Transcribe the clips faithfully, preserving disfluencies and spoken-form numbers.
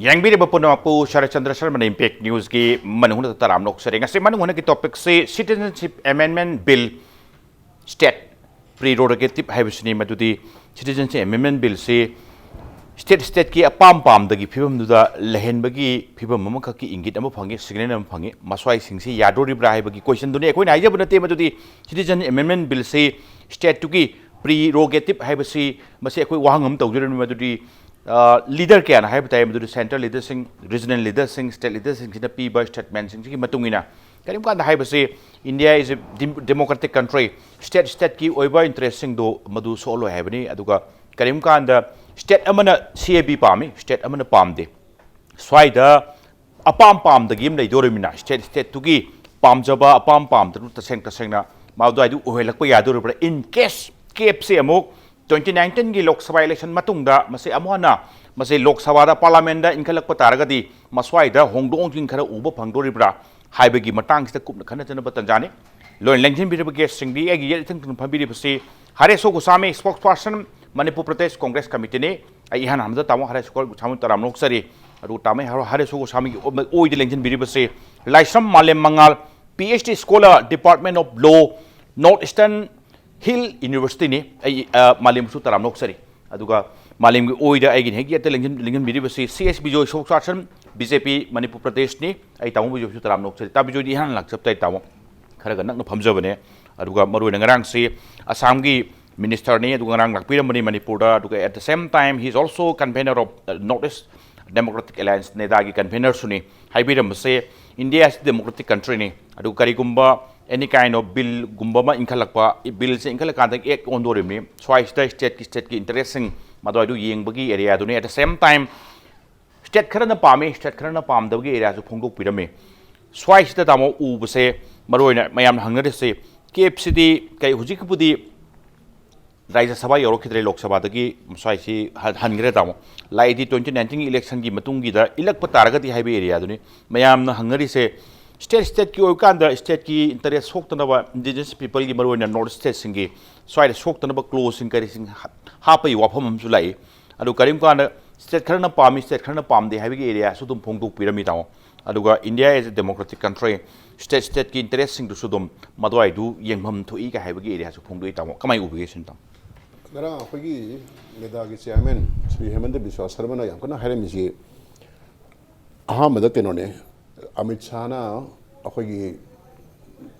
ꯌꯦꯡꯕꯤꯔꯤꯕ ꯄꯨꯝꯅꯃꯛꯄꯨ ꯁꯔꯠ ꯆꯟꯗ꯭ꯔ ꯁꯔꯃꯅ ꯏꯝꯄꯦꯛ ꯅ꯭ꯌꯨꯁꯀꯤ ꯃꯅꯨꯡꯗ ꯇꯔꯥꯝꯅ ꯑꯣꯛꯆꯔꯤ꯫ ꯉꯁꯤ ꯃꯅꯨꯡ ꯍꯨꯠꯅꯒꯤ ꯇꯣꯄꯤꯛꯁꯤ ꯁꯤꯇꯤꯖꯟꯁꯤꯞ ꯑꯦꯃꯦꯟꯃꯦꯟ ꯕꯤꯜ, ꯁ꯭ꯇꯦꯠ ꯄ꯭ꯔꯤꯔꯣꯒꯦꯇꯤꯞ ꯍꯥꯏꯕꯁꯤꯅꯤ꯫ ꯃꯗꯨꯗꯤ ꯁꯤꯇꯤꯖꯟꯁꯤꯞ ꯑꯦꯃꯦꯟꯃꯦꯟ ꯕꯤꯜꯁꯤ ꯁ꯭ꯇꯦꯠ ꯁ꯭ꯇꯦꯠꯀꯤ ꯑꯄꯥꯝ ꯄꯥꯝꯗꯒꯤ ꯐꯤꯕꯝꯗꯨꯗ ꯂꯩꯍꯟꯕꯒꯤ ꯐꯤꯕꯝ ꯑꯃꯈꯛꯀꯤ ꯏꯪꯒꯤꯠ ꯑꯃ ꯐꯪꯉꯤ, ꯁꯤꯒꯅꯦꯜ ꯑꯃ ꯐꯪꯉꯤ꯫ ꯃꯁ꯭ꯋꯥꯏꯁꯤꯡꯁꯤ ꯌꯥꯗꯣꯔꯤꯕ꯭ꯔꯥ ꯍꯥꯏꯕꯒꯤ ꯀꯣꯏꯁꯟꯗꯨꯅꯤ꯫ ꯑꯩꯈꯣꯏꯅ ꯍꯥꯏꯖꯕ ꯅꯠꯇꯦ, ꯃꯗꯨꯗꯤ ꯁꯤꯇꯤꯖꯟ ꯑꯦꯃꯦꯟꯃꯦꯟ ꯕꯤꯜꯁꯤ ꯁ꯭ꯇꯦꯠꯇꯨꯒꯤ ꯄ꯭ꯔꯤꯔꯣꯒꯦꯇꯤꯞ ꯍꯥꯏꯕꯁꯤ, ꯃꯁꯤ ꯑꯩꯈꯣꯏ ꯋꯥꯍꯪ ꯑꯃ ꯇꯧꯖꯔꯤꯕꯅꯤ꯫ ꯃꯗꯨꯗꯤ ꯂꯤꯗꯔ ꯀꯌꯥꯅ ꯍꯥꯏꯕ ꯇꯥꯏ, ꯃꯗꯨꯗꯤ ꯁꯦꯟꯇ꯭ꯔꯦꯜ ꯂꯤꯗꯔꯁꯤꯡ, ꯔꯤꯖꯅꯦꯜ ꯂꯤꯗꯔꯁꯤꯡ, ꯁ꯭ꯇꯦꯠ ꯂꯤꯗꯔꯁꯤꯡꯁꯤꯅ ꯄꯤꯕ ꯁ꯭ꯇꯦꯠꯃꯦꯟꯁꯤꯡꯁꯤꯒꯤ ꯃꯇꯨꯡ ꯏꯟꯅ꯫ ꯀꯔꯤꯒꯨꯝꯕ ꯀꯥꯟꯗ ꯍꯥꯏꯕꯁꯤ, India is a dem-, democratic country, state ꯁ꯭ꯇꯦꯠꯀꯤ ꯑꯣꯏꯕ ꯏꯟꯇꯔꯦꯁꯁꯤꯡꯗꯨ ꯃꯗꯨ ꯁꯣꯛꯍꯜꯂꯣꯏ ꯍꯥꯏꯕꯅꯤ꯫ ꯑꯗꯨꯒ ꯀꯔꯤꯒꯨꯝꯕ ꯀꯥꯟꯗ ꯁ꯭ꯇꯦꯠ ꯑꯃꯅ ꯁꯤ ꯑꯦ ꯕꯤ ꯄꯥꯝꯃꯤ, ꯁ꯭ꯇꯦꯠ ꯑꯃꯅ ꯄꯥꯝꯗꯦ, ꯁ꯭ꯋꯥꯏꯗ ꯑꯄꯥꯝ ꯄꯥꯝꯗꯒꯤ ꯑꯃ ꯂꯩꯗꯣꯔꯤꯕꯅꯤꯅ, ꯁ꯭ꯇꯦꯠ ꯁ꯭ꯇꯦꯠꯇꯨꯒꯤ ꯄꯥꯝꯖꯕ ꯑꯄꯥꯝ ꯄꯥꯝꯗꯗꯨ ꯇꯁꯦꯡ ꯇꯁꯦꯡꯅ ꯃꯗꯨꯋꯥꯏꯗꯨ ꯑꯣꯏꯍꯜꯂꯛꯄ ꯌꯥꯗꯣꯔꯤꯕ꯭ꯔꯥ? In case ꯀꯦꯞꯁꯤ ꯑꯃꯨꯛ twenty nineteen ꯒꯤ ꯂꯣꯛ ꯁꯚꯥ ꯏꯂꯦꯛꯁꯟ ꯃꯇꯨꯡꯗ ꯃꯁꯤ ꯑꯃꯨꯛ ꯍꯟꯅ ꯃꯁꯤ ꯂꯣꯛ ꯁꯚꯥꯗ, ꯄꯥꯔꯂꯥꯃꯦꯟꯗ ꯏꯟꯈꯠꯂꯛꯄ ꯇꯥꯔꯒꯗꯤ ꯃꯁ꯭ꯋꯥꯏꯗ ꯍꯣꯡꯗꯣꯛ ꯍꯣꯡꯖꯤꯟ ꯈꯔ ꯎꯕ ꯐꯪꯗꯣꯔꯤꯕ꯭ꯔꯥ ꯍꯥꯏꯕꯒꯤ ꯃꯇꯥꯡꯁꯤꯗ ꯀꯨꯞꯅ ꯈꯟꯅ ꯆꯠꯅꯕ ꯇꯥꯟꯖꯥꯅꯤ꯫ ꯂꯣꯏꯅ ꯂꯦꯡꯁꯤꯟꯕꯤꯔꯤꯕ ꯒꯦꯁꯁꯤꯡꯗꯤ ꯑꯩꯒꯤ ꯌꯦꯠ ꯏꯊꯪ ꯊꯪꯅ ꯐꯝꯕꯤꯔꯤꯕꯁꯤ ꯍꯔꯦꯁꯣ ꯒꯣꯁꯥꯃꯤ, ꯁ꯭ꯄꯣꯛꯁ ꯄꯥꯔꯁꯟ, ꯃꯅꯤꯄꯨꯔ ꯄ꯭ꯔꯗꯦꯁ ꯀꯣꯡꯒ꯭ꯔꯦꯁ ꯀꯃꯤꯇꯤꯅꯤ꯫ ꯑꯩ ꯏꯍꯥꯟ ꯍꯥꯟꯕꯗ ꯇꯥꯃꯣ ꯍꯔꯦꯁꯣ ꯒꯣꯁꯥꯃꯤ ꯇꯔꯥꯝꯅ ꯑꯣꯛꯆꯔꯤ꯫ ꯑꯗꯨꯒ ꯇꯥꯃꯣ ꯍꯔꯦꯁꯣ ꯒꯣꯁꯥꯃꯤꯒꯤ ꯑꯣꯏꯗ ꯂꯦꯡꯁꯤꯟꯕꯤꯔꯤꯕꯁꯤ Laishram Malem Mangal, P H D scholar, department of law, north eastern hill ꯌꯨꯅꯤꯚꯔꯁꯤꯇꯤꯅꯤ꯫ ꯑꯩ, ꯑ, ꯃꯥꯂꯦꯝꯕꯨꯁꯨ ꯇꯔꯥꯝꯅ ꯑꯣꯛꯆꯔꯤ꯫ ꯑꯗꯨꯒ ꯃꯥꯂꯦꯝꯒꯤ ꯑꯣꯏꯗ ꯑꯩꯒꯤꯅ ꯍꯦꯛ ꯌꯦꯠꯇ ꯂꯦꯡꯁꯤꯟ-, ꯂꯦꯡꯁꯤꯟꯕꯤꯔꯤꯕꯁꯤ C S Bijoy, spokesperson, B J P Manipur ꯄ꯭ꯔꯗꯦꯁꯅꯤ꯫ ꯑꯩ ꯇꯥꯃꯣ ꯕꯤꯖꯣꯏꯁꯨ ꯇꯔꯥꯝꯅ ꯑꯣꯛꯆꯔꯤ꯫ ꯇꯥ ꯕꯤꯖꯣꯏꯗꯤ ꯏꯍꯥꯟ ꯍꯥꯟꯅ ꯂꯥꯛꯆꯕ ꯇꯥꯏ ꯇꯥꯃꯣ꯫ ꯈꯔꯒ ꯅꯛꯅ ꯐꯝꯖꯕꯅꯦ꯫ ꯑꯗꯨꯒ ꯃꯔꯨꯑꯣꯏꯅ ꯉꯔꯥꯡꯁꯤ ꯑꯁꯥꯝꯒꯤ ꯃꯤꯅꯤꯁꯇꯔꯅꯤ, ꯑꯗꯨꯒ ꯉꯔꯥꯡ ꯂꯥꯛꯄꯤꯔꯝꯕꯅꯤ ꯃꯅꯤꯄꯨꯔꯗ꯫ ꯑꯗꯨꯒ at the same time he is also convener of, uh, North East Democratic Alliance, ꯅꯦꯗꯥꯒꯤ ꯀꯟꯚꯦꯅꯔꯁꯨꯅꯤ꯫ ꯍꯥꯏꯕꯤꯔꯝꯕꯁꯦ, ꯏꯟꯗꯤꯌꯥ ꯑꯁꯤ ꯗꯦꯃꯣꯀ꯭ꯔꯦꯇꯤꯛ ꯀꯟꯇ꯭ꯔꯤꯅꯤ꯫ ꯑꯗꯨꯒ ꯀꯔꯤꯒꯨꯝꯕ any kind of ꯕꯤꯜꯒꯨꯝꯕ ꯑꯃ ꯏꯟꯈꯠꯂꯛꯄ, ꯕꯤꯜꯁꯦ ꯏꯟꯈꯠꯂꯀꯥꯟꯗ ꯑꯦꯛ ꯑꯣꯟꯗꯣꯔꯤꯕꯅꯤ꯫ ꯁ꯭ꯋꯥꯏꯁꯤꯗ ꯁ꯭ꯇꯦꯠꯀꯤ, ꯁ꯭ꯇꯦꯠꯀꯤ ꯏꯟꯇꯔꯦꯁꯁꯤꯡ ꯃꯗꯨꯋꯥꯏꯗꯨ ꯌꯦꯡꯕꯒꯤ ꯑꯦꯔꯤꯌꯥꯗꯨꯅꯤ꯫ At the same time, state ꯈꯔꯅ ꯄꯥꯝꯃꯤ, ꯁ꯭ꯇꯦꯠ ꯈꯔꯅ ꯄꯥꯝꯗꯕꯒꯤ ꯑꯦꯔꯤꯌꯥꯁꯨ ꯐꯣꯡꯗꯣꯛꯄꯤꯔꯝꯃꯤ꯫ ꯁ꯭ꯋꯥꯏꯁꯤꯗ ꯇꯥꯃꯣ ꯎꯕꯁꯦ, ꯃꯔꯨꯑꯣꯏꯅ ꯃꯌꯥꯝꯅ ꯍꯪꯅꯔꯤꯁꯦ, ꯀꯦꯞꯁꯤꯗꯤ ꯀꯩ, ꯍꯧꯖꯤꯛꯀꯤꯕꯨꯗꯤ ꯔꯥꯖ꯭ꯌ ꯁꯚꯥ ꯌꯧꯔꯛꯈꯤꯗ꯭ꯔꯦ, ꯂꯣꯛ ꯁꯚꯥꯗꯒꯤ ꯁ꯭ꯋꯥꯏꯁꯤ ꯍꯟ-, ꯍꯟꯈ꯭ꯔꯦ ꯇꯥꯃꯣ꯫ ꯂꯥꯛꯏꯗꯤ twenty nineteen election ꯒꯤ ꯃꯇꯨꯡꯒꯤꯗ ꯏꯜꯂꯛꯄ ꯇꯥꯔꯒꯗꯤ ꯍꯥꯏꯕ ꯑꯦꯔꯤꯌꯥꯗꯨꯅꯤ꯫ ꯃꯌꯥꯝꯅ ꯍꯪꯅꯔꯤꯁꯦ, ꯁ꯭ꯇꯦꯠ ꯁ꯭ꯇꯦꯠꯀꯤ ꯑꯣꯏꯕꯀꯥꯟꯗ ꯁ꯭ꯇꯦꯠꯀꯤ ꯏꯟꯇꯔꯦꯁ ꯁꯣꯛꯇꯅꯕ, ꯏꯟꯗꯤꯖꯤꯅꯁ ꯄꯤꯄꯜꯒꯤ, ꯃꯔꯨꯑꯣꯏꯅ ꯅꯣꯔꯠ ꯁ꯭ꯇꯦꯠꯁꯤꯡꯒꯤ ꯁ꯭ꯋꯥꯏꯗ ꯁꯣꯛꯇꯅꯕ ꯀ꯭ꯂꯣꯖꯁꯤꯡ ꯀꯔꯤꯁꯤꯡ ꯍꯥ-, ꯍꯥꯞꯄꯒꯤ ꯋꯥꯐꯝ ꯑꯃꯁꯨ ꯂꯥꯛꯏ꯫ ꯑꯗꯨ ꯀꯔꯤꯒꯨꯝꯕ ꯀꯥꯟꯗ ꯁ꯭ꯇꯦꯠ ꯈꯔꯅ ꯄꯥꯝꯃꯤ, ꯁ꯭ꯇꯦꯠ ꯈꯔꯅ ꯄꯥꯝꯗꯦ ꯍꯥꯏꯕꯒꯤ ꯑꯦꯔꯤꯌꯥꯁꯨ ꯑꯗꯨꯝ ꯐꯣꯡꯗꯣꯛꯄꯤꯔꯝꯃꯤ, ꯇꯥꯃꯣ꯫ ꯑꯗꯨꯒ India is a democratic country, state ꯁ꯭ꯇꯦꯠꯀꯤ ꯏꯟꯇꯔꯦꯁꯁꯤꯡꯗꯨꯁꯨ ꯑꯗꯨꯝ ꯃꯗꯨꯋꯥꯏꯗꯨ ꯌꯦꯡꯐꯝ ꯊꯣꯛꯏ ꯀꯥꯏ ꯍꯥꯏꯕꯒꯤ ꯑꯦꯔꯤꯌꯥꯁꯨ ꯐꯣꯡꯗꯣꯛꯏ, ꯇꯥꯃꯣ꯫ ꯀꯃꯥꯏꯅ ꯎꯕꯤꯒꯦ ꯁꯤꯅ, ꯇꯥꯃꯣ? ꯉꯔꯥꯡ ꯑꯩꯈꯣꯏꯒꯤ ꯃꯦꯗꯥꯒꯤ ꯆꯤꯌꯥꯔꯃꯦꯟ ꯁ꯭ꯔꯤ ꯍꯦꯃꯟꯇ ꯕꯤꯁ꯭ꯋꯥ ꯁꯔꯃꯅ ꯌꯥꯝ ꯀꯟꯅ ꯍꯥꯏꯔꯝꯃꯤꯁꯤ, ꯑꯍꯥꯟꯕꯗ ꯀꯩꯅꯣꯅꯦ, ꯑꯃꯤꯠ ꯁꯥꯍꯅ ꯑꯩꯈꯣꯏꯒꯤ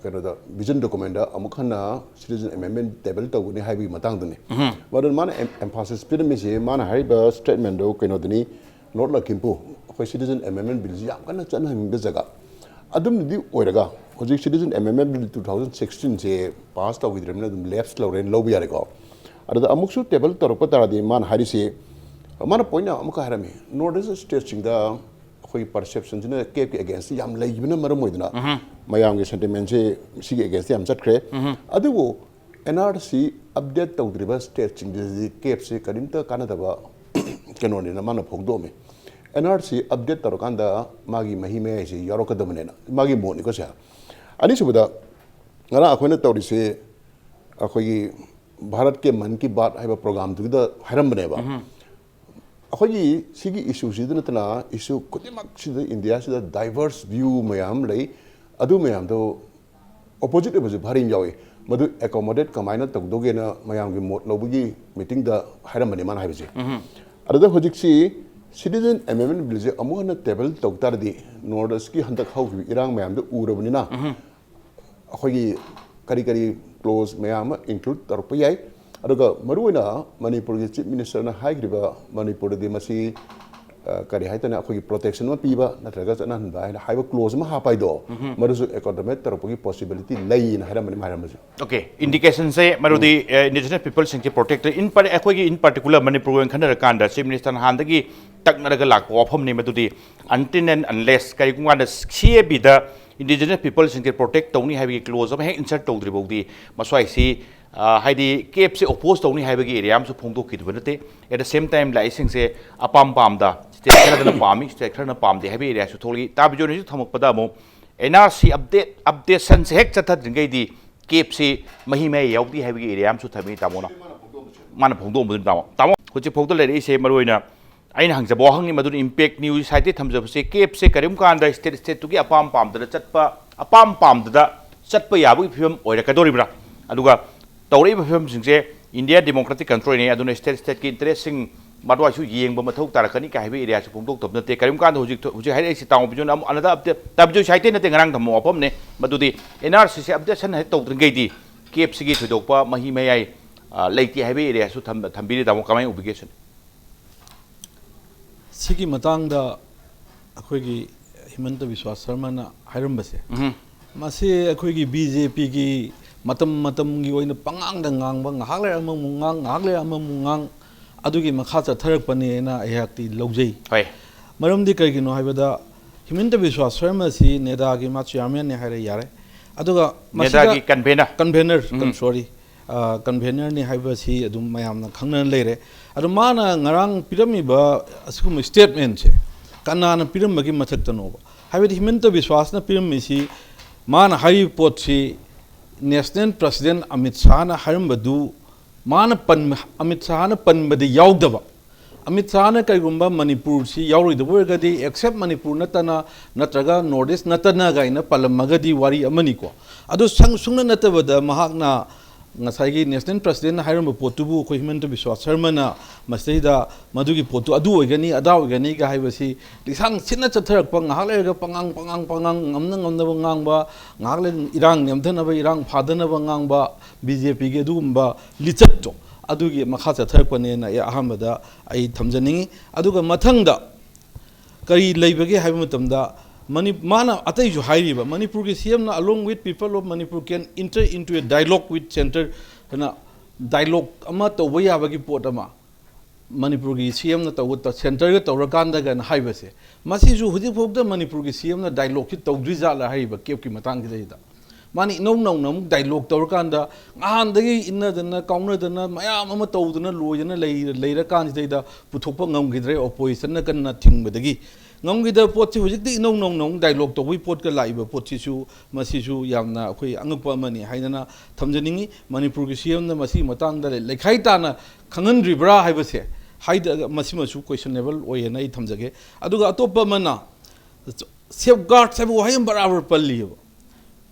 ꯀꯩꯅꯣꯗ, ꯚꯤꯖꯟ ꯗꯣꯀꯨꯃꯦꯟꯗ ꯑꯃꯨꯛ ꯍꯟꯅ ꯁꯤꯇꯤꯖꯟ ꯑꯦꯃꯦꯟꯃꯦꯟ ꯇꯦꯕꯜ ꯇꯧꯒꯅꯤ ꯍꯥꯏꯕꯒꯤ ꯃꯇꯥꯡꯗꯨꯅꯤ꯫ ꯃꯗꯨꯅ ꯃꯥꯅ ꯑꯦꯝꯐꯥꯁꯤꯁ ꯄꯤꯔꯝꯃꯤꯁꯦ, ꯃꯥꯅ ꯍꯥꯏꯔꯤꯕ ꯁ꯭ꯇꯦꯠꯃꯦꯟꯗꯨ ꯀꯩꯅꯣꯗꯨꯅꯤ, ꯅꯣꯔꯠ ꯂꯈꯤꯝꯄꯨꯔ ꯑꯩꯈꯣꯏ ꯁꯤꯇꯤꯖꯟ ꯑꯦꯃꯦꯟꯃꯦꯟ ꯕꯤꯜꯁꯤ ꯌꯥꯝ ꯀꯟꯅ ꯆꯠꯅꯍꯟꯅꯤꯡꯕ ꯖꯒꯥ ꯑꯗꯨꯝꯗꯤ ꯑꯣꯏꯔꯒ, ꯍꯧꯖꯤꯛ ꯁꯤꯇꯤꯖꯟ ꯑꯦꯃꯦꯟꯃꯦꯟ ꯕꯤꯜ ꯇꯨ ꯊꯥꯎꯖꯟ ꯁꯤꯛꯁꯇꯤꯟꯁꯦ ꯄꯥꯁ ꯇꯧꯈꯤꯗ꯭ꯔꯕꯅꯤꯅ ꯑꯗꯨꯝ ꯂꯦꯞꯁ ꯂꯧꯔꯦꯅ ꯂꯧꯕ ꯌꯥꯔꯦꯀꯣ꯫ ꯑꯗꯨꯗ ꯑꯃꯨꯛꯁꯨ ꯇꯦꯕꯜ ꯇꯧꯔꯛꯄ ꯇꯥꯔꯗꯤ, ꯃꯥꯅ ꯍꯥꯏꯔꯤꯁꯤ, ꯃꯥꯅ ꯄꯣꯏꯟ ꯑꯃꯨꯛꯀ ꯍꯥꯏꯔꯝꯃꯤ, ꯅꯣꯔꯠ ꯏꯁ ꯁ꯭ꯇꯦꯠꯁꯤꯡꯗ ꯑꯩꯈꯣꯏꯒꯤ ꯄꯔꯁꯦꯞꯁꯟꯁꯤꯅ ꯀꯦꯞꯀꯤ ꯑꯦꯒꯦꯟꯁꯇ ꯌꯥꯝ ꯂꯩꯈꯤꯕꯅ ꯃꯔꯝ ꯑꯣꯏꯗꯨꯅ ꯃꯌꯥꯝꯒꯤ ꯁꯦꯟꯇꯤꯃꯦꯟꯁꯦ ꯁꯤꯒꯤ ꯑꯦꯒꯦꯟꯁꯇ ꯌꯥꯝ ꯆꯠꯈ꯭ꯔꯦ꯫ ꯑꯗꯨꯕꯨ ꯑꯦꯟ ꯑꯥꯔ ꯁꯤ ꯑꯞꯗꯦꯠ ꯇꯧꯗ꯭ꯔꯤꯕ ꯁ꯭ꯇꯦꯠꯁꯤꯡꯗꯗꯤ ꯀꯦꯞꯁꯦ ꯀꯔꯤꯝꯇ ꯀꯥꯟꯅꯗꯕ ꯀꯩꯅꯣꯅꯦꯅ ꯃꯥꯅ ꯐꯣꯡꯗꯣꯛꯑꯝꯃꯤ꯫ ꯑꯦꯟ ꯑꯥꯔ ꯁꯤ ꯑꯞꯗꯦꯠ ꯇꯧꯔꯀꯥꯟꯗ ꯃꯥꯒꯤ ꯃꯍꯤ ꯃꯌꯥꯏꯁꯦ ꯌꯥꯎꯔꯛꯀꯗꯕꯅꯦꯅ ꯃꯥꯒꯤ ꯃꯣꯠꯅꯤꯀꯣ ꯁꯦ꯫ ꯑꯅꯤꯁꯨꯕꯗ, ꯉꯔꯥꯡ ꯑꯩꯈꯣꯏꯅ ꯇꯧꯔꯤꯁꯦ, ꯑꯩꯈꯣꯏꯒꯤ ꯚꯥꯔꯠꯀꯤ ꯃꯟ ꯀꯤ ꯕꯥꯠ ꯍꯥꯏꯕ ꯄ꯭ꯔꯣꯒꯥꯝꯗꯨꯒꯤꯗ ꯍꯥꯏꯔꯝꯕꯅꯦꯕ꯫ ꯑꯩꯈꯣꯏꯒꯤ ꯁꯤꯒꯤ ꯏꯁꯨꯁꯤꯗ ꯅꯠꯇꯅ ꯏꯁꯨ ꯈꯨꯗꯤꯡꯃꯛꯁꯤꯗ ꯏꯟꯗꯤꯌꯥꯁꯤꯗ ꯗꯥꯏꯚꯔꯁ ꯚ꯭ꯌꯨ ꯃꯌꯥꯝ ꯑꯃ ꯂꯩ꯫ ꯑꯗꯨ ꯃꯌꯥꯝꯗꯣ ꯑꯣꯄꯣꯖꯤꯠ ꯑꯣꯏꯕꯁꯨ ꯚꯥꯔꯤ ꯑꯃ ꯌꯥꯎꯏ꯫ ꯃꯗꯨ ꯑꯦꯀꯣꯃꯣꯗꯦꯠ ꯀꯃꯥꯏꯅ ꯇꯧꯗꯧꯒꯦꯅ ꯃꯌꯥꯝꯒꯤ ꯃꯣꯠ ꯂꯧꯕꯒꯤ ꯃꯤꯇꯤꯡꯗ ꯍꯥꯏꯔꯝꯕꯅꯤ ꯃꯥꯅ ꯍꯥꯏꯕꯁꯦ꯫ ꯑꯗꯨꯗ ꯍꯧꯖꯤꯛꯁꯤ ꯁꯤꯇꯤꯖꯟ ꯑꯦꯃꯦꯟꯃꯦꯟ ꯕꯤꯜꯁꯦ ꯑꯃꯨꯛ ꯍꯟꯅ ꯇꯦꯕꯜ ꯇꯧ ꯇꯥꯔꯗꯤ, ꯅꯣꯔꯠ ꯏꯁꯀꯤ ꯍꯟꯗꯛ ꯍꯧꯈꯤꯕ ꯏꯔꯥꯡ ꯃꯌꯥꯝꯗꯨ ꯎꯔꯕꯅꯤꯅ, ꯑꯩꯈꯣꯏꯒꯤ ꯀꯔꯤ ꯀꯔꯤ ꯀ꯭ꯂꯣꯖ ꯃꯌꯥꯝ ꯑꯃ ꯏꯟꯀ꯭ꯂꯨꯗ ꯇꯧꯔꯛꯄ ꯌꯥꯏ꯫ ꯑꯗꯨꯒ ꯃꯔꯨꯑꯣꯏꯅ ꯃꯅꯤꯄꯨꯔꯒꯤ ꯆꯤꯐ ꯃꯤꯅꯤꯁꯇꯔꯅ ꯍꯥꯏꯈ꯭ꯔꯤꯕ, ꯃꯅꯤꯄꯨꯔꯗꯗꯤ ꯃꯁꯤ, ꯑ, ꯀꯔꯤ ꯍꯥꯏꯇꯥꯔꯦ, ꯑꯩꯈꯣꯏꯒꯤ ꯄ꯭ꯔꯣꯇꯦꯛꯁꯟ ꯑꯃ ꯄꯤꯕ ꯅꯠꯇ꯭ꯔꯒ ꯆꯠꯅꯍꯟꯕ ꯍꯥꯏꯅ ꯍꯥꯏꯕ ꯀ꯭ꯂꯣꯖ ꯑꯃ ꯍꯥꯞꯄ ꯍꯥꯏꯗꯣ, ꯃꯗꯨꯁꯨ ꯑꯦꯀꯣꯃꯣꯗꯦꯠ ꯇꯧꯔꯛꯄꯒꯤ ꯄꯣꯁꯤꯕꯤꯂꯤꯇꯤ ꯂꯩꯌꯦꯅ ꯍꯥꯏꯔꯝꯕꯅꯤ, ꯍꯥꯏꯔꯝꯕꯁꯦ꯫ ꯑꯣꯀꯦ, ꯏꯟꯗꯤꯀꯦꯁꯟꯁꯦ ꯃꯔꯨꯗꯤ, ꯑ, ꯏꯟꯗꯤꯖꯤꯅꯁ ꯄꯤꯄꯜꯁꯤꯡꯁꯦ ꯄ꯭ꯔꯣꯇꯦꯛ ꯇꯧ-, in par-, ꯑꯩꯈꯣꯏꯒꯤ in particular ꯃꯅꯤꯄꯨꯔꯒꯤ ꯑꯣꯏꯅ ꯈꯟꯅꯔꯀꯥꯟꯗ ꯆꯤꯐ ꯃꯤꯅꯤꯁꯇꯔꯅ ꯍꯥꯟꯅꯗꯒꯤ ꯇꯛꯅꯔꯒ ꯂꯥꯛꯄ ꯋꯥꯐꯝꯅꯤ ꯃꯗꯨꯗꯤ, until and unless ꯀꯔꯤꯒꯨꯝꯕ ꯀꯥꯟꯗ ꯁꯤ ꯑꯦ ꯕꯤꯗ ꯏꯟꯗꯤꯖꯤꯅꯁ ꯄꯤꯄꯜꯁꯤꯡꯁꯦ ꯄ꯭ꯔꯣꯇꯦꯛ ꯇꯧꯅꯤ ꯍꯥꯏꯕꯒꯤ ꯀ꯭ꯂꯣꯖ ꯑꯃ ꯍꯦꯛ ꯏꯟꯁꯔꯠ ꯇꯧꯗ꯭ꯔꯤ ꯐꯥꯎꯗꯤ ꯃꯁ꯭ꯋꯥꯏꯁꯤ, ꯑ, ꯍꯥꯏꯗꯤ ꯀꯦꯞꯁꯦ ꯑꯣꯄꯣꯖ ꯇꯧꯅꯤ ꯍꯥꯏꯕꯒꯤ ꯑꯦꯔꯤꯌꯥ ꯑꯃꯁꯨ ꯐꯣꯡꯗꯣꯛꯈꯤꯗꯕ ꯅꯠꯇꯦ꯫ At the same time ꯂꯥꯛꯏꯁꯤꯡꯁꯦ ꯑꯄꯥꯝ ꯄꯥꯝꯗ, ꯁ꯭ꯇꯦꯠ ꯈꯔꯗꯅ ꯄꯥꯝꯃꯤ, ꯁ꯭ꯇꯦꯠ ꯈꯔꯅ ꯄꯥꯝꯗꯦ ꯍꯥꯏꯕꯒꯤ ꯑꯦꯔꯤꯌꯥꯁꯨ ꯊꯣꯛꯂꯛꯏ꯫ ꯇꯥ ꯕꯤꯖꯣꯏꯅꯁꯨ ꯊꯝꯃꯛꯄꯗ ꯑꯃꯨꯛ ꯑꯦꯟ ꯑꯥꯔ ꯁꯤ ꯑꯞꯗꯦꯠ, ꯑꯞꯗꯦꯁꯟꯁꯦ ꯍꯦꯛ ꯆꯠꯊꯗ꯭ꯔꯤꯉꯩꯗꯤ ꯀꯦꯞꯁꯤ ꯃꯍꯤ ꯃꯍꯩ ꯌꯥꯎꯗꯦ ꯍꯥꯏꯕꯒꯤ ꯑꯦꯔꯤꯌꯥ ꯑꯃꯁꯨ ꯊꯝꯃꯤ ꯇꯥꯃꯣꯅ꯫ ꯃꯥꯅ ꯐꯣꯡꯗꯣꯛꯑꯝꯕꯗꯨꯅꯤ ꯇꯥꯃꯣ꯫ ꯇꯥꯃꯣ, ꯍꯧꯖꯤꯛ ꯐꯥꯎꯗ ꯂꯩꯔꯛꯏꯁꯦ ꯃꯔꯨꯑꯣꯏꯅ ꯑꯩꯅ ꯍꯪꯖꯕ ꯋꯥꯍꯪꯅꯤ, ꯃꯗꯨꯅ ꯏꯝꯄꯦꯛ ꯅ꯭ꯌꯨꯁ ꯁꯥꯏꯠꯇꯒꯤ ꯊꯝꯖꯕꯁꯦ, ꯀꯦꯞꯁꯦ ꯀꯔꯤꯒꯨꯝ ꯀꯥꯟꯗ ꯁ꯭ꯇꯦꯠ ꯁ꯭ꯇꯦꯠꯇꯨꯒꯤ ꯑꯄꯥꯝ ꯄꯥꯝꯗꯗ ꯆꯠꯄ, ꯑꯄꯥꯝ ꯄꯥꯝꯗꯗ ꯆꯠꯄ ꯌꯥꯕꯒꯤ ꯐꯤꯕꯝ ꯑꯣꯏꯔꯛꯀꯗꯧꯔꯤꯕ꯭ꯔꯥ? ꯑꯗꯨꯒ ꯇꯧꯔꯛꯏꯕ ꯐꯤꯕꯝꯁꯤꯡꯁꯦ ꯏꯟꯗꯤꯌꯥ ꯗꯦꯃꯣꯀ꯭ꯔꯦꯇꯤꯛ ꯀꯟꯇ꯭ꯔꯤꯅꯤ, ꯑꯗꯨꯅ ꯁ꯭ꯇꯦꯠ ꯁ꯭ꯇꯦꯠꯀꯤ ꯏꯟꯇꯔꯦꯁꯁꯤꯡ ꯃꯗꯨꯋꯥꯏꯁꯨ ꯌꯦꯡꯕ ꯃꯊꯧ ꯇꯥꯔꯛꯀꯅꯤ ꯀꯥꯏ ꯍꯥꯏꯕ ꯑꯦꯔꯤꯌꯥꯁꯨ ꯐꯣꯡꯗꯣꯛꯇꯕ ꯅꯠꯇꯦ꯫ ꯀꯔꯤꯒꯨꯝ ꯀꯥꯟꯗ ꯍꯧꯖꯤꯛ ꯍꯧꯖꯤꯛ ꯍꯥꯏꯔꯛꯏꯁꯤ ꯇꯥꯃꯣ ꯕꯤꯖꯣꯏꯅ ꯑꯃꯨꯛ ꯑꯅꯗ ꯑꯞꯗꯦꯠ, ꯇꯥ ꯕꯤꯖꯣꯏ ꯁꯥꯏꯠꯇꯩ ꯅꯠꯇꯦ, ꯉꯔꯥꯡ ꯊꯝꯃꯣ ꯋꯥꯐꯝꯅꯤ, ꯃꯗꯨꯗꯤ ꯑꯦꯟ ꯑꯥꯔ ꯁꯤꯁꯦ ꯑꯞꯗꯦꯠꯁꯟ ꯍꯦꯛ ꯇꯧꯗ꯭ꯔꯤꯉꯩꯗꯤ ꯀꯦꯞꯁꯤꯒꯤ ꯊꯣꯏꯗꯣꯛꯄ ꯃꯍꯤ ꯃꯌꯥꯏ, ꯑ, ꯂꯩꯇꯦ ꯍꯥꯏꯕ ꯑꯦꯔꯤꯌꯥꯁꯨ ꯊꯝ-, ꯊꯝꯕꯤꯔꯤ꯫ ꯇꯥꯃꯣ, ꯀꯃꯥꯏꯅ ꯎꯕꯤꯒꯦ ꯁꯤꯅꯤ? ꯁꯤꯒꯤ ꯃꯇꯥꯡꯗ ꯑꯩꯈꯣꯏꯒꯤ ꯍꯤꯃꯟꯇ ꯕꯤꯁ꯭ꯋꯥꯁ ꯁꯔꯃꯅ ꯍꯥꯏꯔꯝꯕꯁꯦ, ꯎꯝ꯫ ꯃꯁꯤ ꯑꯩꯈꯣꯏꯒꯤ ꯕꯤ ꯖꯦ ꯄꯤꯒꯤ ꯃꯇꯝ ꯃꯇꯝꯒꯤ ꯑꯣꯏꯅ ꯄꯉꯥꯡꯗ ꯉꯥꯡꯕ, ꯉꯥꯏꯍꯥꯛ ꯂꯩꯔ ꯑꯃꯃꯨꯛ ꯉꯥꯡ, ꯉꯥꯏꯍꯥꯛ ꯂꯩꯔ ꯑꯃꯃꯨꯛ ꯉꯥꯡ, ꯑꯗꯨꯒꯤ ꯃꯈꯥ ꯆꯠꯊꯔꯛꯄꯅꯦꯅ ꯑꯩꯍꯥꯛꯇꯤ ꯂꯧꯖꯩ꯫ ꯍꯣꯏ꯫ ꯃꯔꯝꯗꯤ ꯀꯩꯒꯤꯅꯣ ꯍꯥꯏꯕꯗ, ꯍꯤꯃꯟꯇ ꯕꯤꯁ꯭ꯋꯥꯁ ꯁꯔꯃ ꯑꯁꯤ ꯅꯦꯗꯥꯒꯤ ꯃꯥ ꯆꯤꯌꯥꯔꯃꯦꯟꯅꯦ ꯍꯥꯏꯔ ꯌꯥꯔꯦ꯫ ꯑꯗꯨꯒ ꯃꯁꯤꯗ ꯅꯦꯗꯥꯒꯤ ꯀꯟꯚꯦꯅꯔ꯫ ꯀꯟꯚꯦꯅꯔ, ꯎꯝ꯫ ꯁꯣꯔꯤ, ꯑ, ꯀꯟꯚꯦꯅꯔꯅꯤ ꯍꯥꯏꯕꯁꯤ ꯑꯗꯨꯝ ꯃꯌꯥꯝꯅ ꯈꯪꯅꯅ ꯂꯩꯔꯦ꯫ ꯑꯗꯣ ꯃꯥꯅ ꯉꯔꯥꯡ ꯄꯤꯔꯝꯃꯤꯕ ꯑꯁꯤꯒꯨꯝꯕ ꯁ꯭ꯇꯦꯠꯃꯦꯟꯁꯦ ꯀꯅꯥꯅ ꯄꯤꯔꯝꯕꯒꯤ ꯃꯊꯛꯇꯅꯣꯕ? ꯍꯥꯏꯕꯗꯤ ꯍꯤꯃꯟꯇ ꯕꯤꯁ꯭ꯋꯥꯁꯅ ꯄꯤꯔꯝꯃꯤꯁꯤ, ꯃꯥꯅ ꯍꯥꯏꯔꯤꯕ ꯄꯣꯠꯁꯤ ꯅꯦꯁꯅꯦꯜ ꯄ꯭ꯔꯁꯤꯗꯦꯟ ꯑꯃꯤꯠ ꯁꯥꯍꯅ ꯍꯥꯏꯔꯝꯕꯗꯨ ꯃꯥꯅ ꯄꯟꯕ, ꯑꯃꯤꯠ ꯁꯥꯍꯅ ꯄꯟꯕꯗꯤ ꯌꯥꯎꯗꯕ꯫ ꯑꯃꯤꯠ ꯁꯥꯍꯅ ꯀꯔꯤꯒꯨꯝꯕ ꯃꯅꯤꯄꯨꯔꯁꯤ ꯌꯥꯎꯔꯣꯏꯗꯕ ꯑꯣꯏꯔꯒꯗꯤ, ꯑꯦꯛꯁꯦꯞ ꯃꯅꯤꯄꯨꯔ ꯅꯠꯇꯅ, ꯅꯠꯇ꯭ꯔꯒ ꯅꯣꯔꯠ ꯏꯁ ꯅꯠꯇꯅ ꯀꯥꯏꯅ ꯄꯜꯂꯝꯃꯒꯗꯤ ꯋꯥꯔꯤ ꯑꯃꯅꯤꯀꯣ꯫ ꯑꯗꯨ ꯁꯪ-, ꯁꯨꯡꯅ ꯅꯠꯇꯕꯗ ꯃꯍꯥꯛꯅ ꯉꯁꯥꯏꯒꯤ ꯅꯦꯁꯅꯦꯜ ꯄ꯭ꯔꯁꯤꯗꯦꯟꯅ ꯍꯥꯏꯔꯝꯕ ꯄꯣꯠꯇꯨꯕꯨ ꯑꯩꯈꯣꯏ ꯍꯤꯃꯟꯇ ꯕꯤꯁ꯭ꯋꯥꯁ ꯁꯔꯃꯅ ꯃꯁꯤꯗꯩꯗ ꯃꯗꯨꯒꯤ ꯄꯣꯠꯇꯨ ꯑꯗꯨ ꯑꯣꯏꯒꯅꯤ ꯑꯗꯥ ꯑꯣꯏꯒꯅꯤꯒ ꯍꯥꯏꯕꯁꯤ ꯂꯤꯁꯥꯡ ꯁꯤꯠꯅ ꯆꯠꯊꯔꯛꯄ, ꯉꯥꯏꯍꯥꯛ ꯂꯩꯔꯒ ꯄꯉꯥꯡ ꯄꯉꯥꯡ ꯄꯉꯥꯡ, ꯉꯝꯅ ꯉꯝꯅꯕ ꯉꯥꯡꯕ, ꯉꯥꯏꯍꯥꯛ ꯂꯩꯔꯒ ꯏꯔꯥꯡ ꯅꯦꯝꯊꯅꯕ ꯏꯔꯥꯡ ꯐꯥꯗꯅꯕ ꯉꯥꯡꯕ, ꯕꯤ ꯖꯦ ꯄꯤꯒꯤ ꯑꯗꯨꯒꯨꯝꯕ ꯂꯤꯆꯠꯇꯣ ꯑꯗꯨꯒꯤ ꯃꯈꯥ ꯆꯠꯊꯔꯛꯄꯅꯦꯅ ꯑꯩ ꯑꯍꯥꯟꯕꯗ ꯑꯩ ꯊꯝꯖꯅꯤꯡꯉꯤ꯫ ꯑꯗꯨꯒ ꯃꯊꯪꯗ ꯀꯔꯤ ꯂꯩꯕꯒꯦ ꯍꯥꯏꯕ ꯃꯇꯝꯗ, ꯃꯅꯤ-, ꯃꯥꯅ ꯑꯇꯩꯁꯨ ꯍꯥꯏꯔꯤꯕ, "ꯃꯅꯤꯄꯨꯔꯒꯤ ꯁꯤ ꯑꯦꯝꯅ along with people of Manipur can enter into a dialogue with centre" ꯍꯥꯏꯅ ꯗꯥꯏꯂꯣꯛ ꯑꯃ ꯇꯧꯕ ꯌꯥꯕꯒꯤ ꯄꯣꯠ ꯑꯃ ꯃꯅꯤꯄꯨꯔꯒꯤ ꯁꯤ ꯑꯦꯝꯅ ꯇꯧꯕ, ꯁꯦꯟꯇꯔꯒ ꯇꯧꯔꯀꯥꯟꯗꯒꯅ ꯍꯥꯏꯕꯁꯦ, ꯃꯁꯤꯁꯨ ꯍꯧꯖꯤꯛꯐꯥꯎꯗ ꯃꯅꯤꯄꯨꯔꯒꯤ ꯁꯤ ꯑꯦꯝꯅ ꯗꯥꯏꯂꯣꯛꯁꯤ ꯇꯧꯗ꯭ꯔꯤ ꯖꯥꯠꯂ ꯍꯥꯏꯔꯤꯕ ꯀꯦꯞꯀꯤ ꯃꯇꯥꯡꯁꯤꯗꯩꯗ꯫ ꯃꯥꯅ ꯏꯅꯧ ꯅꯧꯅ ꯑꯃꯨꯛ ꯗꯥꯏꯂꯣꯛ ꯇꯧꯔꯀꯥꯟꯗ, ꯅꯍꯥꯟꯗꯒꯤ ꯏꯟꯅꯗꯅ ꯀꯥꯎꯅꯗꯅ ꯃꯌꯥꯝ ꯑꯃ ꯇꯧꯗꯅ ꯂꯣꯏꯗꯅ ꯂꯩꯔ-, ꯂꯩꯔꯀꯥꯟꯁꯤꯗꯩꯗ ꯄꯨꯊꯣꯛꯄ ꯉꯝꯈꯤꯗ꯭ꯔꯦ, ꯑꯣꯄꯣꯖꯤꯁꯟꯅ ꯀꯟꯅ ꯊꯤꯡꯕꯗꯒꯤ꯫ ꯉꯝꯈꯤꯗꯕ ꯄꯣꯠꯁꯤ ꯍꯧꯖꯤꯛꯇꯤ ꯏꯅꯧ ꯅꯧꯅ ꯑꯃꯨꯛ ꯗꯥꯏꯂꯣꯛ ꯇꯧꯕꯒꯤ ꯄꯣꯠꯀ ꯂꯥꯛꯏꯕ ꯄꯣꯠꯁꯤꯁꯨ, ꯃꯁꯤꯁꯨ ꯌꯥꯝꯅ ꯑꯩꯈꯣꯏ ꯑꯉꯛꯄ ꯑꯃꯅꯤ ꯍꯥꯏꯗꯅ ꯊꯝꯖꯅꯤꯡꯉꯤ꯫ ꯃꯅꯤꯄꯨꯔꯒꯤ ꯁꯤ ꯑꯦꯝꯅ ꯃꯁꯤꯒꯤ ꯃꯇꯥꯡꯗ ꯂꯩꯈꯥꯏ ꯇꯥꯅ ꯈꯪꯍꯟꯗ꯭ꯔꯤꯕ꯭ꯔꯥ ꯍꯥꯏꯕꯁꯦ ꯍꯥꯏꯗ ꯃꯁꯤꯃꯁꯨ questionable ꯑꯣꯏꯌꯦꯅ ꯑꯩ ꯊꯝꯖꯒꯦ꯫ ꯑꯗꯨꯒ ꯑꯇꯣꯞꯄ ꯑꯃꯅ safeguard ꯍꯥꯏꯕ ꯋꯥꯍꯩ ꯑꯃ ꯕꯔꯥꯕꯔ ꯄꯜꯂꯤꯑꯕ꯫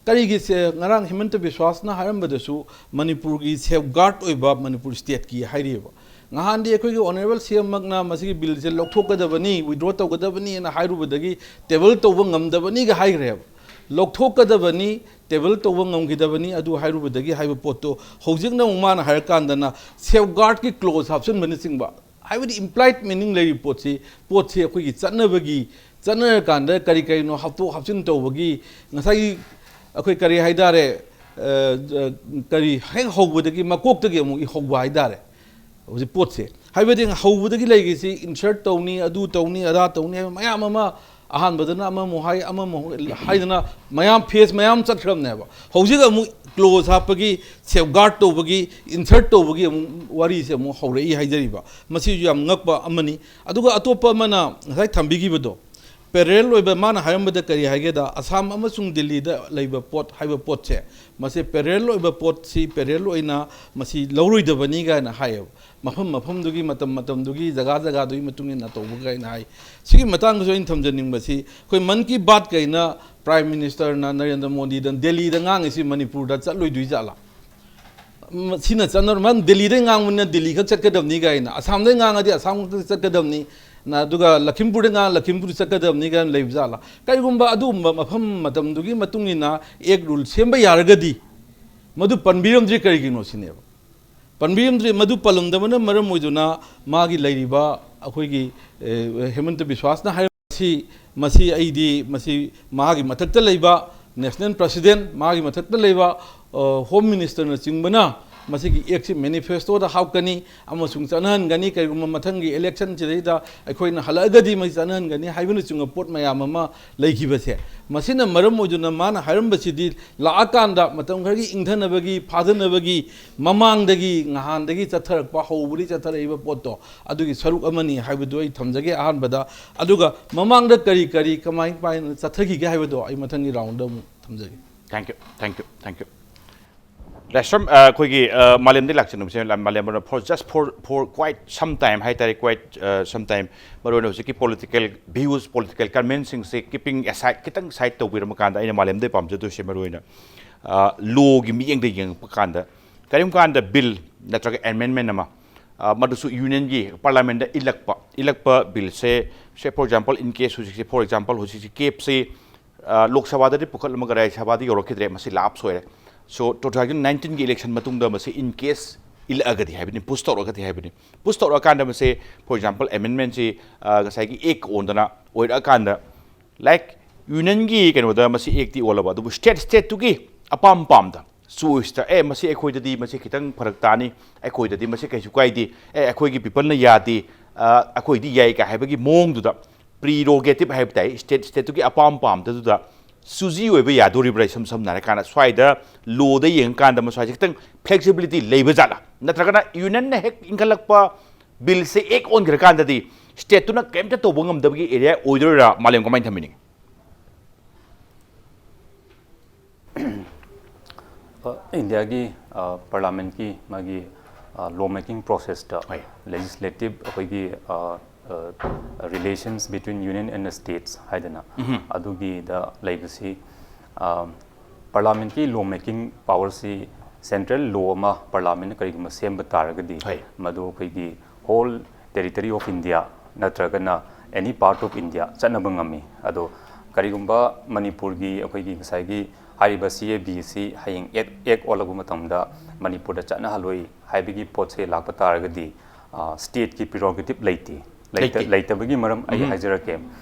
ꯀꯔꯤꯒꯤ ꯁꯦ-, ꯉꯔꯥꯡ ꯍꯤꯃꯟꯇ ꯕꯤꯁ꯭ꯋꯥꯁꯅ ꯍꯥꯏꯔꯝꯕꯗꯁꯨ ꯃꯅꯤꯄꯨꯔꯒꯤ safeguard ꯑꯣꯏꯕ ꯃꯅꯤꯄꯨꯔ stateꯀꯤ ꯍꯥꯏꯔꯤꯑꯕ꯫ ꯉꯍꯥꯟꯗꯤ ꯑꯩꯈꯣꯏꯒꯤ honourable C M ꯃꯛꯅ ꯃꯁꯤꯒꯤ billꯁꯦ ꯂꯧꯊꯣꯛꯀꯗꯕꯅꯤ, withdraw ꯇꯧꯒꯗꯕꯅꯤ ꯍꯥꯏꯅ ꯍꯥꯏꯔꯨꯕꯗꯒꯤ table ꯇꯧꯕ ꯉꯝꯗꯕꯅꯤꯒ ꯍꯥꯏꯈ꯭ꯔꯦꯕ꯫ ꯂꯧꯊꯣꯛꯀꯗꯕꯅꯤ, table ꯇꯧꯕ ꯉꯝꯈꯤꯗꯕꯅꯤ ꯑꯗꯨ ꯍꯥꯏꯔꯨꯕꯗꯒꯤ ꯍꯥꯏꯕ ꯄꯣꯠꯇꯣ ꯍꯧꯖꯤꯛꯅ ꯑꯃꯨꯛ ꯃꯥꯅ ꯍꯥꯏꯔꯀꯥꯟꯗꯅ safeguardꯀꯤ clause ꯍꯥꯞꯆꯤꯟꯕꯅꯆꯤꯡꯕ, ꯍꯥꯏꯕꯗꯤ implied meaning ꯂꯩꯔꯤꯕ ꯄꯣꯠꯁꯤ, ꯄꯣꯠꯁꯤ ꯑꯩꯈꯣꯏꯒꯤ ꯆꯠꯅꯕꯒꯤ, ꯆꯠꯅꯔꯀꯥꯟꯗ ꯀꯔꯤ ꯀꯔꯤꯅꯣ ꯍꯥꯞꯇꯣꯛ ꯍꯥꯞꯆꯤꯟ ꯇꯧꯕꯒꯤ ꯉꯁꯥꯏꯒꯤ ꯑꯩꯈꯣꯏ ꯀꯔꯤ ꯍꯥꯏꯇꯥꯔꯦ, ꯑ, ꯑ, ꯀꯔꯤ ꯍꯦꯛ ꯍꯧꯕꯗꯒꯤ ꯃꯀꯣꯛꯇꯒꯤ ꯑꯃꯨꯛ ꯍꯧꯕ ꯍꯥꯏꯇꯥꯔꯦ꯫ ꯍꯧꯖꯤꯛ ꯄꯣꯠꯁꯦ ꯍꯥꯏꯕꯗꯤ ꯍꯧꯕꯗꯒꯤ ꯂꯩꯔꯤꯁꯤ insert ꯇꯧꯅꯤ, ꯑꯗꯨ ꯇꯧꯅꯤ, ꯑꯗꯥ ꯇꯧꯅꯤ ꯍꯥꯏꯕ ꯃꯌꯥꯝ ꯑꯃ ꯑꯍꯥꯟꯕꯗꯅ ꯑꯃꯃꯨꯛ ꯍꯥꯏ, ꯑꯃꯃꯨꯛ ꯍꯥꯏꯗꯅ ꯃꯌꯥꯝ phase ꯃꯌꯥꯝ ꯆꯠꯈ꯭ꯔꯕꯅꯦꯕ꯫ ꯍꯧꯖꯤꯛ ꯑꯃꯨꯛ clause ꯍꯥꯞꯄꯒꯤ, safeguard ꯇꯧꯕꯒꯤ, insert ꯇꯧꯕꯒꯤ ꯑꯃꯨꯛ ꯋꯥꯔꯤꯁꯦ ꯑꯃꯨꯛ ꯍꯧꯔꯛꯏ ꯍꯥꯏꯖꯔꯤꯕ꯫ ꯃꯁꯤꯁꯨ ꯌꯥꯝ ꯉꯛꯄ ꯑꯃꯅꯤ꯫ ꯑꯗꯨꯒ ꯑꯇꯣꯞꯄ ꯑꯃꯅ ꯉꯁꯥꯏ ꯊꯝꯕꯤꯈꯤꯕꯗꯣ, parallel ꯑꯣꯏꯕ ꯃꯥꯅ ꯍꯥꯏꯔꯝꯕꯗ ꯀꯔꯤ ꯍꯥꯏꯒꯦꯗ, ꯑꯁꯥꯝ ꯑꯃꯁꯨꯡ ꯗꯤꯜꯂꯤꯗ ꯂꯩꯕ ꯄꯣꯠ ꯍꯥꯏꯕ ꯄꯣꯠꯁꯦ, ꯃꯁꯤ parallel ꯑꯣꯏꯕ ꯄꯣꯠꯁꯤ parallel ꯑꯣꯏꯅ ꯃꯁꯤ ꯂꯧꯔꯣꯏꯗꯕꯅꯤ ꯀꯥꯏꯅ ꯍꯥꯏꯌꯦꯕ꯫ ꯃꯐꯝ ꯃꯐꯝꯗꯨꯒꯤ, ꯃꯇꯝ ꯃꯇꯝꯗꯨꯒꯤ, ꯖꯒꯥ ꯖꯒꯥꯗꯨꯒꯤ ꯃꯇꯨꯡ ꯏꯟꯅ ꯇꯧꯕ ꯀꯥꯏꯅ ꯍꯥꯏ꯫ ꯁꯤꯒꯤ ꯃꯇꯥꯡꯗꯁꯨ ꯑꯩꯅ ꯊꯝꯖꯅꯤꯡꯕꯁꯤ, ꯑꯩꯈꯣꯏ ꯃꯟ ꯀꯤ ꯕꯥꯠ ꯀꯩꯅ Prime Ministerꯅ ꯅꯔꯦꯟꯗ꯭ꯔ ꯃꯣꯗꯤꯗ ꯗꯦꯜꯂꯤꯗ ꯉꯥꯡꯉꯤꯁꯤ ꯃꯅꯤꯄꯨꯔꯗ ꯆꯠꯂꯣꯏꯗꯣꯏ ꯖꯥꯠꯂꯥ? ꯃ-, ꯁꯤꯅ ꯆꯠꯅꯔ-, ꯃꯥꯅ ꯗꯦꯜꯂꯤꯗꯩ ꯉꯥꯡꯕꯅꯤꯅ ꯗꯦꯜꯂꯤ ꯈꯛ ꯆꯠꯀꯗꯕꯅꯤ ꯀꯥꯏꯅ, ꯑꯁꯥꯝꯗꯩ ꯉꯥꯡꯉꯗꯤ ꯑꯁꯥꯝ ꯈꯛꯇ ꯆꯠꯀꯗꯕꯅꯤ, ꯅ-, ꯑꯗꯨꯒ ꯂꯈꯤꯝꯄꯨꯔꯗ ꯉꯥꯡ-, ꯂꯈꯤꯝꯄꯨꯔ ꯆꯠꯀꯗꯕꯅꯤ ꯀꯥꯏꯅ ꯂꯩꯕ ꯖꯥꯠꯂꯥ? ꯀꯔꯤꯒꯨꯝꯕ ꯑꯗꯨꯒꯨꯝꯕ ꯃꯐꯝ ꯃꯇꯝꯗꯨꯒꯤ ꯃꯇꯨꯡ ꯏꯟꯅ act rule ꯁꯦꯝꯕ ꯌꯥꯔꯒꯗꯤ, ꯃꯗꯨ ꯄꯟꯕꯤꯔꯝꯗ꯭ꯔꯤ ꯀꯔꯤꯒꯤꯅꯣ ꯁꯤꯅꯦꯕ꯫ ꯄꯟꯕꯤꯔꯝꯗ꯭ꯔꯤ, ꯃꯗꯨ ꯄꯜꯂꯝꯗꯕꯅ ꯃꯔꯝ ꯑꯣꯏꯗꯨꯅ ꯃꯥꯒꯤ ꯂꯩꯔꯤꯕ ꯑꯩꯈꯣꯏꯒꯤ, ꯑꯦ, ꯍꯦꯃꯟꯇ ꯕꯤꯁ꯭ꯋꯥꯁꯅ ꯍꯥꯏꯔꯤꯕꯁꯤ, ꯃꯁꯤ ꯑꯩꯗꯤ, ꯃꯁꯤ ꯃꯥꯒꯤ ꯃꯊꯛꯇ ꯂꯩꯕ National President, ꯃꯥꯒꯤ ꯃꯊꯛꯇ ꯂꯩꯕ, ꯑ, Home Ministerꯅꯆꯤꯡꯕꯅ ꯃꯁꯤꯒꯤ actꯁꯤ manifestoꯗ ꯍꯥꯞꯀꯅꯤ ꯑꯃꯁꯨꯡ ꯆꯠꯅꯍꯟꯒꯅꯤ꯫ ꯀꯔꯤꯒꯨꯝꯕ ꯃꯊꯪꯒꯤ electionꯁꯤꯗꯩꯗ ꯑꯩꯈꯣꯏꯅ ꯍꯜꯂꯛꯑꯒꯗꯤ ꯃꯁꯤ ꯆꯠꯅꯍꯟꯒꯅꯤ ꯍꯥꯏꯕꯅꯆꯤꯡꯕ ꯄꯣꯠ ꯃꯌꯥꯝ ꯑꯃ ꯂꯩꯈꯤꯕꯁꯦ, ꯃꯁꯤꯅ ꯃꯔꯝ ꯑꯣꯏꯗꯨꯅ ꯃꯥꯅ ꯍꯥꯏꯔꯝꯕꯁꯤꯗꯤ ꯂꯥꯛꯑꯀꯥꯟꯗ ꯃꯇꯝ ꯈꯔꯒꯤ ꯏꯪꯊꯅꯕꯒꯤ, ꯐꯥꯗꯅꯕꯒꯤ ꯃꯃꯥꯡꯗꯒꯤ, ꯉꯍꯥꯟꯗꯒꯤ ꯆꯠꯊꯔꯛꯄ, ꯍꯧꯕꯗꯒꯤ ꯆꯠꯊꯔꯛꯏꯕ ꯄꯣꯠꯇꯣ, ꯑꯗꯨꯒꯤ ꯁꯔꯨꯛ ꯑꯃꯅꯤ ꯍꯥꯏꯕꯗꯨ ꯑꯩ ꯊꯝꯖꯒꯦ ꯑꯍꯥꯟꯕꯗ꯫ ꯑꯗꯨꯒ ꯃꯃꯥꯡꯗ ꯀꯔꯤ ꯀꯔꯤ, ꯀꯃꯥꯏ ꯀꯃꯥꯏꯅ ꯆꯠꯊꯈꯤꯒꯦ ꯍꯥꯏꯕꯗꯣ ꯑꯩ ꯃꯊꯪꯒꯤ roundꯗ ꯑꯃꯨꯛ ꯊꯝꯖꯒꯦ꯫ Thank you, thank you, thank you. ꯂꯥꯏꯁ꯭ꯔꯝ, ꯑ, ꯑꯩꯈꯣꯏꯒꯤ, ꯑ, ꯃꯥꯂꯦꯝꯗꯒꯤ ꯂꯥꯛꯆꯅꯕꯁꯦ, ꯃꯥꯂꯦꯝ ꯑꯃꯅ for just for, for quite some time ꯍꯥꯏ ꯇꯥꯔꯦ, quite, ꯑ, some time, ꯃꯔꯨꯑꯣꯏꯅ ꯍꯧꯖꯤꯛꯀꯤ political views, political comments ꯁꯤꯡꯁꯦ keeping aside, ꯈꯤꯇꯪ side ꯇꯧꯕꯤꯔꯝꯃ ꯀꯥꯟꯗ, ꯑꯩꯅ ꯃꯥꯂꯦꯝꯗꯒꯤ ꯄꯥꯝꯖꯗꯣꯏꯁꯦ ꯃꯔꯨꯑꯣꯏꯅ, ꯑ, law ꯒꯤ ꯃꯤꯠꯌꯦꯡꯗ ꯌꯦꯡꯉꯛꯄ ꯀꯥꯟꯗ, ꯀꯔꯤꯒꯨꯝꯕ ꯀꯥꯟꯗ bill ꯅꯠꯇ꯭ꯔꯒ amendment ꯑꯃ, ꯑ, ꯃꯗꯨꯁꯨ Union ꯒꯤ Parliament the ꯏꯜꯂꯛꯄ, ꯏꯜꯂꯛꯄ bill say, say for example, in case ꯍꯧꯖꯤꯛꯁꯦ, for example, ꯍꯧꯖꯤꯛꯁꯦ cap ꯁꯦ ꯑ, ꯂꯣꯛ ꯁꯚꯥꯗꯗꯤ ꯄꯨꯈꯠꯂꯝꯃꯒ ꯔꯥꯖ꯭ꯌ ꯁꯚꯥꯗ ꯌꯧꯔꯛꯈꯤꯗ꯭ꯔꯦ, ꯃꯁꯤ lapse ꯑꯣꯏꯔꯦ꯫ So, two thousand nineteen ꯒꯤ election ꯃꯇꯨꯡꯗ ꯃꯁꯤ in case ꯏꯜꯂꯛꯑꯒꯗꯤ ꯍꯥꯏꯕꯅꯤ, push ꯇꯧꯔꯛꯑꯒꯗꯤ ꯍꯥꯏꯕꯅꯤ, push ꯇꯧꯔꯛꯑꯀꯥꯟꯗ ꯃꯁꯤ, for example, amendment ꯁꯤ, ꯑ, ꯉꯁꯥꯏꯒꯤ act ꯑꯣꯟꯗꯅ ꯑꯣꯏꯔꯛꯑꯀꯥꯟꯗ, like, Union ꯒꯤ ꯀꯩꯅꯣꯗ ꯃꯁꯤ act ꯇꯤ ꯑꯣꯜꯂꯕ, ꯑꯗꯨꯕꯨ state, state ꯇꯨꯒꯤ ꯑꯄꯥꯝ ꯄꯥꯝꯗ, choice ꯇ, "ꯑꯦ, ꯃꯁꯤ ꯑꯩꯈꯣꯏꯗꯗꯤ ꯃꯁꯤ ꯈꯤꯇꯪ ꯐꯔꯛ ꯇꯥꯅꯤ, ꯑꯩꯈꯣꯏꯗꯗꯤ ꯃꯁꯤ ꯀꯩꯁꯨ ꯀꯥꯏꯗꯦ, ꯑꯦ, ꯑꯩꯈꯣꯏꯒꯤ people ꯅ ꯌꯥꯗꯦ, ꯑ, ꯑꯩꯈꯣꯏꯗꯤ ꯌꯥꯏ" ꯀꯥꯏ ꯍꯥꯏꯕꯒꯤ ꯃꯑꯣꯡꯗꯨꯗ, prerogative ꯍꯥꯏꯕ ꯇꯥꯏ, state, state ꯇꯨꯒꯤ ꯑꯄꯥꯝ ꯄꯥꯝꯗꯗꯨꯗ choosy ꯑꯣꯏꯕ ꯌꯥꯗꯣꯔꯤꯕ꯭ꯔꯥ? ꯏꯁꯝ ꯁꯝꯅ ꯍꯥꯏꯔꯀꯥꯟꯗ, ꯁ꯭ꯋꯥꯏꯗ law ꯗ ꯌꯦꯡꯉꯀꯥꯟꯗ ꯃꯁ꯭ꯋꯥꯏꯁꯦ ꯈꯤꯇꯪ flexibility ꯂꯩꯕ ꯖꯥꯠꯂꯥ? ꯅꯠꯇ꯭ꯔꯒꯅ Union ꯅ ꯍꯦꯛ ꯏꯟꯈꯠꯂꯛꯄ bill ꯁꯦ act ꯑꯣꯟꯈ꯭ꯔꯀꯥꯟꯗꯗꯤ state ꯇꯨꯅ ꯀꯔꯤꯝꯇ ꯇꯧꯕ ꯉꯝꯗꯕꯒꯤ area ꯑꯣꯏꯗꯣꯏꯔꯥ? ꯃꯥꯂꯦꯝ, ꯀꯃꯥꯏꯅ ꯊꯝꯕꯤꯅꯤꯡꯉꯤ? ꯑ, ꯏꯟꯗꯤꯌꯥꯒꯤ, ꯑ, Parliament ꯀꯤ ꯃꯥꯒꯤ, ꯑ, law making process ꯇ ꯍꯣꯏ꯫ Legislative ꯑꯩꯈꯣꯏꯒꯤ, ꯑ, ꯑ, relations between Union and the States ꯍꯥꯏꯗꯅ, ꯎꯝꯍꯨꯝ꯫ ꯑꯗꯨꯒꯤꯗ ꯂꯩꯕꯁꯤ, ꯑ, Parliament ꯀꯤ law making power ꯁꯤ central law ꯑꯃ Parliament ꯅ ꯀꯔꯤꯒꯨꯝꯕ ꯁꯦꯝꯕ ꯇꯥꯔꯒꯗꯤ, ꯍꯣꯏ꯫ ꯃꯗꯨ ꯑꯩꯈꯣꯏꯒꯤ whole territory of India ꯅꯠꯇ꯭ꯔꯒꯅ any part of India ꯆꯠꯅꯕ ꯉꯝꯃꯤ꯫ ꯑꯗꯣ ꯀꯔꯤꯒꯨꯝꯕ ꯃꯅꯤꯄꯨꯔꯒꯤ ꯑꯩꯈꯣꯏꯒꯤ ꯉꯁꯥꯏꯒꯤ ꯍꯥꯏꯔꯤꯕ C A B ꯑꯁꯤ ꯍꯌꯦꯡ act, act ꯑꯣꯜꯂꯛꯄ ꯃꯇꯝꯗ ꯃꯅꯤꯄꯨꯔꯗ ꯆꯠꯅꯍꯜꯂꯣꯏ ꯍꯥꯏꯕꯒꯤ ꯄꯣꯠꯁꯦ ꯂꯥꯛꯄ ꯇꯥꯔꯒꯗꯤ, ꯑ, state ꯀꯤ prerogative ꯂꯩꯇꯦ꯫ ꯂꯩꯇ-, ꯂꯩꯇꯦ꯫ ꯂꯩꯇꯕꯒꯤ ꯃꯔꯝ ꯑꯩ ꯎꯝꯍꯨꯝ꯫ ꯍꯥꯏꯖꯔꯛꯀꯦ꯫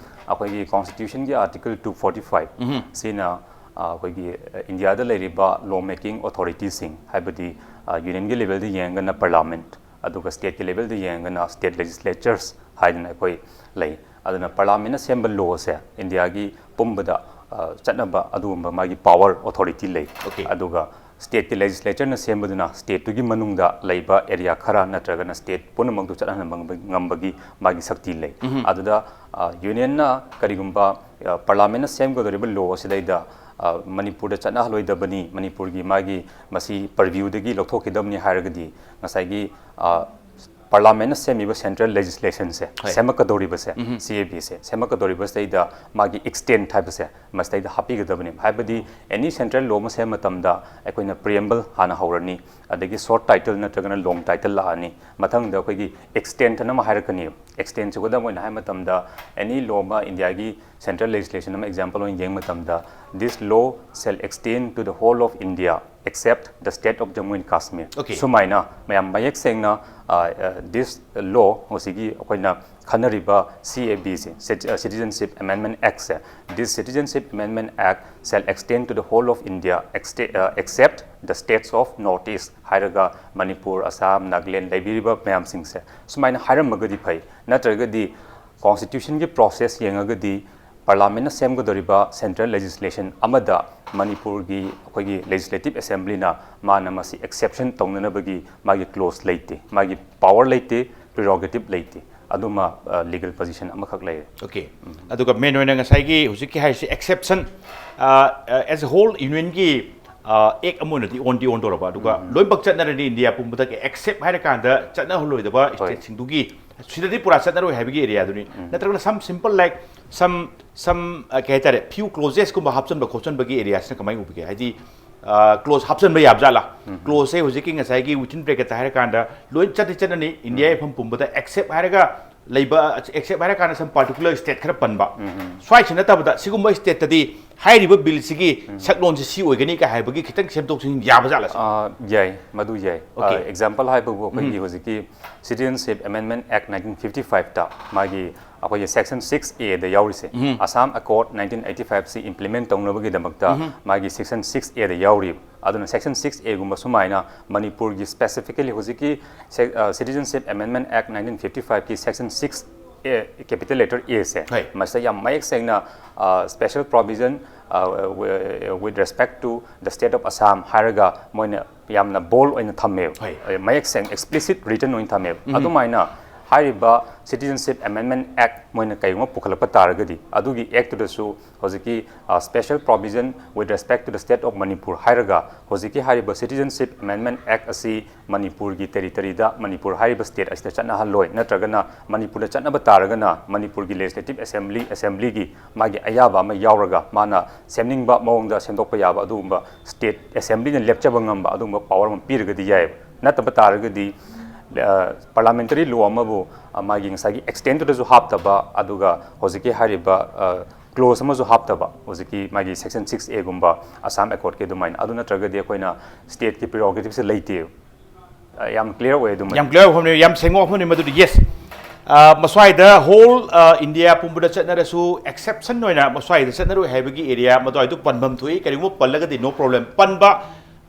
ꯑꯩꯈꯣꯏꯒꯤ constitution ꯒꯤ article two forty five ꯎꯝꯍꯨꯝ꯫ ꯁꯤꯅ, ꯑ, ꯑꯩꯈꯣꯏꯒꯤ, ꯑ, ꯏꯟꯗꯤꯌꯥꯗ ꯂꯩꯔꯤꯕ law making authority ꯁꯤꯡ, ꯍꯥꯏꯕꯗꯤ, ꯑ, Union ꯒꯤ level ꯗ ꯌꯦꯡꯉꯒꯅ Parliament, ꯑꯗꯨꯒ state ꯀꯤ level ꯗ ꯌꯦꯡꯉꯒꯅ state legislatures ꯍꯥꯏꯗꯅ ꯑꯩꯈꯣꯏ ꯂꯩ꯫ ꯑꯗꯨꯅ Parliament ꯅ ꯁꯦꯝꯕ law ꯁꯦ ꯏꯟꯗꯤꯌꯥꯒꯤ ꯄꯨꯝꯕꯗ, ꯑ, ꯆꯠꯅꯕ ꯑꯗꯨꯒꯨꯝꯕ ꯃꯥꯒꯤ power, authority ꯂꯩ꯫ Okay꯫ ꯑꯗꯨꯒ state ꯀꯤ legislature ꯅ ꯁꯦꯝꯕꯗꯨꯅ state ꯇꯨꯒꯤ ꯃꯅꯨꯡꯗ ꯂꯩꯕ area ꯈꯔ ꯅꯠꯇ꯭ꯔꯒꯅ state ꯄꯨꯝꯅꯃꯛꯇꯨ ꯆꯠꯍꯟꯕ ꯉꯝꯕ-, ꯉꯝꯕꯒꯤ ꯃꯥꯒꯤ ꯁꯛꯇꯤ ꯂꯩ꯫ ꯎꯝꯍꯨꯝ꯫ ꯑꯗꯨꯗ, ꯑ, Union ꯅ ꯀꯔꯤꯒꯨꯝꯕ, ꯑ, Parliament ꯅ ꯁꯦꯝꯒꯗꯧꯔꯤꯕ law ꯑꯁꯤꯗꯩꯗ, ꯃꯅꯤꯄꯨꯔꯗ ꯆꯠꯅꯍꯜꯂꯣꯏꯗꯕꯅꯤ, ꯃꯅꯤꯄꯨꯔꯒꯤ ꯃꯥꯒꯤ ꯃꯁꯤ ꯄꯔꯚ꯭ꯌꯨꯗꯒꯤ ꯂꯧꯊꯣꯛꯈꯤꯗꯕꯅꯤ ꯍꯥꯏꯔꯒꯗꯤ ꯉꯁꯥꯏꯒꯤ ꯄꯥꯔꯂꯥꯃꯦꯟꯅ ꯁꯦꯝꯃꯤꯕ ꯁꯦꯟꯇ꯭ꯔꯦꯜ ꯂꯦꯖꯤꯁꯂꯦꯁꯟꯁꯦ, ꯍꯣꯏ꯫ ꯁꯦꯝꯃꯛꯀꯗꯧꯔꯤꯕꯁꯦ, ꯁꯤ ꯑꯦ ꯕꯤꯁꯦ ꯁꯦꯝꯃꯛꯀꯗꯧꯔꯤꯕꯁꯤꯗꯩꯗ ꯃꯥꯒꯤ ꯑꯦꯛꯁꯇꯦꯟꯠ ꯍꯥꯏꯕꯁꯦ ꯃꯁꯤꯗꯩꯗ ꯍꯥꯞꯄꯤꯒꯗꯕꯅꯤ꯫ ꯍꯥꯏꯕꯗꯤ ꯑꯦꯅꯤ ꯁꯦꯟꯇ꯭ꯔꯦꯜ ꯂꯣ ꯑꯃ ꯁꯦꯝꯕ ꯃꯇꯝꯗ ꯑꯩꯈꯣꯏꯅ ꯄ꯭ꯔꯤꯑꯦꯝꯕꯜ ꯍꯥꯟꯅ ꯍꯧꯔꯅꯤ, ꯑꯗꯒꯤ ꯁꯣꯔꯠ ꯇꯥꯏꯇꯜ ꯅꯠꯇ꯭ꯔꯒꯅ ꯂꯣꯡ ꯇꯥꯏꯇꯜ ꯂꯥꯛꯑꯅꯤ, ꯃꯊꯪꯗ ꯑꯩꯈꯣꯏꯒꯤ ꯑꯦꯛꯁꯇꯦꯟꯠ ꯑꯅ ꯑꯃ ꯍꯥꯏꯔꯛꯀꯅꯤ꯫ ꯑꯦꯛꯁꯇꯦꯟꯠꯁꯦ ꯈꯨꯗꯝ ꯑꯣꯏꯅ ꯍꯥꯏꯕ ꯃꯇꯝꯗ ꯑꯦꯅꯤ ꯂꯣ ꯑꯃ, ꯏꯟꯗꯤꯌꯥꯒꯤ ꯁꯦꯟꯇ꯭ꯔꯦꯜ ꯂꯦꯖꯤꯁꯂꯦꯁꯟ ꯑꯃ ꯑꯦꯛꯖꯥꯝꯄꯜ ꯑꯣꯏꯅ ꯌꯦꯡꯕ ꯃꯇꯝꯗ, "This law shall extend to the whole of India except the state of Jammu and Kashmir"꯫ Okay. ꯁꯨꯃꯥꯏꯅ ꯃꯌꯥꯝ ꯃꯌꯦꯛ ꯁꯦꯡꯅ, ꯑ, ꯑ, this law, ꯍꯧꯖꯤꯛꯀꯤ ꯑꯩꯈꯣꯏꯅ ꯈꯟꯅꯔꯤꯕ ꯁꯤ ꯑꯦ ꯕꯤꯁꯦ, Cit-, ꯑ, Citizenship Amendment Actꯁꯦ, "This Citizenship Amendment Act shall extend to the whole of India exte-, ꯑ, except the states of North East" ꯍꯥꯏꯔꯒ ꯃꯅꯤꯄꯨꯔ, ꯑꯁꯥꯝ, ꯅꯥꯒꯥꯂꯦꯟ ꯂꯩꯕꯤꯔꯤꯕ ꯃꯌꯥꯝꯁꯤꯡꯁꯦ ꯁꯨꯃꯥꯏꯅ ꯍꯥꯏꯔꯝꯃꯒꯗꯤ ꯐꯩ꯫ ꯅꯠꯇ꯭ꯔꯒꯗꯤ ꯀꯣꯟꯁꯇꯤꯇ꯭ꯌꯨꯁꯟꯒꯤ ꯄ꯭ꯔꯣꯁꯦꯁ ꯌꯦꯡꯉꯒꯗꯤ ꯄꯥꯔꯂꯥꯃꯦꯟꯅ ꯁꯦꯝꯒꯗꯧꯔꯤꯕ ꯁꯦꯟꯇ꯭ꯔꯦꯜ ꯂꯦꯖꯤꯁꯂꯦꯁꯟ ꯑꯃꯗ ꯃꯅꯤꯄꯨꯔꯒꯤ ꯑꯩꯈꯣꯏꯒꯤ ꯂꯦꯖꯤꯁꯂꯦꯇꯤꯚ ꯑꯦꯁꯦꯝꯕ꯭ꯂꯤꯅ ꯃꯥꯅ ꯃꯁꯤ ꯑꯦꯛꯁꯦꯞꯁꯟ ꯇꯧꯅꯅꯕꯒꯤ ꯃꯥꯒꯤ ꯀ꯭ꯂꯣꯖ ꯂꯩꯇꯦ, ꯃꯥꯒꯤ ꯄꯥꯋꯔ ꯂꯩꯇꯦ, ꯄ꯭ꯔꯤꯔꯣꯒꯦꯇꯤꯚ ꯂꯩꯇꯦ꯫ ꯑꯗꯨꯃ, ꯑ, ꯂꯤꯒꯦꯜ ꯄꯣꯖꯤꯁꯟ ꯑꯃꯈꯛ ꯂꯩꯔꯦ꯫ Okay. ꯑꯗꯨꯒ ꯃꯦꯟ ꯑꯣꯏꯅ ꯉꯁꯥꯏꯒꯤ ꯍꯧꯖꯤꯛꯀꯤ ꯍꯥꯏꯔꯤꯁꯦ ꯑꯦꯛꯁꯦꯞꯁꯟ, ꯑꯦꯁ ꯑꯦ ꯍꯣꯜ ꯌꯨꯅꯤꯌꯟꯒꯤ ꯑꯦꯛ ꯑꯃ ꯑꯣꯏꯅꯗꯤ ꯑꯣꯟꯗꯤ ꯑꯣꯟꯗꯧꯔꯕ, ꯑꯗꯨꯒ ꯂꯣꯏꯅꯃꯛ ꯆꯠꯅꯔꯅꯤ, ꯏꯟꯗꯤꯌꯥ ꯄꯨꯝꯕꯗ ꯑꯦꯛꯁꯦꯞ ꯍꯥꯏꯔꯀꯥꯟꯗ ꯆꯠꯅꯍꯜꯂꯣꯏꯗꯕ ꯁ꯭ꯇꯦꯠꯁꯤꯡꯗꯨꯒꯤ, ꯁꯤꯗꯗꯤ ꯄꯨꯔꯥ ꯆꯠꯅꯔꯣꯏ ꯍꯥꯏꯕꯒꯤ ꯑꯦꯔꯤꯌꯥꯗꯨꯅꯤ꯫ ꯅꯠꯇ꯭ꯔꯒꯅ ꯁꯝ ꯁꯤꯝꯄꯜ ꯂꯥꯏꯛ ꯁꯝ ꯁꯝ ꯀꯩ ꯍꯥꯏꯇꯥꯔꯦ, ꯐ꯭ꯌꯨ ꯀ꯭ꯂꯣꯖꯦꯁꯀꯨꯝꯕ ꯍꯥꯞꯆꯤꯟꯕ ꯈꯣꯠꯆꯤꯟꯕꯒꯤ ꯑꯦꯔꯤꯌꯥꯁꯤꯅ ꯀꯃꯥꯏꯅ ꯎꯕꯤꯒꯦ? ꯍꯥꯏꯗꯤ ꯀ꯭ꯂꯣꯖ ꯍꯥꯞꯆꯤꯟꯕ ꯌꯥꯕ ꯖꯥꯠꯂꯥ? ꯀ꯭ꯂꯣꯖꯁꯦ ꯍꯧꯖꯤꯛꯀꯤ ꯉꯁꯥꯏꯒꯤ ꯋꯤꯊꯤꯟ ꯕ꯭ꯔꯦꯀꯦꯠꯇ ꯍꯥꯏꯔꯀꯥꯟꯗ ꯂꯣꯏ ꯆꯠꯇꯤ ꯆꯠꯅꯅꯤ, ꯏꯟꯗꯤꯌꯥ ꯃꯐꯝ ꯄꯨꯝꯕꯗ ꯑꯦꯛꯁꯦꯞ ꯍꯥꯏꯔꯒ ꯂꯩꯕ, ꯑꯦꯛꯁꯦꯞ ꯍꯥꯏꯔꯀꯥꯟꯗ ꯁꯝ ꯄꯥꯔꯇꯤꯀꯨꯂꯔ ꯁ꯭ꯇꯦꯠ ꯈꯔ ꯄꯟꯕ, ꯁ꯭ꯋꯥꯏꯁꯤ ꯅꯠꯇꯕꯗ ꯁꯤꯒꯨꯝꯕ ꯁ꯭ꯇꯦꯠꯇꯗꯤ ꯍꯥꯏꯔꯤꯕ ꯕꯤꯜꯁꯤꯒꯤ ꯁꯛꯂꯣꯟꯁꯤ ꯁꯤ ꯑꯣꯏꯒꯅꯤ ꯀꯥꯏ ꯍꯥꯏꯕꯒꯤ ꯈꯤꯇꯪ ꯁꯦꯝꯗꯣꯛ ꯁꯦꯝꯖꯤꯟ ꯌꯥꯕ ꯖꯥꯠꯂ ꯁꯤꯅꯤ? ꯑ, ꯌꯥꯏ, ꯃꯗꯨ ꯌꯥꯏ꯫ Okay. ꯑꯦꯛꯖꯥꯝꯄꯜ ꯍꯥꯏꯕꯕꯨ ꯑꯩꯈꯣꯏꯒꯤ ꯍꯧꯖꯤꯛꯀꯤ Citizenship Amendment Act nineteen fifty fiveꯇ ꯃꯥꯒꯤ ꯑꯩꯈꯣꯏꯒꯤ ꯁꯦꯛꯁꯟ ꯁꯤꯛꯁ ꯑꯦꯗ ꯌꯥꯎꯔꯤꯁꯦ, ꯑꯁꯥꯝ ꯑꯦꯀꯣꯔꯗ ꯅꯥꯏꯟꯇꯤꯟ ꯑꯩꯠꯇꯤ ꯐꯥꯏꯚꯁꯤ ꯏꯝꯄ꯭ꯂꯤꯃꯦꯟ ꯇꯧꯅꯕꯒꯤꯗꯃꯛꯇ ꯃꯥꯒꯤ ꯁꯦꯛꯁꯟ ꯁꯤꯛꯁ ꯑꯦꯗ ꯌꯥꯎꯔꯤꯕ꯫ ꯑꯗꯨꯅ ꯁꯦꯛꯁꯟ ꯁꯤꯛꯁ ꯑꯦꯒꯨꯝꯕ ꯁꯨꯃꯥꯏꯅ ꯃꯅꯤꯄꯨꯔꯒꯤ ꯁ꯭ꯄꯦꯁꯤꯐꯤꯀꯦꯂꯤ ꯍꯧꯖꯤꯛꯀꯤ ꯁꯦꯛ-, ꯑ, Citizenship Amendment Act nineteen fifty fiveꯀꯤ section six A, capital letter ꯑꯦꯁꯦ, ꯍꯣꯏ꯫ ꯃꯁꯤꯗ ꯌꯥꯝ ꯃꯌꯦꯛ ꯁꯦꯡꯅ, ꯑ, special provision, ꯑ, wi-, with respect to the state of Assam ꯍꯥꯏꯔꯒ ꯃꯣꯏꯅ ꯌꯥꯝꯅ ꯕꯣꯜ ꯑꯣꯏꯅ ꯊꯝꯃꯦꯕ꯫ ꯍꯣꯏ꯫ ꯑ, ꯃꯌꯦꯛ ꯁꯦꯡ ꯑꯦꯛꯁꯄ꯭ꯂꯤꯁꯤꯠ ꯔꯤꯇꯟ ꯑꯣꯏꯅ ꯊꯝꯃꯦꯕ꯫ ꯑꯗꯨꯃꯥꯏꯅ ꯍꯥꯏꯔꯤꯕ Citizenship Amendment Act ꯃꯣꯏꯅ ꯀꯩꯒꯨꯝꯕ ꯄꯨꯈꯠꯂꯛꯄ ꯇꯥꯔꯒꯗꯤ, ꯑꯗꯨꯒꯤ Act ꯇꯨꯗꯁꯨ ꯍꯧꯖꯤꯛꯀꯤ special provision with respect to the state of Manipur ꯍꯥꯏꯔꯒ, ꯍꯧꯖꯤꯛꯀꯤ ꯍꯥꯏꯔꯤꯕ Citizenship Amendment Act ꯑꯁꯤ ꯃꯅꯤꯄꯨꯔꯒꯤ territory ꯗ, ꯃꯅꯤꯄꯨꯔ ꯍꯥꯏꯔꯤꯕ state ꯑꯁꯤꯗ ꯆꯠꯅꯍꯜꯂꯣꯏ, ꯅꯠꯇ꯭ꯔꯒꯅ ꯃꯅꯤꯄꯨꯔꯗ ꯆꯠꯅꯕ ꯇꯥꯔꯒꯅ ꯃꯅꯤꯄꯨꯔꯒꯤ Legislative Assembly, Assembly ꯒꯤ ꯃꯥꯒꯤ ꯑꯌꯥꯕ ꯑꯃ ꯌꯥꯎꯔꯒ ꯃꯥꯅ ꯁꯦꯝꯅꯤꯡꯕ ꯃꯑꯣꯡꯗ ꯁꯦꯝꯗꯣꯛꯄ ꯌꯥꯕ ꯑꯗꯨꯒꯨꯝꯕ state assembly ꯅ ꯂꯦꯞꯆꯕ ꯉꯝꯕ ꯑꯗꯨꯒꯨꯝꯕ power ꯑꯃ ꯄꯤꯔꯒꯗꯤ ꯌꯥꯏꯑꯕ꯫ ꯅꯠꯇꯕ ꯇꯥꯔꯒꯗꯤ, ꯑ, parliamentary law ꯑꯃꯕꯨ, ꯑ, ꯃꯥꯒꯤ ꯉꯁꯥꯏꯒꯤ Act ꯇꯨꯗꯁꯨ ꯍꯥꯞꯇꯕ, ꯑꯗꯨꯒ ꯍꯧꯖꯤꯛꯀꯤ ꯍꯥꯏꯔꯤꯕ, ꯑ, clause ꯑꯃꯁꯨ ꯍꯥꯞꯇꯕ, ꯍꯧꯖꯤꯛꯀꯤ ꯃꯥꯒꯤ Section six A ꯒꯨꯝꯕ Assam Accord ꯀꯤ ꯑꯗꯨꯃꯥꯏꯅ, ꯑꯗꯨ ꯅꯠꯇ꯭ꯔꯒꯗꯤ ꯑꯩꯈꯣꯏꯅ state ꯀꯤ prerogative ꯁꯦ ꯂꯩꯇꯦꯕ꯫ ꯑ, ꯌꯥꯝ clear ꯑꯣꯏ ꯑꯗꯨꯃꯗꯤ꯫ ꯌꯥꯝ clear ꯋꯥꯐꯝꯅꯤ, ꯌꯥꯝ ꯁꯦꯡꯕ ꯋꯥꯐꯝꯅꯤ ꯃꯗꯨꯗꯤ꯫ Yes, ꯑ, ꯃꯁ꯭ꯋꯥꯏꯗ whole, ꯑ, India ꯄꯨꯝꯕꯗ ꯆꯠꯅꯔꯁꯨ, exception ꯑꯣꯏꯅ ꯃꯁ꯭ꯋꯥꯏꯗ ꯆꯠꯅꯔꯣꯏ ꯍꯥꯏꯕꯒꯤ area ꯃꯗꯨꯋꯥꯏꯗꯨ ꯄꯟꯐꯝ ꯊꯣꯛꯏ꯫ ꯀꯔꯤꯒꯨꯝꯕ ꯄꯜꯂꯒꯗꯤ no problem꯫ ꯄꯟꯕ,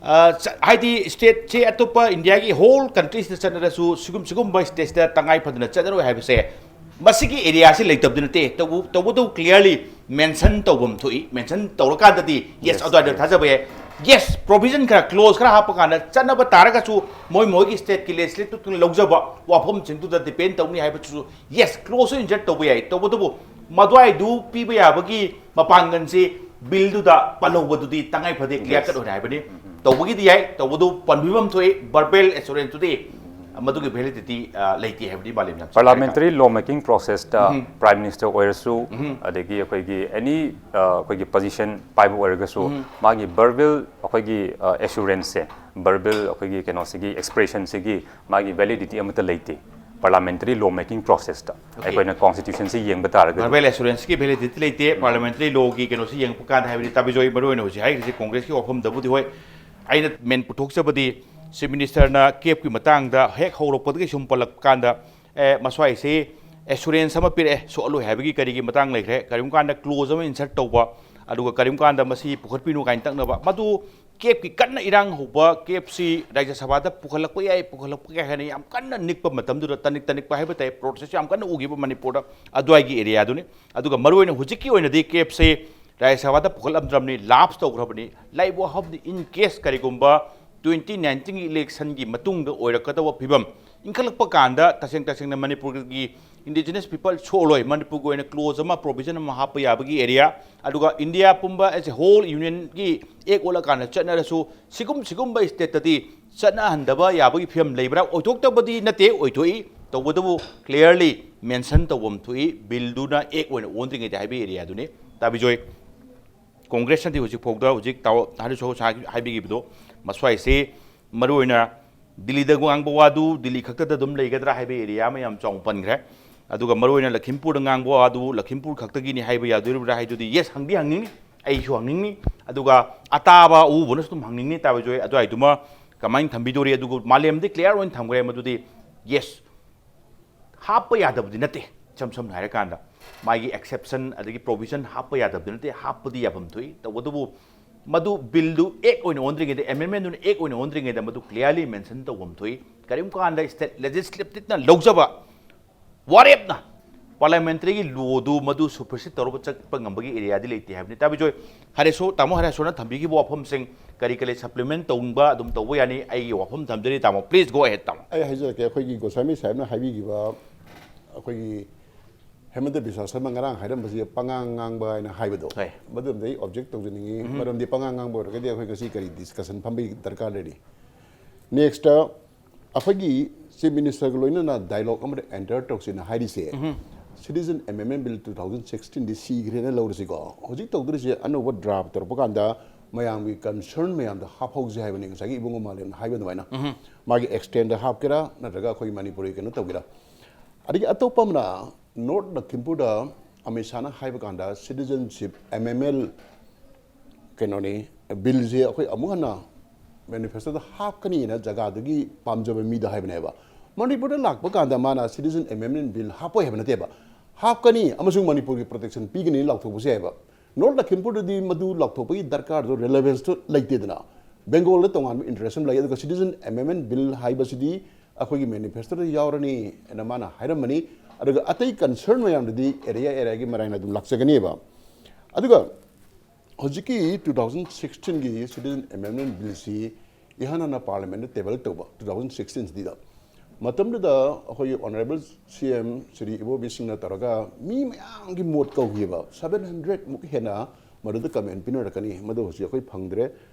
ꯑ, ꯆ-, ꯍꯥꯏꯗꯤ state ꯁꯦ ꯑꯇꯣꯞꯄ India ꯒꯤ whole countries ꯇ ꯆꯠꯅꯔꯁꯨ, ꯁꯤꯒꯨꯝ-, ꯁꯤꯒꯨꯝꯕ state ꯇ ꯇꯉꯥꯏ ꯐꯗꯅ ꯆꯠꯅꯔꯣꯏ ꯍꯥꯏꯕꯁꯦ ꯃꯁꯤꯒꯤ area ꯁꯤ ꯂꯩꯇꯕꯗꯤ ꯅꯠꯇꯦ꯫ ꯇꯧꯕ-, ꯇꯧꯕꯇꯕꯨ clearly mention ꯇꯧꯐꯝ ꯊꯣꯛꯏ꯫ Mention ꯇꯧꯔꯀꯥꯟꯗꯗꯤ, yes, yes, ꯑꯗꯨꯋꯥꯏꯗ yes, ꯊꯥꯖꯕ ꯌꯥꯏ꯫ Yes, provision ꯈꯔ, clause ꯈꯔ ꯍꯥꯞꯄ ꯀꯥꯟꯗ ꯆꯠꯅꯕ ꯇꯥꯔꯒꯁꯨ, ꯃꯣꯏ ꯃꯣꯏꯒꯤ state ꯀꯤ legislative ꯇꯨꯅ ꯂꯧꯖꯕ ꯋꯥꯐꯝꯁꯤꯡꯗꯨꯗ depend ꯇꯧꯅꯤ ꯍꯥꯏꯕꯁꯤꯁꯨ, yes, clause ꯁꯨ insert ꯇꯧꯕ ꯌꯥꯏ꯫ ꯇꯧꯕꯇꯕꯨ ꯃꯗꯨꯋꯥꯏꯗꯨ ꯄꯤꯕ ꯌꯥꯕꯒꯤ ꯃꯄꯥꯡꯒꯜꯁꯤ bill ꯗꯨꯗ ꯄꯜꯍꯧꯕꯗꯨꯗꯤ ꯇꯉꯥꯏ ꯐꯗꯦ, clear, yes, cut ꯑꯣꯏꯅ ꯍꯥꯏꯕꯅꯤ꯫ ꯎꯝ, ꯎꯝ꯫ ꯇꯧꯕꯒꯤꯗꯤ ꯌꯥꯏ, ꯇꯧꯕꯗꯨ ꯄꯟꯕꯤꯐꯝ ꯊꯣꯛꯏ, verbal assurance ꯇꯨꯗꯤ ꯃꯗꯨꯒꯤ validity, ꯑ, ꯂꯩꯇꯦ ꯍꯥꯏꯕꯗꯤ ꯃꯥꯂꯦꯝ ꯌꯥꯝ ꯆꯥꯎꯅ parliamentary law making process ꯇ ꯎꯝ꯫ Prime Minister ꯑꯣꯏꯔꯁꯨ, ꯎꯝ꯫ ꯑꯗꯒꯤ ꯑꯩꯈꯣꯏꯒꯤ any, ꯑ, ꯑꯩꯈꯣꯏꯒꯤ position ꯄꯥꯏꯕ ꯑꯣꯏꯔꯒꯁꯨ, ꯎꯝ꯫ ꯃꯥꯒꯤ verbal ꯑꯩꯈꯣꯏꯒꯤ, ꯑ, assurance ꯁꯦ, verbal ꯑꯩꯈꯣꯏꯒꯤ ꯀꯩꯅꯣꯁꯤꯒꯤ expression ꯁꯤꯒꯤ ꯃꯥꯒꯤ validity ꯑꯃꯠꯇ ꯂꯩꯇꯦ parliamentary law making process ꯇ꯫ Okay꯫ ꯑꯩꯈꯣꯏꯅ constitution ꯁꯤ ꯌꯦꯡꯕ ꯇꯥꯔꯒꯗꯤ꯫ Verbal assurance ꯀꯤ validity ꯂꯩꯇꯦ, parliamentary law ꯒꯤ ꯀꯩꯅꯣꯁꯤ ꯌꯦꯡꯉꯛꯄ ꯀꯥꯟꯗ, ꯍꯥꯏꯕꯗꯤ ꯇꯥꯕꯤꯖꯣꯏ, ꯃꯔꯨꯑꯣꯏꯅ ꯍꯧꯖꯤꯛ ꯍꯥꯏꯔꯤꯁꯤ Congress ꯀꯤ ꯋꯥꯐꯝꯗꯕꯨꯗꯤ ꯍꯣꯏ, ꯑꯩꯅ main ꯄꯨꯊꯣꯛꯆꯕꯗꯤ Chief Minister ꯅ CAB ꯀꯤ ꯃꯇꯥꯡꯗ ꯍꯦꯛ ꯍꯧꯔꯛꯄꯗꯒꯤ ꯁꯨꯝ ꯄꯜꯂꯛꯄ ꯀꯥꯟꯗ, ꯑꯦ, ꯃꯁ꯭ꯋꯥꯏꯁꯤ assurance ꯑꯃ ꯄꯤꯔꯛꯑꯦ, ꯁꯣꯛꯍꯜꯂꯣꯏ ꯍꯥꯏꯕꯒꯤ ꯀꯔꯤꯒꯤ ꯃꯇꯥꯡ ꯂꯩꯈ꯭ꯔꯦ, ꯀꯔꯤꯒꯨꯝꯕ ꯀꯥꯟꯗ clause ꯑꯃ insert ꯇꯧꯕ, ꯑꯗꯨꯒ ꯀꯔꯤꯒꯨꯝꯕ ꯀꯥꯟꯗ ꯃꯁꯤ ꯄꯨꯈꯠꯄꯤꯅꯨ ꯀꯥꯏꯅ ꯇꯛꯅꯕ, ꯃꯗꯨ CAB ꯀꯤ ꯀꯟꯅ ꯏꯔꯥꯡ ꯍꯧꯕ, CAB ꯁꯤ ꯔꯥꯖ꯭ꯌ ꯁꯚꯥꯗ ꯄꯨꯈꯠꯂꯛꯄ ꯌꯥꯏ, ꯄꯨꯈꯠꯂꯛꯄ ꯌꯥꯏ ꯍꯥꯏꯅ ꯌꯥꯝ ꯀꯟꯅ ꯅꯤꯛꯄ ꯃꯇꯝꯗꯨꯗ, ꯇꯅꯤꯛ ꯇꯅꯤꯛꯄ ꯍꯥꯏꯕ ꯇꯥꯏ, protest ꯌꯥꯝ ꯀꯟꯅ ꯎꯈꯤꯕ ꯃꯅꯤꯄꯨꯔꯗ, ꯑꯗꯨꯋꯥꯏꯒꯤ area ꯗꯨꯅꯤ꯫ ꯑꯗꯨꯒ ꯃꯔꯨꯑꯣꯏꯅ ꯍꯧꯖꯤꯛꯀꯤ ꯑꯣꯏꯅꯗꯤ CAB ꯁꯤ ꯔꯥꯖ꯭ꯌ ꯁꯚꯥꯗ ꯄꯨꯈꯠꯂꯝꯗ꯭ꯔꯕꯅꯤ, lapse ꯇꯧꯈ꯭ꯔꯕꯅꯤ꯫ ꯂꯩꯕ ꯋꯥꯐꯝꯗꯤ, in case ꯀꯔꯤꯒꯨꯝꯕ twenty nineteen ꯒꯤ election ꯒꯤ ꯃꯇꯨꯡꯗ ꯑꯣꯏꯔꯛꯀꯗꯕ ꯐꯤꯕꯝ, ꯏꯟꯈꯠꯂꯛꯄ ꯀꯥꯟꯗ ꯇꯁꯦꯡ ꯇꯁꯦꯡꯅ ꯃꯅꯤꯄꯨꯔꯒꯤ indigenous people ꯁꯣꯛꯂꯣꯏ, ꯃꯅꯤꯄꯨꯔꯒꯤ ꯑꯣꯏꯅ clause ꯑꯃ, provision ꯑꯃ ꯍꯥꯞꯄ ꯌꯥꯕꯒꯤ area, ꯑꯗꯨꯒ ꯏꯟꯗꯤꯌꯥ ꯄꯨꯝꯕ as a whole unionꯒꯤ act ꯑꯣꯜꯂꯀꯥꯟꯗ ꯆꯠꯅꯔꯁꯨ ꯁꯤꯒꯨꯝ ꯁꯤꯒꯨꯝꯕ stateꯇꯗꯤ ꯆꯠꯅꯍꯟꯗꯕ ꯌꯥꯕꯒꯤ ꯐꯤꯕꯝ ꯂꯩꯕ꯭ꯔꯥ? ꯑꯣꯏꯊꯣꯛꯇꯕꯗꯤ ꯅꯠꯇꯦ, ꯑꯣꯏꯊꯣꯛꯏ꯫ ꯇꯧꯕꯇꯕꯨ clearly mention ꯇꯧꯐꯝ ꯊꯣꯛꯏ, billꯗꯨꯅ act ꯑꯣꯏꯅ ꯑꯣꯟꯗ꯭ꯔꯤꯉꯩꯗ ꯍꯥꯏꯕ areaꯗꯨꯅꯤ꯫ ꯇꯥꯕꯤꯖꯣꯏ꯫ ꯀꯣꯡꯒ꯭ꯔꯦꯁꯅꯗꯤ ꯍꯧꯖꯤꯛ ꯐꯥꯎꯗ, ꯍꯧꯖꯤꯛ ꯇꯥꯎ ꯍꯥꯏꯔꯤꯁꯨ ꯍꯥꯏꯕꯤꯈꯤꯕꯗꯣ, ꯃꯁ꯭ꯋꯥꯏꯁꯤ ꯃꯔꯨꯑꯣꯏꯅ ꯗꯤꯜꯂꯤꯗ ꯉꯥꯡꯕ ꯋꯥꯗꯨ ꯗꯤꯜꯂꯤ ꯈꯛꯇꯗ ꯑꯗꯨꯝ ꯂꯩꯒꯗ꯭ꯔꯥ ꯍꯥꯏꯕ area ꯑꯃ ꯌꯥꯝ ꯆꯥꯎꯅ ꯄꯟꯈ꯭ꯔꯦ꯫ ꯑꯗꯨꯒ ꯃꯔꯨꯑꯣꯏꯅ ꯂꯈꯤꯝꯄꯨꯔꯗ ꯉꯥꯡꯕ ꯋꯥꯗꯨ ꯂꯈꯤꯝꯄꯨꯔ ꯈꯛꯇꯒꯤꯅꯤ ꯍꯥꯏꯕ ꯌꯥꯗꯣꯔꯤꯕ꯭ꯔꯥ ꯍꯥꯏꯗꯨꯗꯤ yes, ꯍꯪꯗꯤ ꯍꯪꯅꯤꯡꯉꯤ, ꯑꯩꯁꯨ ꯍꯪꯅꯤꯡꯉꯤ꯫ ꯑꯗꯨꯒ ꯑꯇꯥꯕ ꯑꯎꯕꯅꯁꯨ ꯑꯗꯨꯝ ꯍꯪꯅꯤꯡꯉꯤ, ꯇꯥꯕꯤꯖꯣꯏ꯫ ꯑꯗꯨ ꯍꯥꯏꯗꯨꯃ ꯀꯃꯥꯏꯅ ꯊꯝꯕꯤꯗꯣꯔꯤ? ꯑꯗꯨꯒ ꯃꯥꯂꯦꯝꯗꯤ clear ꯑꯣꯏꯅ ꯊꯝꯈ꯭ꯔꯦ ꯃꯗꯨꯗꯤ yes, ꯍꯥꯞꯄ ꯌꯥꯗꯕꯗꯤ ꯅꯠꯇꯦ꯫ ꯏꯁꯝ ꯁꯝꯅ ꯍꯥꯏꯔꯀꯥꯟꯗ ꯃꯥꯒꯤ exception ꯑꯗꯒꯤ provision ꯍꯥꯞꯄ ꯌꯥꯗꯕꯗꯤ ꯅꯠꯇꯦ, ꯍꯥꯞꯄꯗꯤ ꯌꯥꯐꯝ ꯊꯣꯛꯏ꯫ ꯇꯧꯕꯇꯕꯨ ꯃꯗꯨ billꯗꯨ act ꯑꯣꯏꯅ ꯑꯣꯟꯗ꯭ꯔꯤꯉꯩꯗ, amendmentꯗꯨꯅ act ꯑꯣꯏꯅ ꯑꯣꯟꯗ꯭ꯔꯤꯉꯩꯗ ꯃꯗꯨ clearly mention ꯇꯧꯐꯝ ꯊꯣꯛꯏ꯫ ꯀꯔꯤꯒꯨꯝꯕ ꯀꯥꯟꯗ state legislativeꯅ ꯂꯧꯖꯕ ꯋꯥꯔꯦꯞꯅ parliamentaryꯒꯤ lawꯗꯨ ꯃꯗꯨ supersede ꯇꯧꯔꯒ ꯆꯠꯄ ꯉꯝꯕꯒꯤ areaꯗꯤ ꯂꯩꯇꯦ ꯍꯥꯏꯕꯅꯤ꯫ ꯇꯥꯕꯤꯖꯣꯏ, ꯍꯔꯦꯁꯣ, ꯇꯥꯃꯣ ꯍꯔꯦꯁꯣꯔꯅ ꯊꯝꯕꯤꯈꯤꯕ ꯋꯥꯐꯝꯁꯤꯡ ꯀꯔꯤ ꯀꯔꯤ supplement ꯇꯧꯅꯤꯡꯕ ꯑꯗꯨꯝ ꯇꯧꯕ ꯌꯥꯅꯤ꯫ ꯑꯩꯒꯤ ꯋꯥꯐꯝ ꯊꯝꯖꯔꯤ, ꯇꯥꯃꯣ꯫ Please go ahead, ꯇꯥꯃꯣ꯫ ꯑꯩ ꯍꯥꯏꯖꯔꯛꯀꯦ, ꯑꯩꯈꯣꯏꯒꯤ ꯒꯣꯁ꯭ꯋꯥꯃꯤ ꯁꯥꯍꯦꯕꯅ ꯍꯥꯏꯕꯤꯈꯤꯕ, ꯑꯩꯈꯣꯏꯒꯤ ꯍꯦꯃꯟꯇ ꯕꯤꯁ꯭ꯋꯥ ꯁꯔꯃ ꯉꯔꯥꯡ ꯍꯥꯏꯔꯝꯕꯁꯤ ꯄꯉꯥꯡ ꯉꯥꯡꯕ ꯍꯥꯏꯅ ꯍꯥꯏꯕꯗꯣ, ꯍꯣꯏ꯫ ꯃꯗꯨꯝꯗꯤ ꯑꯩ object ꯇꯧꯖꯅꯤꯡꯉꯤ꯫ ꯎꯝ꯫ ꯃꯔꯝꯗꯤ ꯄꯉꯥꯡ ꯉꯥꯡꯕ ꯑꯣꯏꯔꯒꯗꯤ ꯑꯩꯈꯣꯏ ꯉꯁꯤ ꯀꯔꯤ discussion ꯐꯝꯕꯒꯤ ꯗꯔꯀꯥꯔ ꯂꯩꯔꯤ? Next, ꯑꯩꯈꯣꯏꯒꯤ Chief Ministerꯒ ꯂꯣꯏꯅꯅ dialogue ꯑꯃꯗ enter ꯇꯧꯁꯦꯅ ꯍꯥꯏꯔꯤꯁꯦ, ꯎꯝ꯫ Citizen Amendment Bill two thousand sixteenꯗꯤ ꯁꯤꯈ꯭ꯔꯦꯅ ꯂꯧꯔꯁꯤꯀꯣ꯫ ꯍꯧꯖꯤꯛ ꯇꯧꯗꯣꯔꯤꯁꯦ ꯑꯅꯧꯕ draft ꯇꯧꯔꯛꯄ ꯀꯥꯟꯗ ꯃꯌꯥꯝꯒꯤ concern ꯃꯌꯥꯝꯗꯣ ꯍꯥꯞꯍꯧꯁꯦ ꯍꯥꯏꯕꯅꯤ, ꯉꯁꯥꯏꯒꯤ ꯏꯕꯨꯡꯉꯣ ꯃꯥꯂꯦꯝꯅ ꯍꯥꯏꯕ ꯑꯗꯨꯃꯥꯏꯅ꯫ ꯎꯝ꯫ ꯃꯥꯒꯤ extendꯗ ꯍꯥꯞꯀꯦꯔꯥ ꯅꯠꯇ꯭ꯔꯒ ꯑꯩꯈꯣꯏ ꯃꯅꯤꯄꯨꯔꯒꯤ ꯀꯩꯅꯣ ꯇꯧꯒꯦꯔꯥ? ꯑꯗꯒꯤ ꯑꯇꯣꯞꯄ ꯑꯃꯅ, North ꯂꯈꯤꯝꯄꯨꯔꯗ ꯑꯃꯤꯠ ꯁꯥꯍꯅ ꯍꯥꯏꯕ ꯀꯥꯟꯗ citizenship, M M L, ꯀꯩꯅꯣꯅꯤ, billꯁꯦ ꯑꯩꯈꯣꯏ ꯑꯃꯨꯛ ꯍꯟꯅ manifestoꯗ ꯍꯥꯞꯀꯅꯤꯅ ꯖꯒꯥꯗꯨꯒꯤ ꯄꯥꯝꯖꯕ ꯃꯤꯗ ꯍꯥꯏꯕꯅꯦꯕ꯫ ꯃꯅꯤꯄꯨꯔꯗ ꯂꯥꯛꯄ ꯀꯥꯟꯗ ꯃꯥꯅ Citizen Amendment Bill ꯍꯥꯞꯄꯣꯏ ꯍꯥꯏꯕ ꯅꯠꯇꯦꯕ, ꯍꯥꯞꯀꯅꯤ ꯑꯃꯁꯨꯡ ꯃꯅꯤꯄꯨꯔꯒꯤ protection ꯄꯤꯒꯅꯤ ꯂꯥꯎꯊꯣꯛꯄꯁꯨ ꯌꯥꯏꯕ꯫ North ꯂꯈꯤꯝꯄꯨꯔꯗꯗꯤ ꯃꯗꯨ ꯂꯥꯎꯊꯣꯛꯄꯒꯤ ꯗꯔꯀꯥꯔꯗꯣ, relevanceꯇꯣ ꯂꯩꯇꯦꯗꯅ꯫ Bengalꯗ ꯇꯣꯉꯥꯟꯕ interest ꯑꯃ ꯂꯩ, ꯑꯗꯨꯒ Citizen Amendment Bill ꯍꯥꯏꯕꯁꯤꯗꯤ ꯑꯩꯈꯣꯏꯒꯤ manifestoꯗ ꯌꯥꯎꯔꯅꯤ ꯍꯥꯏꯅ ꯃꯥꯅ ꯍꯥꯏꯔꯝꯕꯅꯤ꯫ ꯑꯗꯨꯒ ꯑꯇꯩ concern ꯃꯌꯥꯝꯗꯨꯗꯤ area areaꯒꯤ ꯃꯔꯥꯏꯅ ꯑꯗꯨꯝ ꯂꯥꯛꯆꯒꯅꯤꯕ꯫ ꯑꯗꯨꯒ ꯍꯧꯖꯤꯛꯀꯤ two thousand sixteenꯒꯤ Citizen Amendment Billꯁꯤ ꯏꯍꯥꯟ ꯍꯥꯟꯅ parliamentꯗ table ꯇꯧꯕ two thousand sixteenꯁꯤꯗ, ꯃꯇꯝꯗꯨꯗ ꯑꯩꯈꯣꯏꯒꯤ ꯑꯣꯅꯔꯦꯕꯜ ꯁꯤ ꯑꯦꯝ ꯁ꯭ꯔꯤ ꯏꯕꯣꯕꯤ ꯁꯤꯡꯅ ꯇꯧꯔꯒ ꯃꯤ ꯃꯌꯥꯝꯒꯤ ꯃꯣꯠ ꯀꯧꯈꯤꯕ, ꯁꯚꯦꯟ ꯍꯟꯗ꯭ꯔꯦꯗ ꯃꯨꯛ ꯍꯦꯟꯅ ꯃꯗꯨꯗ ꯀꯃꯦꯟ ꯄꯤꯅꯔꯛꯀꯅꯤ꯫ ꯃꯗꯨ ꯍꯧꯖꯤꯛ ꯑꯩꯈꯣꯏ ꯐꯪꯗ꯭ꯔꯦ꯫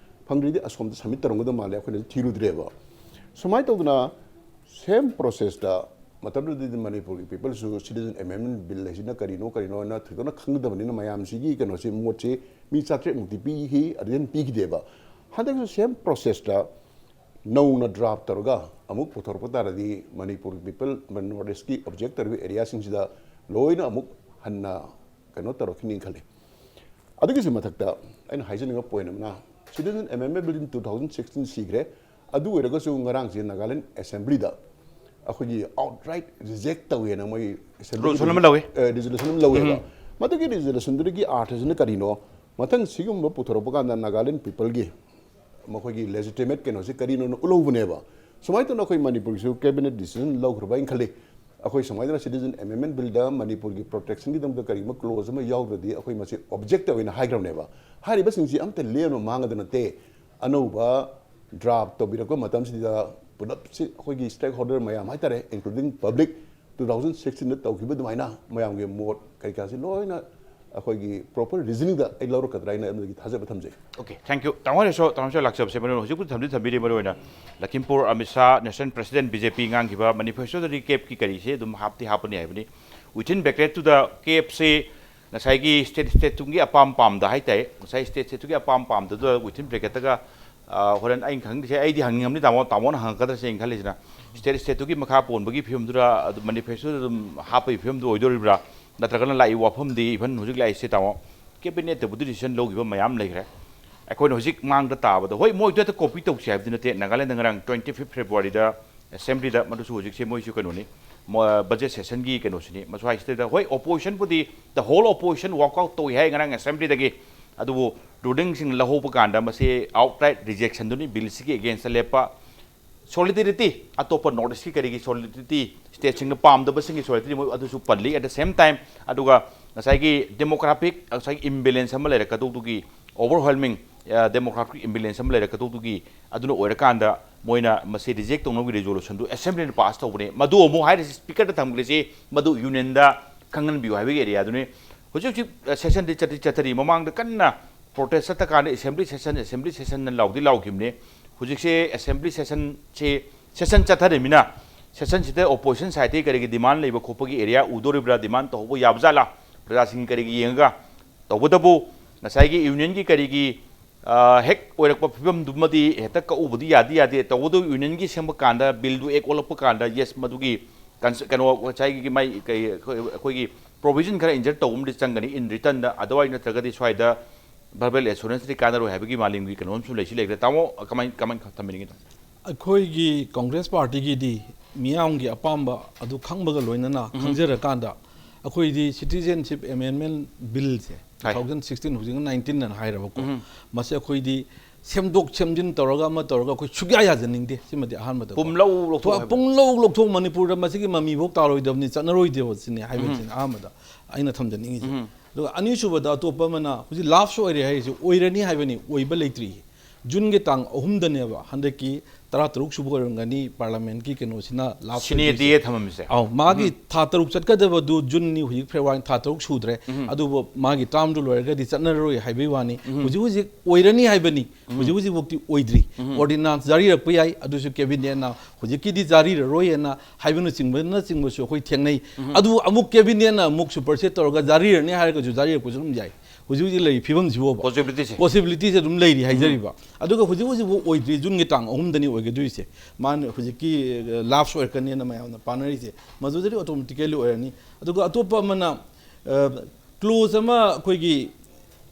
ꯐꯪꯗ꯭ꯔꯤꯗꯤ ꯑꯁꯣꯝꯗ ꯁꯕꯃꯤꯠ ꯇꯧꯔꯝꯒꯗꯕ ꯃꯥꯜꯂꯦ, ꯑꯩꯈꯣꯏꯅ ꯊꯤꯔꯨꯗ꯭ꯔꯦꯕ꯫ ꯁꯨꯃꯥꯏꯅ ꯇꯧꯗꯅ ꯁꯦꯝ ꯄ꯭ꯔꯣꯁꯦꯁꯇ ꯃꯇꯝꯗꯨꯗꯗꯤ ꯃꯅꯤꯄꯨꯔꯒꯤ ꯄꯤꯄꯜꯁꯨ ꯁꯤꯇꯤꯖꯟ ꯑꯦꯃꯦꯟꯃꯦꯟ ꯕꯤꯜ ꯍꯥꯏꯁꯤꯅ ꯀꯔꯤꯅꯣ, ꯀꯔꯤꯅꯣꯅ ꯊꯣꯏꯗꯣꯛꯅ ꯈꯪꯒꯗꯕꯅꯤꯅ ꯃꯌꯥꯝꯁꯤꯒꯤ ꯀꯩꯅꯣꯁꯤ, ꯃꯣꯠꯁꯤ ꯃꯤ ꯆꯥꯇ꯭ꯔꯦꯠ ꯃꯨꯛꯇꯤ ꯄꯤꯈꯤ, ꯑꯗꯨꯗꯩ ꯍꯦꯟꯅ ꯄꯤꯈꯤꯗꯦꯕ꯫ ꯍꯟꯗꯛꯁꯨ ꯁꯦꯝ ꯄ꯭ꯔꯣꯁꯦꯁꯇ ꯅꯧꯅ ꯗ꯭ꯔꯥꯐ ꯇꯧꯔꯒ ꯑꯃꯨꯛ ꯄꯨꯊꯣꯔꯛꯄ ꯇꯥꯔꯗꯤ ꯃꯅꯤꯄꯨꯔ ꯄꯤꯄꯜ, ꯅꯣꯔꯠ ꯏꯁꯀꯤ ꯑꯣꯕꯖꯦꯛ ꯇꯧꯔꯤꯕ ꯑꯦꯔꯤꯌꯥꯁꯤꯡꯁꯤꯗ ꯂꯣꯏꯅ ꯑꯃꯨꯛ ꯍꯟꯅ ꯀꯩꯅꯣ ꯇꯧꯔꯛꯈꯤꯅꯤ ꯈꯜꯂꯤ꯫ ꯑꯗꯨꯒꯤꯁꯨ ꯃꯊꯛꯇ ꯑꯩꯅ ꯍꯥꯏꯖꯅꯤꯡꯕ ꯄꯣꯏꯟ ꯑꯃꯅ, ꯁꯤꯇꯤꯖꯟ ꯑꯦꯃꯦꯟꯃꯦꯟ ꯕꯤꯜ ꯇꯨ ꯊꯥꯎꯖꯟ ꯁꯤꯛꯁꯇꯤꯟ ꯁꯤꯈ꯭ꯔꯦ꯫ ꯑꯗꯨ ꯑꯣꯏꯔꯒꯁꯨ ꯉꯔꯥꯡꯁꯦ ꯅꯥꯒꯥꯂꯦꯟ ꯑꯦꯁꯦꯝꯕ꯭ꯂꯤꯗ ꯑꯩꯈꯣꯏꯒꯤ ꯑꯥꯎꯠꯔꯥꯏꯠ ꯔꯤꯖꯦꯛ ꯇꯧꯋꯦꯅ ꯃꯣꯏ ꯑꯦꯁꯦꯝꯕ꯭ꯂꯤ Resolution ꯑꯃ ꯂꯧꯋꯤ꯫ ꯔꯤꯖꯣꯂꯨꯁꯟ ꯑꯃ ꯂꯧꯋꯦꯕ꯫ ꯃꯗꯨꯒꯤ ꯔꯤꯖꯣꯂꯨꯁꯟꯗꯨꯗꯒꯤ ꯑꯥꯔꯊꯁꯤꯅ ꯀꯔꯤꯅꯣ? ꯃꯊꯪ ꯁꯤꯒꯨꯝꯕ ꯄꯨꯊꯣꯔꯛꯄ ꯀꯥꯟꯗ ꯅꯥꯒꯥꯂꯦꯟ ꯄꯤꯄꯜꯒꯤ ꯃꯈꯣꯏꯒꯤ ꯂꯦꯖꯤꯇꯤꯃꯦꯠ ꯀꯩꯅꯣꯁꯦ ꯀꯔꯤꯅꯣꯅ ꯎꯠꯍꯧꯕꯅꯦꯕ꯫ ꯁꯨꯃꯥꯏꯅ ꯇꯧꯅ ꯑꯩꯈꯣꯏ ꯃꯅꯤꯄꯨꯔꯒꯤꯁꯨ ꯀꯦꯕꯤꯅꯦꯠ ꯗꯤꯁꯤꯖꯟ ꯂꯧꯈ꯭ꯔꯕ ꯍꯥꯏꯅ ꯈꯜꯂꯤ꯫ ꯑꯩꯈꯣꯏ ꯁꯨꯃꯥꯏꯅ ꯁꯤꯇꯤꯖꯟ ꯑꯦꯃꯦꯟꯃꯦꯟ ꯕꯤꯜꯗ ꯃꯅꯤꯄꯨꯔꯒꯤ ꯄ꯭ꯔꯣꯇꯦꯛꯁꯟꯒꯤꯗꯃꯛꯇ ꯀꯔꯤꯒꯨꯝꯕ ꯀ꯭ꯂꯣꯖ ꯑꯃ ꯌꯥꯎꯗ꯭ꯔꯗꯤ ꯑꯩꯈꯣꯏ ꯃꯁꯤ ꯑꯣꯕꯖꯦꯛ ꯇꯧꯋꯦꯅ ꯍꯥꯏꯈ꯭ꯔꯕꯅꯦꯕ꯫ ꯍꯥꯏꯔꯤꯕꯁꯤꯡꯁꯤ ꯑꯝꯇ ꯂꯦꯝꯅ ꯃꯥꯡꯉꯗ ꯅꯠꯇꯦ, ꯑꯅꯧꯕ ꯗ꯭ꯔꯥꯐ ꯇꯧꯕꯤꯔꯛꯄ ꯃꯇꯝꯁꯤꯗ ꯄꯨꯂꯞꯁꯤ ꯑꯩꯈꯣꯏꯒꯤ ꯁ꯭ꯇꯦꯛ ꯍꯣꯜꯗꯔ ꯃꯌꯥꯝ ꯍꯥꯏꯇꯥꯔꯦ, ꯏꯟꯀ꯭ꯂꯨꯗꯤꯡ ꯄꯕ꯭ꯂꯤꯛ, ꯇꯨ ꯊꯥꯎꯖꯟ ꯁꯤꯛꯁꯇꯤꯟꯗ ꯇꯧꯈꯤꯕ ꯑꯗꯨꯃꯥꯏꯅ ꯃꯌꯥꯝꯒꯤ ꯃꯣꯠ ꯀꯔꯤ ꯀꯥꯁꯤ ꯂꯣꯏꯅ ꯑꯩꯈꯣꯏꯒꯤ ꯄ꯭ꯔꯣꯄꯔ ꯔꯤꯖꯅꯤꯡꯗ ꯑꯩ ꯂꯧꯔꯛꯀꯗ꯭ꯔꯥ ꯍꯥꯏꯅ ꯑꯃꯗꯒꯤ ꯊꯥꯖꯕ ꯊꯝꯖꯩ꯫ Okay, thank you. ꯇꯥꯃꯣ ꯍꯣꯏꯅꯁꯨ, ꯇꯥꯃꯣꯁꯨ ꯂꯥꯛꯆꯕꯁꯦ ꯃꯔꯨ ꯑꯣꯏꯅ ꯍꯧꯖꯤꯛꯄꯨꯗꯤ ꯊꯝꯗꯤ ꯊꯝꯕꯤꯔꯤ, ꯃꯔꯨ ꯑꯣꯏꯅ ꯂꯈꯤꯝꯄꯨꯔ ꯑꯃꯤꯠ ꯁꯥ, ꯅꯦꯁꯅꯦꯜ ꯄ꯭ꯔꯁꯤꯗꯦꯟ ꯕꯤ ꯖꯦ ꯄꯤ ꯉꯥꯡꯈꯤꯕ ꯃꯦꯅꯤꯐꯦꯁꯇꯣꯗꯗꯤ ꯀꯦꯞꯀꯤ ꯀꯔꯤꯁꯦ ꯑꯗꯨꯝ ꯍꯥꯞꯇꯤ ꯍꯥꯞꯄꯅꯤ ꯍꯥꯏꯕꯅꯤ꯫ Within bracketꯇꯨꯗ ꯀꯦꯞꯁꯦ ꯉꯁꯥꯏꯒꯤ ꯁ꯭ꯇꯦꯠ ꯁ꯭ꯇꯦꯠꯇꯨꯒꯤ ꯑꯄꯥꯝ ꯄꯥꯝꯗ ꯍꯥꯏꯇꯥꯔꯦ, ꯉꯁꯥꯏ ꯁ꯭ꯇꯦꯠ ꯁ꯭ꯇꯦꯠꯇꯨꯒꯤ ꯑꯄꯥꯝ ꯄꯥꯝꯗꯗꯨꯗ within bracketꯇꯒ, ꯑ, ꯍꯣꯔꯦꯟ ꯑꯩꯅ ꯈꯪꯗ꯭ꯔꯤꯁꯦ, ꯑꯩꯗꯤ ꯍꯪꯅꯤꯡꯉꯝꯅꯤ, ꯇꯥꯃꯣ, ꯇꯥꯃꯣꯅ ꯍꯪꯉꯛꯀꯗ꯭ꯔꯁꯦ ꯑꯩꯅ ꯈꯜꯂꯤꯁꯤꯅ, ꯁ꯭ꯇꯦꯠ ꯁ꯭ꯇꯦꯠꯇꯨꯒꯤ ꯃꯈꯥ ꯄꯣꯟꯕꯒꯤ ꯐꯤꯕꯝꯗꯨꯔ, ꯑꯗꯨ ꯃꯦꯅꯤꯐꯦꯁꯇꯣꯗ ꯑꯗꯨꯝ ꯍꯥꯞꯄꯒꯤ ꯐꯤꯕꯝꯗꯨ ꯑꯣꯏꯗꯣꯔꯤꯕ꯭ꯔꯥ, ꯅꯠꯇ꯭ꯔꯒꯅ ꯂꯥꯛꯏꯕ ꯋꯥꯐꯝꯗꯤ, even ꯍꯧꯖꯤꯛ ꯂꯥꯛꯏꯁꯦ, ꯇꯥꯃꯣ, ꯀꯦꯕꯤꯅꯦꯠꯇꯕꯨꯗꯤ ꯗꯤꯁꯤꯖꯟ ꯂꯧꯈꯤꯕ ꯃꯌꯥꯝ ꯂꯩꯈ꯭ꯔꯦ꯫ ꯑꯩꯈꯣꯏꯅ ꯍꯧꯖꯤꯛ ꯃꯥꯡꯗ ꯇꯥꯕꯗ, ꯍꯣꯏ, ꯃꯣꯏꯗꯨ ꯍꯦꯛꯇ ꯀꯣꯄꯤ ꯇꯧꯁꯤ ꯍꯥꯏꯕꯗꯤ ꯅꯠꯇꯦ꯫ ꯅꯥꯒꯥꯂꯦꯟꯗ ꯉꯔꯥꯡ twenty fifth Februaryꯗ ꯑꯦꯁꯦꯝꯕ꯭ꯂꯤꯗ, ꯃꯗꯨꯁꯨ ꯍꯧꯖꯤꯛꯁꯦ ꯃꯣꯏꯁꯨ ꯀꯩꯅꯣꯅꯤ, ꯕꯖꯦꯠ ꯁꯦꯁꯟꯒꯤ ꯀꯩꯅꯣꯁꯤꯅꯤ, ꯃꯁ꯭ꯋꯥꯏꯁꯤꯗꯩꯗ, ꯍꯣꯏ, ꯑꯣꯄꯣꯖꯤꯁꯟꯕꯨꯗꯤ, the whole opposition walk out ꯇꯧꯏ ꯍꯥꯏ ꯉꯔꯥꯡ ꯑꯦꯁꯦꯝꯕ꯭ꯂꯤꯗꯒꯤ꯫ ꯑꯗꯨꯕꯨ ꯔꯨꯂꯤꯡꯁꯤꯡ ꯂꯧꯍꯧꯕ ꯀꯥꯟꯗ ꯃꯁꯤ ꯑꯥꯎꯠꯔꯥꯏꯠ ꯔꯤꯖꯦꯛꯁꯟꯗꯨꯅꯤ, ꯕꯤꯜꯁꯤꯒꯤ ꯑꯦꯒꯦꯟꯁꯇ ꯂꯦꯞꯄ꯫ ꯁꯣꯂꯤꯗꯦꯔꯤꯇꯤ, ꯑꯇꯣꯞꯄ ꯅꯣꯔꯠ ꯏꯁꯀꯤ ꯀꯔꯤꯒꯤ ꯁꯣꯂꯤꯗꯦꯔꯤꯇꯤ, ꯁ꯭ꯇꯦꯠꯁꯤꯡꯅ ꯄꯥꯝꯗꯕꯁꯤꯡꯒꯤ ꯁꯣꯂꯤꯗꯦꯔꯤꯇꯤ ꯃꯣꯏ ꯑꯗꯨꯁꯨ ꯄꯜꯂꯤ꯫ At the same time, ꯑꯗꯨꯒ ꯉꯁꯥꯏꯒꯤ ꯗꯦꯃꯣꯒ꯭ꯔꯥꯐꯤꯛ, ꯉꯁꯥꯏꯒꯤ ꯏꯝꯕꯦꯂꯦꯟꯁ ꯑꯃ ꯂꯩꯔꯛꯀꯗꯧꯗꯨꯒꯤ, ꯑꯣꯚꯔꯋꯦꯜꯃꯤꯡ ꯗꯦꯃꯣꯀ꯭ꯔꯥꯠꯀꯤ ꯏꯝꯕꯦꯂꯦꯟꯁ ꯑꯃ ꯂꯩꯔꯛꯀꯗꯧꯗꯨꯒꯤ, ꯑꯗꯨꯅ ꯑꯣꯏꯔꯀꯥꯟꯗ ꯃꯣꯏꯅ ꯃꯁꯤ ꯔꯤꯖꯦꯛ ꯇꯧꯅꯕꯒꯤ ꯔꯤꯖꯣꯂꯨꯁꯟꯗꯨ ꯑꯦꯁꯦꯝꯕ꯭ꯂꯤꯅ ꯄꯥꯁ ꯇꯧꯕꯅꯦ꯫ ꯃꯗꯨ ꯑꯃꯨꯛ ꯍꯥꯏꯔꯤꯁꯤ ꯁ꯭ꯄꯤꯀꯔꯗ ꯊꯝꯈ꯭ꯔꯤꯁꯤ, ꯃꯗꯨ ꯌꯨꯅꯤꯌꯟꯗ ꯈꯪꯍꯟꯕꯤꯌꯨ ꯍꯥꯏꯕꯒꯤ ꯑꯦꯔꯤꯌꯥꯗꯨꯅꯤ꯫ ꯍꯧꯖꯤꯛ ꯍꯧꯖꯤꯛ ꯁꯦꯁꯟꯗꯤ ꯆꯠꯇꯤ ꯆꯠꯊꯔꯤ꯫ ꯃꯃꯥꯡꯗ ꯀꯟꯅ ꯄ꯭ꯔꯣꯇꯦꯁ ꯆꯠꯇ ꯀꯥꯟꯗ ꯑꯦꯁꯦꯝꯕ꯭ꯂꯤ ꯁꯦꯁꯟ, ꯑꯦꯁꯦꯝꯕ꯭ꯂꯤ ꯁꯦꯁꯟꯅ ꯂꯥꯎꯗꯤ ꯂꯥꯎꯈꯤꯕꯅꯦ꯫ ꯍꯧꯖꯤꯛꯁꯦ ꯑꯦꯁꯦꯝꯕ꯭ꯂꯤ ꯁꯦꯁꯟꯁꯦ, ꯁꯦꯁꯟ ꯆꯠꯊꯔꯤꯃꯤꯅ ꯁꯦꯁꯟꯁꯤꯗ ꯑꯣꯄꯣꯖꯤꯁꯟ ꯁꯥꯏꯠꯇꯒꯤ ꯀꯔꯤꯒꯤ ꯗꯤꯃꯥꯟ ꯂꯩꯕ ꯈꯣꯠꯄꯒꯤ ꯑꯦꯔꯤꯌꯥ ꯎꯗꯣꯔꯤꯕ꯭ꯔꯥ, ꯗꯤꯃꯥꯟ ꯇꯧꯍꯧꯕ ꯌꯥꯕꯖꯥꯠꯂꯥ, ꯄ꯭ꯔꯖꯥꯁꯤꯡꯒꯤ ꯀꯔꯤꯒꯤ ꯌꯦꯡꯉꯒ? ꯇꯧꯕꯇꯕꯨ ꯉꯁꯥꯏꯒꯤ ꯌꯨꯅꯤꯌꯟꯒꯤ ꯀꯔꯤꯒꯤ ꯑ, ꯍꯦꯛ ꯑꯣꯏꯔꯛꯄ ꯐꯤꯕꯝꯗꯨꯃꯗꯤ ꯍꯦꯛꯇ ꯀꯛꯎꯕꯗꯤ ꯌꯥꯗꯤ ꯌꯥꯗꯦ꯫ ꯇꯧꯕꯇꯕꯨ ꯌꯨꯅꯤꯌꯟꯒꯤ ꯁꯦꯝꯕ ꯀꯥꯟꯗ, ꯕꯤꯜꯗꯨ ꯑꯦꯛ ꯑꯣꯜꯂꯛꯄ ꯀꯥꯟꯗ, ꯌꯦꯁ, ꯃꯗꯨꯒꯤ ꯀꯟꯁ-, ꯀꯩꯅꯣ, ꯉꯁꯥꯏꯒꯤ ꯃꯥꯏ ꯀꯩ, ꯑꯩꯈꯣꯏ, ꯑꯩꯈꯣꯏꯒꯤ ꯄ꯭ꯔꯣꯚꯤꯖꯟ ꯈꯔ ꯏꯟꯁꯔꯠ ꯇꯧꯕ ꯑꯃꯗꯤ ꯆꯪꯒꯅꯤ ꯏꯟ ꯔꯤꯇꯔꯟꯗ꯫ ꯑꯗꯔꯋꯥꯏꯁ ꯅꯠꯇ꯭ꯔꯒꯗꯤ ꯁ꯭ꯋꯥꯏꯗ ꯚꯔꯕꯦꯜ ꯑꯦꯁꯨꯔꯦꯟꯁꯇꯤ ꯀꯥꯟꯅꯔꯣꯏ ꯍꯥꯏꯕꯒꯤ ꯃꯥꯂꯦꯝꯒꯤ ꯀꯩꯅꯣ ꯑꯃꯁꯨ ꯂꯩꯁꯤ ꯂꯩꯈ꯭ꯔꯦ꯫ ꯇꯥꯃꯣ, ꯀꯃꯥꯏ, ꯀꯃꯥꯏ ꯊꯝꯕꯤꯅꯤꯡꯉꯤ? ꯑꯩꯈꯣꯏꯒꯤ ꯀꯣꯡꯒ꯭ꯔꯦꯁ ꯄꯥꯔꯇꯤꯒꯤꯗꯤ ꯃꯤꯌꯥꯝꯒꯤ ꯑꯄꯥꯝꯕ ꯑꯗꯨ ꯈꯪꯕꯒ ꯂꯣꯏꯅꯅ ꯎꯝ꯫ ꯈꯪꯖꯔꯀꯥꯟꯗ ꯑꯩꯈꯣꯏꯗꯤ ꯁꯤꯇꯤꯖꯦꯟꯁꯤꯞ ꯑꯦꯃꯦꯟꯃꯦꯟ ꯕꯤꯜꯁꯦ, ꯍꯥꯏ꯫ Two thousand sixteen, ꯍꯧꯖꯤꯛꯅ nineteen ꯑꯅ ꯍꯥꯏꯔꯕꯀꯣ꯫ ꯎꯝ꯫ ꯃꯁꯤ ꯑꯩꯈꯣꯏꯗꯤ ꯁꯦꯝꯗꯣꯛ ꯁꯦꯝꯖꯤꯟ ꯇꯧꯔꯒ ꯑꯃ ꯇꯧꯔꯒ ꯑꯩꯈꯣꯏ ꯁꯨꯛꯌꯥ ꯌꯥꯖꯅꯤꯡꯗꯦ꯫ ꯁꯤꯃꯗꯤ ꯑꯍꯥꯟꯕꯗ ꯄꯨꯝꯂꯧ ꯂꯧꯊꯣꯛ ꯍꯥꯏꯕ꯫ ꯄꯨꯡꯂꯧ ꯂꯧꯊꯣꯛ, ꯃꯅꯤꯄꯨꯔꯗ ꯃꯁꯤꯒꯤ ꯃꯃꯤꯐꯥꯎ ꯇꯥꯔꯣꯏꯗꯕꯅꯤ, ꯆꯠꯅꯔꯣꯏꯗꯕꯁꯤꯅꯤ ꯍꯥꯏꯕꯁꯤꯅꯤ ꯎꯝ꯫ ꯑꯍꯥꯟꯕꯗ ꯑꯩꯅ ꯊꯝꯖꯅꯤꯡꯉꯤꯁꯦ꯫ ꯎꯝ꯫ ꯑꯗꯨꯒ ꯑꯅꯤꯁꯨꯕꯗ ꯑꯇꯣꯞꯄ ꯑꯃꯅ ꯍꯧꯖꯤꯛ ꯂꯥꯞꯁ ꯑꯣꯏꯔꯦ ꯍꯥꯏꯔꯤꯁꯦ ꯑꯣꯏꯔꯅꯤ ꯍꯥꯏꯕꯅꯤ, ꯑꯣꯏꯕ ꯂꯩꯇ꯭ꯔꯤ꯫ ꯖꯨꯟꯒꯤ ꯇꯥꯡ ꯑꯍꯨꯝꯗꯅꯦꯕ ꯍꯟꯗꯛꯀꯤ ꯇꯔꯥꯇꯔꯨꯛ ꯁꯨꯕ ꯑꯣꯏꯔꯝꯒꯅꯤ ꯄꯥꯔꯂꯥꯃꯦꯟꯀꯤ ꯀꯩꯅꯣꯁꯤꯅ ꯂꯥꯞꯁ ꯁꯤꯅꯦ ꯑꯣꯏꯗꯣꯏꯁꯦ꯫ ꯗꯤ ꯑꯦ ꯊꯝꯃꯝꯃꯤꯁꯦ꯫ ꯑꯧ, ꯃꯥꯒꯤ ꯎꯝ꯫ ꯊꯥ ꯇꯔꯨꯛ ꯆꯠꯀꯗꯕꯗꯨ ꯖꯨꯟꯅꯤ, ꯍꯧꯖꯤꯛ ꯐꯦꯕ꯭ꯔꯨꯋꯥꯔꯤ, ꯊꯥ ꯇꯔꯨꯛ ꯁꯨꯗ꯭ꯔꯦ꯫ ꯎꯝ꯫ ꯑꯗꯨꯕꯨ ꯃꯥꯒꯤ ꯇꯥꯔꯝꯗꯨ ꯂꯣꯏꯔꯒꯗꯤ ꯆꯠꯅꯔꯔꯣꯏ ꯍꯥꯏꯕꯒꯤ ꯋꯥꯅꯤ꯫ ꯎꯝ꯫ ꯍꯧꯖꯤꯛ ꯍꯧꯖꯤꯛ ꯑꯣꯏꯔꯅꯤ ꯍꯥꯏꯕꯅꯤ, ꯎꯝ꯫ ꯍꯧꯖꯤꯛ ꯍꯧꯖꯤꯛꯐꯥꯎꯗꯤ ꯑꯣꯏꯗ꯭ꯔꯤ꯫ ꯎꯝ꯫ ꯑꯣꯔꯗꯤꯅꯥꯟꯁ ꯖꯥꯔꯤꯔꯛꯄ ꯌꯥꯏ, ꯑꯗꯨꯁꯨ ꯀꯦꯕꯤꯅꯦꯠꯅ ꯍꯧꯖꯤꯛꯀꯤꯗꯤ ꯖꯥꯔꯤꯔꯔꯣꯏꯅ ꯍꯥꯏꯕꯅꯆꯤꯡꯕꯅꯆꯤꯡꯕꯁꯨ ꯑꯩꯈꯣꯏ ꯊꯦꯡꯅꯩ꯫ ꯎꯝ꯫ ꯑꯗꯨ ꯑꯃꯨꯛ ꯀꯦꯕꯤꯅꯦꯠꯅ ꯑꯃꯨꯛ ꯁꯨꯄꯔꯁꯦꯠ ꯇꯧꯔꯒ ꯖꯥꯔꯤꯔꯅꯤ ꯍꯥꯏꯔꯒꯁꯨ ꯖꯥꯔꯤꯔꯛꯄꯁꯨ ꯑꯗꯨꯝ ꯌꯥꯏ꯫ ꯍꯧꯖꯤꯛ ꯍꯧꯖꯤꯛ ꯂꯩꯔꯤ ꯐꯤꯕꯝꯁꯤꯕꯨꯕ ꯄꯣꯁꯤꯕꯤꯂꯤꯇꯤꯁꯦ꯫ ꯄꯣꯁꯤꯕꯤꯂꯤꯇꯤꯁꯦ ꯑꯗꯨꯝ ꯂꯩꯔꯤ ꯎꯝ꯫ ꯍꯥꯏꯖꯔꯤꯕ꯫ ꯑꯗꯨꯒ ꯍꯧꯖꯤꯛ ꯍꯧꯖꯤꯛꯐꯥꯎ ꯑꯣꯏꯗ꯭ꯔꯤ, ꯖꯨꯟꯒꯤ ꯇꯥꯡ ꯑꯍꯨꯝꯗꯅꯤ ꯑꯣꯏꯒꯗꯣꯏꯁꯦ꯫ ꯃꯥꯅ ꯍꯧꯖꯤꯛꯀꯤ, ꯑ, ꯂꯥꯞꯁ ꯑꯣꯏꯔꯛꯀꯅꯤꯅ ꯃꯌꯥꯝꯅ ꯄꯥꯅꯔꯤꯁꯦ, ꯃꯗꯨꯗꯗꯤ ꯑꯣꯇꯣꯃꯦꯇꯤꯀꯦꯂꯤ ꯑꯣꯏꯔꯅꯤ꯫ ꯑꯗꯨꯒ ꯑꯇꯣꯞꯄ ꯑꯃꯅ, ꯑ, ꯀ꯭ꯂꯣꯖ ꯑꯃ ꯑꯩꯈꯣꯏꯒꯤ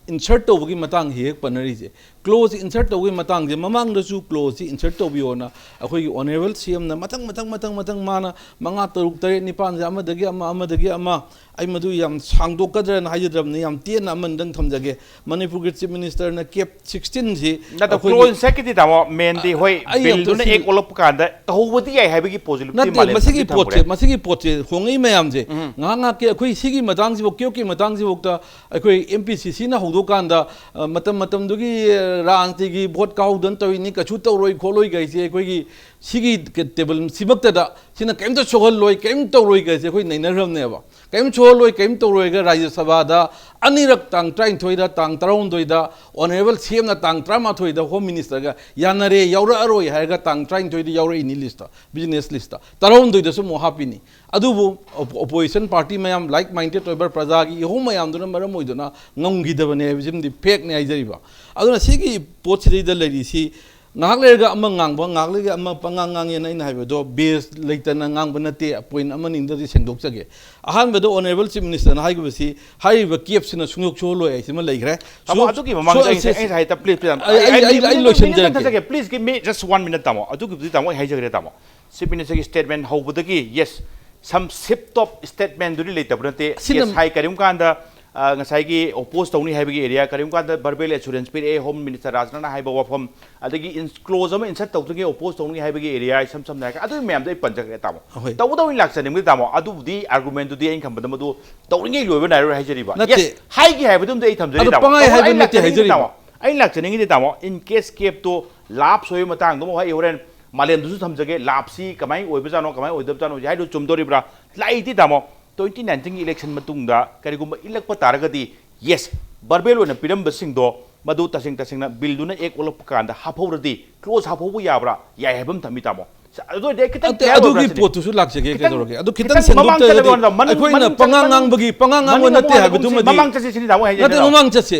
ꯏꯟꯁꯔꯠ ꯇꯧꯕꯒꯤ ꯃꯇꯥꯡ ꯍꯦꯛ ꯍꯦꯛ ꯄꯟꯅꯔꯤꯁꯦ꯫ ꯀ꯭ꯂꯣꯖ ꯏꯟꯁꯔꯠ ꯇꯧꯕꯒꯤ ꯃꯇꯥꯡꯁꯦ, ꯃꯃꯥꯡꯗꯁꯨ ꯀ꯭ꯂꯣꯖꯁꯤ ꯏꯟꯁꯔꯠ ꯇꯧꯕꯤꯌꯣꯅ ꯑꯩꯈꯣꯏꯒꯤ ꯑꯣꯅꯔꯦꯕꯜ ꯁꯤ ꯑꯦꯝꯅ ꯃꯊꯪ ꯃꯊꯪ ꯃꯊꯪ ꯃꯊꯪ ꯃꯥꯅ ꯃꯉꯥ, ꯇꯔꯨꯛ, ꯇꯔꯦꯠ, ꯅꯤꯄꯥꯟꯁꯦ ꯑꯃꯗꯒꯤ ꯑꯃ, ꯑꯃꯗꯒꯤ ꯑꯃ, ꯑꯩ ꯃꯗꯨ ꯌꯥꯝ ꯁꯥꯡꯗꯣꯛꯀꯗ꯭ꯔꯅ ꯍꯥꯏꯖꯗ꯭ꯔꯕꯅꯤ, ꯌꯥꯝ ꯇꯦꯟꯅ ꯑꯃꯅꯤꯗꯪ ꯊꯝꯖꯒꯦ꯫ ꯃꯅꯤꯄꯨꯔꯒꯤ ꯆꯤꯐ ꯃꯤꯅꯤꯁꯇꯔꯅ ꯀꯦꯞ ꯁꯤꯛꯁꯇꯤꯟꯁꯤ ꯅꯠꯇ, ꯑꯩꯈꯣꯏꯒꯤ ꯀ꯭ꯂꯣꯖ ꯏꯟꯁꯔꯠꯀꯤꯗꯤ ꯇꯥꯃꯣ, ꯃꯦꯟꯗꯤ ꯑ, ꯍꯣꯏ, ꯑꯩ ꯑꯝꯇ ꯕꯤꯜꯗꯨꯅ ꯁꯤ ꯑꯦꯛ ꯑꯣꯜꯂꯛꯄ ꯀꯥꯟꯗ ꯇꯧꯍꯧꯕꯗꯤ ꯌꯥꯏ ꯍꯥꯏꯕꯒꯤ ꯄꯣꯁꯤꯕꯤꯂꯤꯇꯤ ꯅꯠꯇꯦ, ꯃꯥꯂꯦꯝ ꯃꯁꯤꯒꯤ ꯊꯝꯕꯤ ꯄꯣꯠꯁꯦ, ꯊꯝꯈ꯭ꯔꯦ꯫ ꯃꯁꯤꯒꯤ ꯄꯣꯠꯁꯦ ꯍꯣꯡꯉꯛꯏ ꯃꯌꯥꯝꯁꯦ ꯎꯝ꯫ ꯉꯥꯏꯍꯥꯛ ꯉꯥꯏꯍꯥꯛꯀꯤ ꯑꯩꯈꯣꯏ ꯁꯤꯒꯤ ꯃꯇꯥꯡꯁꯤꯐꯥꯎ, ꯀꯦꯞꯀꯤ ꯃꯇꯥꯡꯁꯤꯐꯥꯎꯗ ꯑꯩꯈꯣꯏ ꯑꯦꯝ ꯄꯤ ꯁꯤ ꯁꯤꯅ ꯍꯧꯗꯣꯛ ꯀꯥꯟꯗ, ꯑ, ꯃꯇꯝ ꯃꯇꯝꯗꯨꯒꯤ, ꯑ, ꯔꯥꯖꯅꯤꯇꯤꯒꯤ ꯚꯣꯠ ꯀꯥꯍꯧꯗꯅ ꯇꯧꯔꯤꯅꯤ, ꯀꯩꯁꯨ ꯇꯧꯔꯣꯏ ꯈꯣꯠꯂꯣꯏ ꯀꯩꯁꯦ ꯑꯩꯈꯣꯏꯒꯤ ꯁꯤꯒꯤ ꯇꯦꯕꯜ ꯁꯤꯃꯛꯇꯗ ꯁꯤꯅ ꯀꯔꯤꯝꯇ ꯁꯣꯛꯍꯜꯂꯣꯏ, ꯀꯔꯤꯝ ꯇꯧꯔꯣꯏ ꯀꯩꯁꯦ ꯑꯩꯈꯣꯏ ꯅꯩꯅꯈ꯭ꯔꯕꯅꯦꯕ꯫ ꯀꯔꯤꯝ ꯁꯣꯛꯍꯜꯂꯣꯏ, ꯀꯔꯤꯝ ꯇꯧꯔꯣꯏꯒ ꯔꯥꯖ꯭ꯌ ꯁꯚꯥꯗ ꯑꯅꯤꯔꯛ, ꯇꯥꯡ ꯇꯔꯥꯅꯤꯊꯣꯏꯗ, ꯇꯥꯡ ꯇꯔꯥꯍꯨꯝꯗꯣꯏꯗ, ꯑꯣꯅꯔꯦꯕꯜ ꯁꯤ ꯑꯦꯝꯅ ꯇꯥꯡ ꯇꯔꯥꯃꯥꯊꯣꯏꯗ ꯍꯣꯝ ꯃꯤꯅꯤꯁꯇꯔꯒ ꯌꯥꯅꯔꯦ, ꯌꯥꯎꯔꯛꯑꯔꯣꯏ ꯍꯥꯏꯔꯒ ꯇꯥꯡ ꯇꯔꯥꯅꯤꯊꯣꯏꯗ ꯌꯥꯎꯔꯛꯏꯅꯤ ꯂꯤꯁꯇ, ꯕꯤꯖꯤꯅꯦꯁ ꯂꯤꯁꯇ꯫ ꯇꯔꯥꯍꯨꯝꯗꯣꯏꯗꯁꯨ ꯑꯃꯨꯛ ꯍꯥꯞꯄꯤꯅꯤ꯫ ꯑꯗꯨꯕꯨ ꯑꯣꯄꯣꯖꯤꯁꯟ ꯄꯥꯔꯇꯤ ꯃꯌꯥꯝ, ꯂꯥꯏꯛ ꯃꯥꯏꯟꯗꯦꯗ ꯑꯣꯏꯕ ꯄ꯭ꯔꯖꯥꯒꯤ ꯏꯍꯧ ꯃꯌꯥꯝꯗꯨꯅ ꯃꯔꯝ ꯑꯣꯏꯗꯨꯅ ꯉꯝꯈꯤꯗꯕꯅꯦ ꯍꯥꯏꯕꯁꯤꯃꯗꯤ ꯐꯦꯛꯅꯦ ꯍꯥꯏꯖꯔꯤꯕ꯫ ꯑꯗꯨꯅ ꯁꯤꯒꯤ ꯄꯣꯠꯁꯤꯗꯩꯗ ꯂꯩꯔꯤꯁꯤ ꯉꯥꯏꯍꯥꯛ ꯂꯩꯔꯒ ꯑꯃ ꯉꯥꯡꯕ, ꯉꯥꯏꯍꯥꯛ ꯂꯩꯔꯒ ꯑꯃ ꯄꯉꯥꯡ ꯉꯥꯡꯉꯦꯅ ꯑꯩꯅ ꯍꯥꯏꯕꯗꯣ ꯕꯦꯁ ꯂꯩꯇꯅ ꯉꯥꯡꯕ ꯅꯠꯇꯦ꯫ ꯄꯣꯏꯟ ꯑꯃꯅꯤ ꯑꯗꯨꯗꯤ ꯁꯦꯡꯗꯣꯛꯆꯒꯦ꯫ ꯑꯍꯥꯟꯕꯗ ꯑꯣꯅꯔꯦꯕꯜ ꯆꯤꯐ ꯃꯤꯅꯤꯁꯇꯔꯅ ꯍꯥꯏꯈꯤꯕꯁꯤ ꯍꯥꯏꯔꯤꯕ ꯀꯦꯞꯁꯤꯅ ꯁꯨꯡꯁꯣꯛ ꯁꯣꯛꯍꯜꯂꯣꯏ ꯍꯥꯏꯁꯤꯃ ꯂꯩꯈ꯭ꯔꯦ꯫ ꯇꯥꯃꯣ, ꯁꯨ-, ꯑꯗꯨꯒꯤ ꯃꯃꯥꯡꯗ ꯁꯨ-, ꯑꯩ ꯉꯁꯥꯏ, ꯁꯤ-, ꯑꯩ ꯉꯁꯥꯏ ꯍꯦꯛꯇ please, please, ꯑꯩ, ꯑꯩ, ꯑꯩ, ꯑꯩ, ꯑꯩ ꯂꯣꯏꯁꯤꯟꯖꯔꯛꯀꯦ꯫ Please, give me just one minute, ꯇꯥꯃꯣ꯫ ꯑꯗꯨꯒꯤꯕꯨꯗꯤ, ꯇꯥꯃꯣ, ꯑꯩ ꯍꯥꯏꯖꯈ꯭ꯔꯦ, ꯇꯥꯃꯣ꯫ ꯆꯤꯐ ꯃꯤꯅꯤꯁꯇꯔꯒꯤ ꯁ꯭ꯇꯦꯠꯃꯦꯟ ꯍꯧꯕꯗꯒꯤ, ꯌꯦꯁ, ꯁꯝ ꯁꯤꯞ ꯇꯣꯞ ꯁ꯭ꯇꯦꯠꯃꯦꯟꯗꯨꯗꯤ ꯂꯩꯇꯕ ꯅꯠꯇꯦ꯫ ꯁꯤꯅ ꯌꯦꯁ ꯍꯥꯏ, ꯀꯔꯤꯒꯨꯝꯕ ꯀꯥꯟꯗ, ꯑ, ꯉꯁꯥꯏꯒꯤ ꯑꯣꯄꯣꯖ ꯇꯧꯅꯤ ꯍꯥꯏꯕꯒꯤ ꯑꯦꯔꯤꯌꯥ, ꯀꯔꯤꯒꯨꯝꯕ ꯀꯥꯟꯗ ꯚꯔꯕꯦꯜ ꯑꯦꯁꯨꯔꯦꯟꯁ ꯄꯤꯔꯛꯑꯦ ꯍꯣꯝ ꯃꯤꯅꯤꯁꯇꯔ ꯔꯥꯖꯅꯥꯅ ꯍꯥꯏꯕ ꯋꯥꯐꯝ, ꯑꯗꯒꯤ ꯏꯟ-, ꯀ꯭ꯂꯣꯖ ꯑꯃ ꯏꯟꯁꯔꯠ ꯇꯧꯗ꯭ꯔꯤꯉꯩ ꯑꯣꯄꯣꯖ ꯇꯧꯅꯤ ꯍꯥꯏꯕꯒꯤ ꯑꯦꯔꯤꯌꯥ, ꯏꯁꯝ ꯁꯝꯅ ꯍꯥꯏꯔꯒ ꯑꯗꯨꯒꯤ ꯃꯌꯥꯝꯗꯣ ꯑꯩ ꯄꯟꯖꯈ꯭ꯔꯦ, ꯇꯥꯃꯣ꯫ ꯑꯍꯣꯏ꯫ ꯇꯧꯕꯇꯕꯨ ꯑꯩꯅ ꯂꯥꯛꯆꯅꯤꯡꯕꯗꯤ, ꯇꯥꯃꯣ, ꯑꯗꯨꯕꯨꯗꯤ ꯑꯥꯔꯒꯨꯃꯦꯟꯗꯨꯗꯤ ꯑꯩꯅ ꯈꯟꯕꯗ ꯃꯗꯨ ꯇꯧꯔꯤꯉꯩ ꯂꯣꯏꯕ ꯅꯥꯏꯔꯣꯏ ꯍꯥꯏꯖꯔꯤꯕ꯫ ꯅꯠꯇꯦ꯫ ꯌꯦꯁ, ꯍꯥꯏꯒꯦ ꯍꯥꯏꯕꯗꯨꯝꯗꯤ ꯑꯩ ꯊꯝꯖꯔꯤ, ꯑꯗꯣ ꯇꯥꯃꯣ꯫ ꯄꯪꯍꯥꯏ ꯇꯧꯕꯇꯕꯨ ꯍꯥꯏꯕ ꯑꯩꯅ ꯅꯠꯇꯦ ꯂꯥꯛꯆꯅꯤꯡꯉꯤꯗꯤ, ꯍꯥꯏꯖꯔꯤꯕ꯫ ꯇꯥꯃꯣ, ꯑꯩꯅ ꯂꯥꯛꯆꯅꯤꯡꯉꯤꯗꯤ, ꯇꯥꯃꯣ, ꯏꯟ ꯀꯦꯁ ꯀꯦꯞꯇꯣ ꯂꯥꯞꯁ ꯑꯣꯏꯕ ꯃꯇꯥꯡꯗꯨꯃ ꯑꯩ ꯍꯣꯔꯦꯟ ꯃꯥꯂꯦꯝꯗꯁꯨ ꯊꯝꯖꯒꯦ꯫ ꯂꯥꯞꯁꯤ ꯀꯃꯥꯏꯅ ꯑꯣꯏꯕꯖꯥꯠꯅꯣ, ꯀꯃꯥꯏꯅ ꯑꯣꯏꯗꯕꯖꯥꯠꯅꯣ ꯍꯥꯏꯗꯨ ꯆꯨꯝꯗꯣꯔꯤꯕ꯭ꯔꯥ? ꯂꯥꯛꯏꯗꯤ, ꯇꯥꯃꯣ, ꯇ꯭ꯋꯦꯟꯇꯤ ꯅꯥꯏꯟꯇꯤꯟꯒꯤ ꯏꯂꯦꯛꯁꯟ ꯃꯇꯨꯡꯗ ꯀꯔꯤꯒꯨꯝꯕ ꯏꯜꯂꯛꯄ ꯇꯥꯔꯒꯗꯤ, ꯌꯦꯁ, ꯚꯔꯕꯦꯜ ꯑꯣꯏꯅ ꯄꯤꯔꯝꯕꯁꯤꯡꯗꯣ ꯃꯗꯨ ꯇꯁꯦꯡ ꯇꯁꯦꯡꯅ ꯕꯤꯜꯗꯨꯅ ꯑꯦꯛ ꯑꯣꯜꯂꯛꯄ ꯀꯥꯟꯗ ꯍꯥꯞꯍꯧꯔꯗꯤ, ꯀ꯭ꯂꯣꯖ ꯍꯥꯞꯍꯧꯕ ꯌꯥꯕ꯭ꯔꯥ? ꯌꯥꯏ ꯍꯥꯏꯕ ꯑꯃ ꯊꯝꯃꯤ, ꯇꯥꯃꯣ꯫ ꯑꯗꯨ ꯑꯣꯏꯔꯗꯤ ꯑꯩ ꯈꯤꯇꯪ ꯑꯗꯨ, clear ꯑꯗꯨꯒꯤ ꯑꯣꯏꯕ꯭ꯔꯥ ꯁꯤꯅꯤ? ꯄꯣꯠꯇꯨꯁꯨ ꯂꯥꯛꯆꯒꯦ, ꯈꯤꯇꯪ, ꯀꯩꯗꯧꯔꯒꯦ? ꯑꯗꯨ ꯈꯤꯇꯪ ꯈꯤꯇꯪ ꯃꯃꯥꯡ ꯁꯦꯡꯗꯣꯛꯇ꯭ꯔꯒꯗꯤ ꯆꯠꯂꯒ ꯃꯅꯨꯡ, ꯑꯩꯈꯣꯏꯅ ꯃꯅꯨꯡ ꯄꯉꯥꯡ ꯆꯠꯂꯒ ꯉꯥꯡꯕꯒꯤ, ꯄꯉꯥꯡ ꯉꯥꯡꯕ ꯃꯅꯨꯡ ꯅꯠꯇꯦ ꯑꯃꯨꯛ ꯍꯥꯏꯕꯗꯨꯃꯗꯤ ꯃꯃꯥꯡ ꯆꯠꯁꯤ ꯁꯤꯅꯤ, ꯇꯥꯃꯣ, ꯍꯥꯏꯁꯦ, ꯅꯠꯇꯦ, ꯇꯥꯃꯣ꯫ ꯃꯃꯥꯡ ꯆꯠꯁꯤ꯫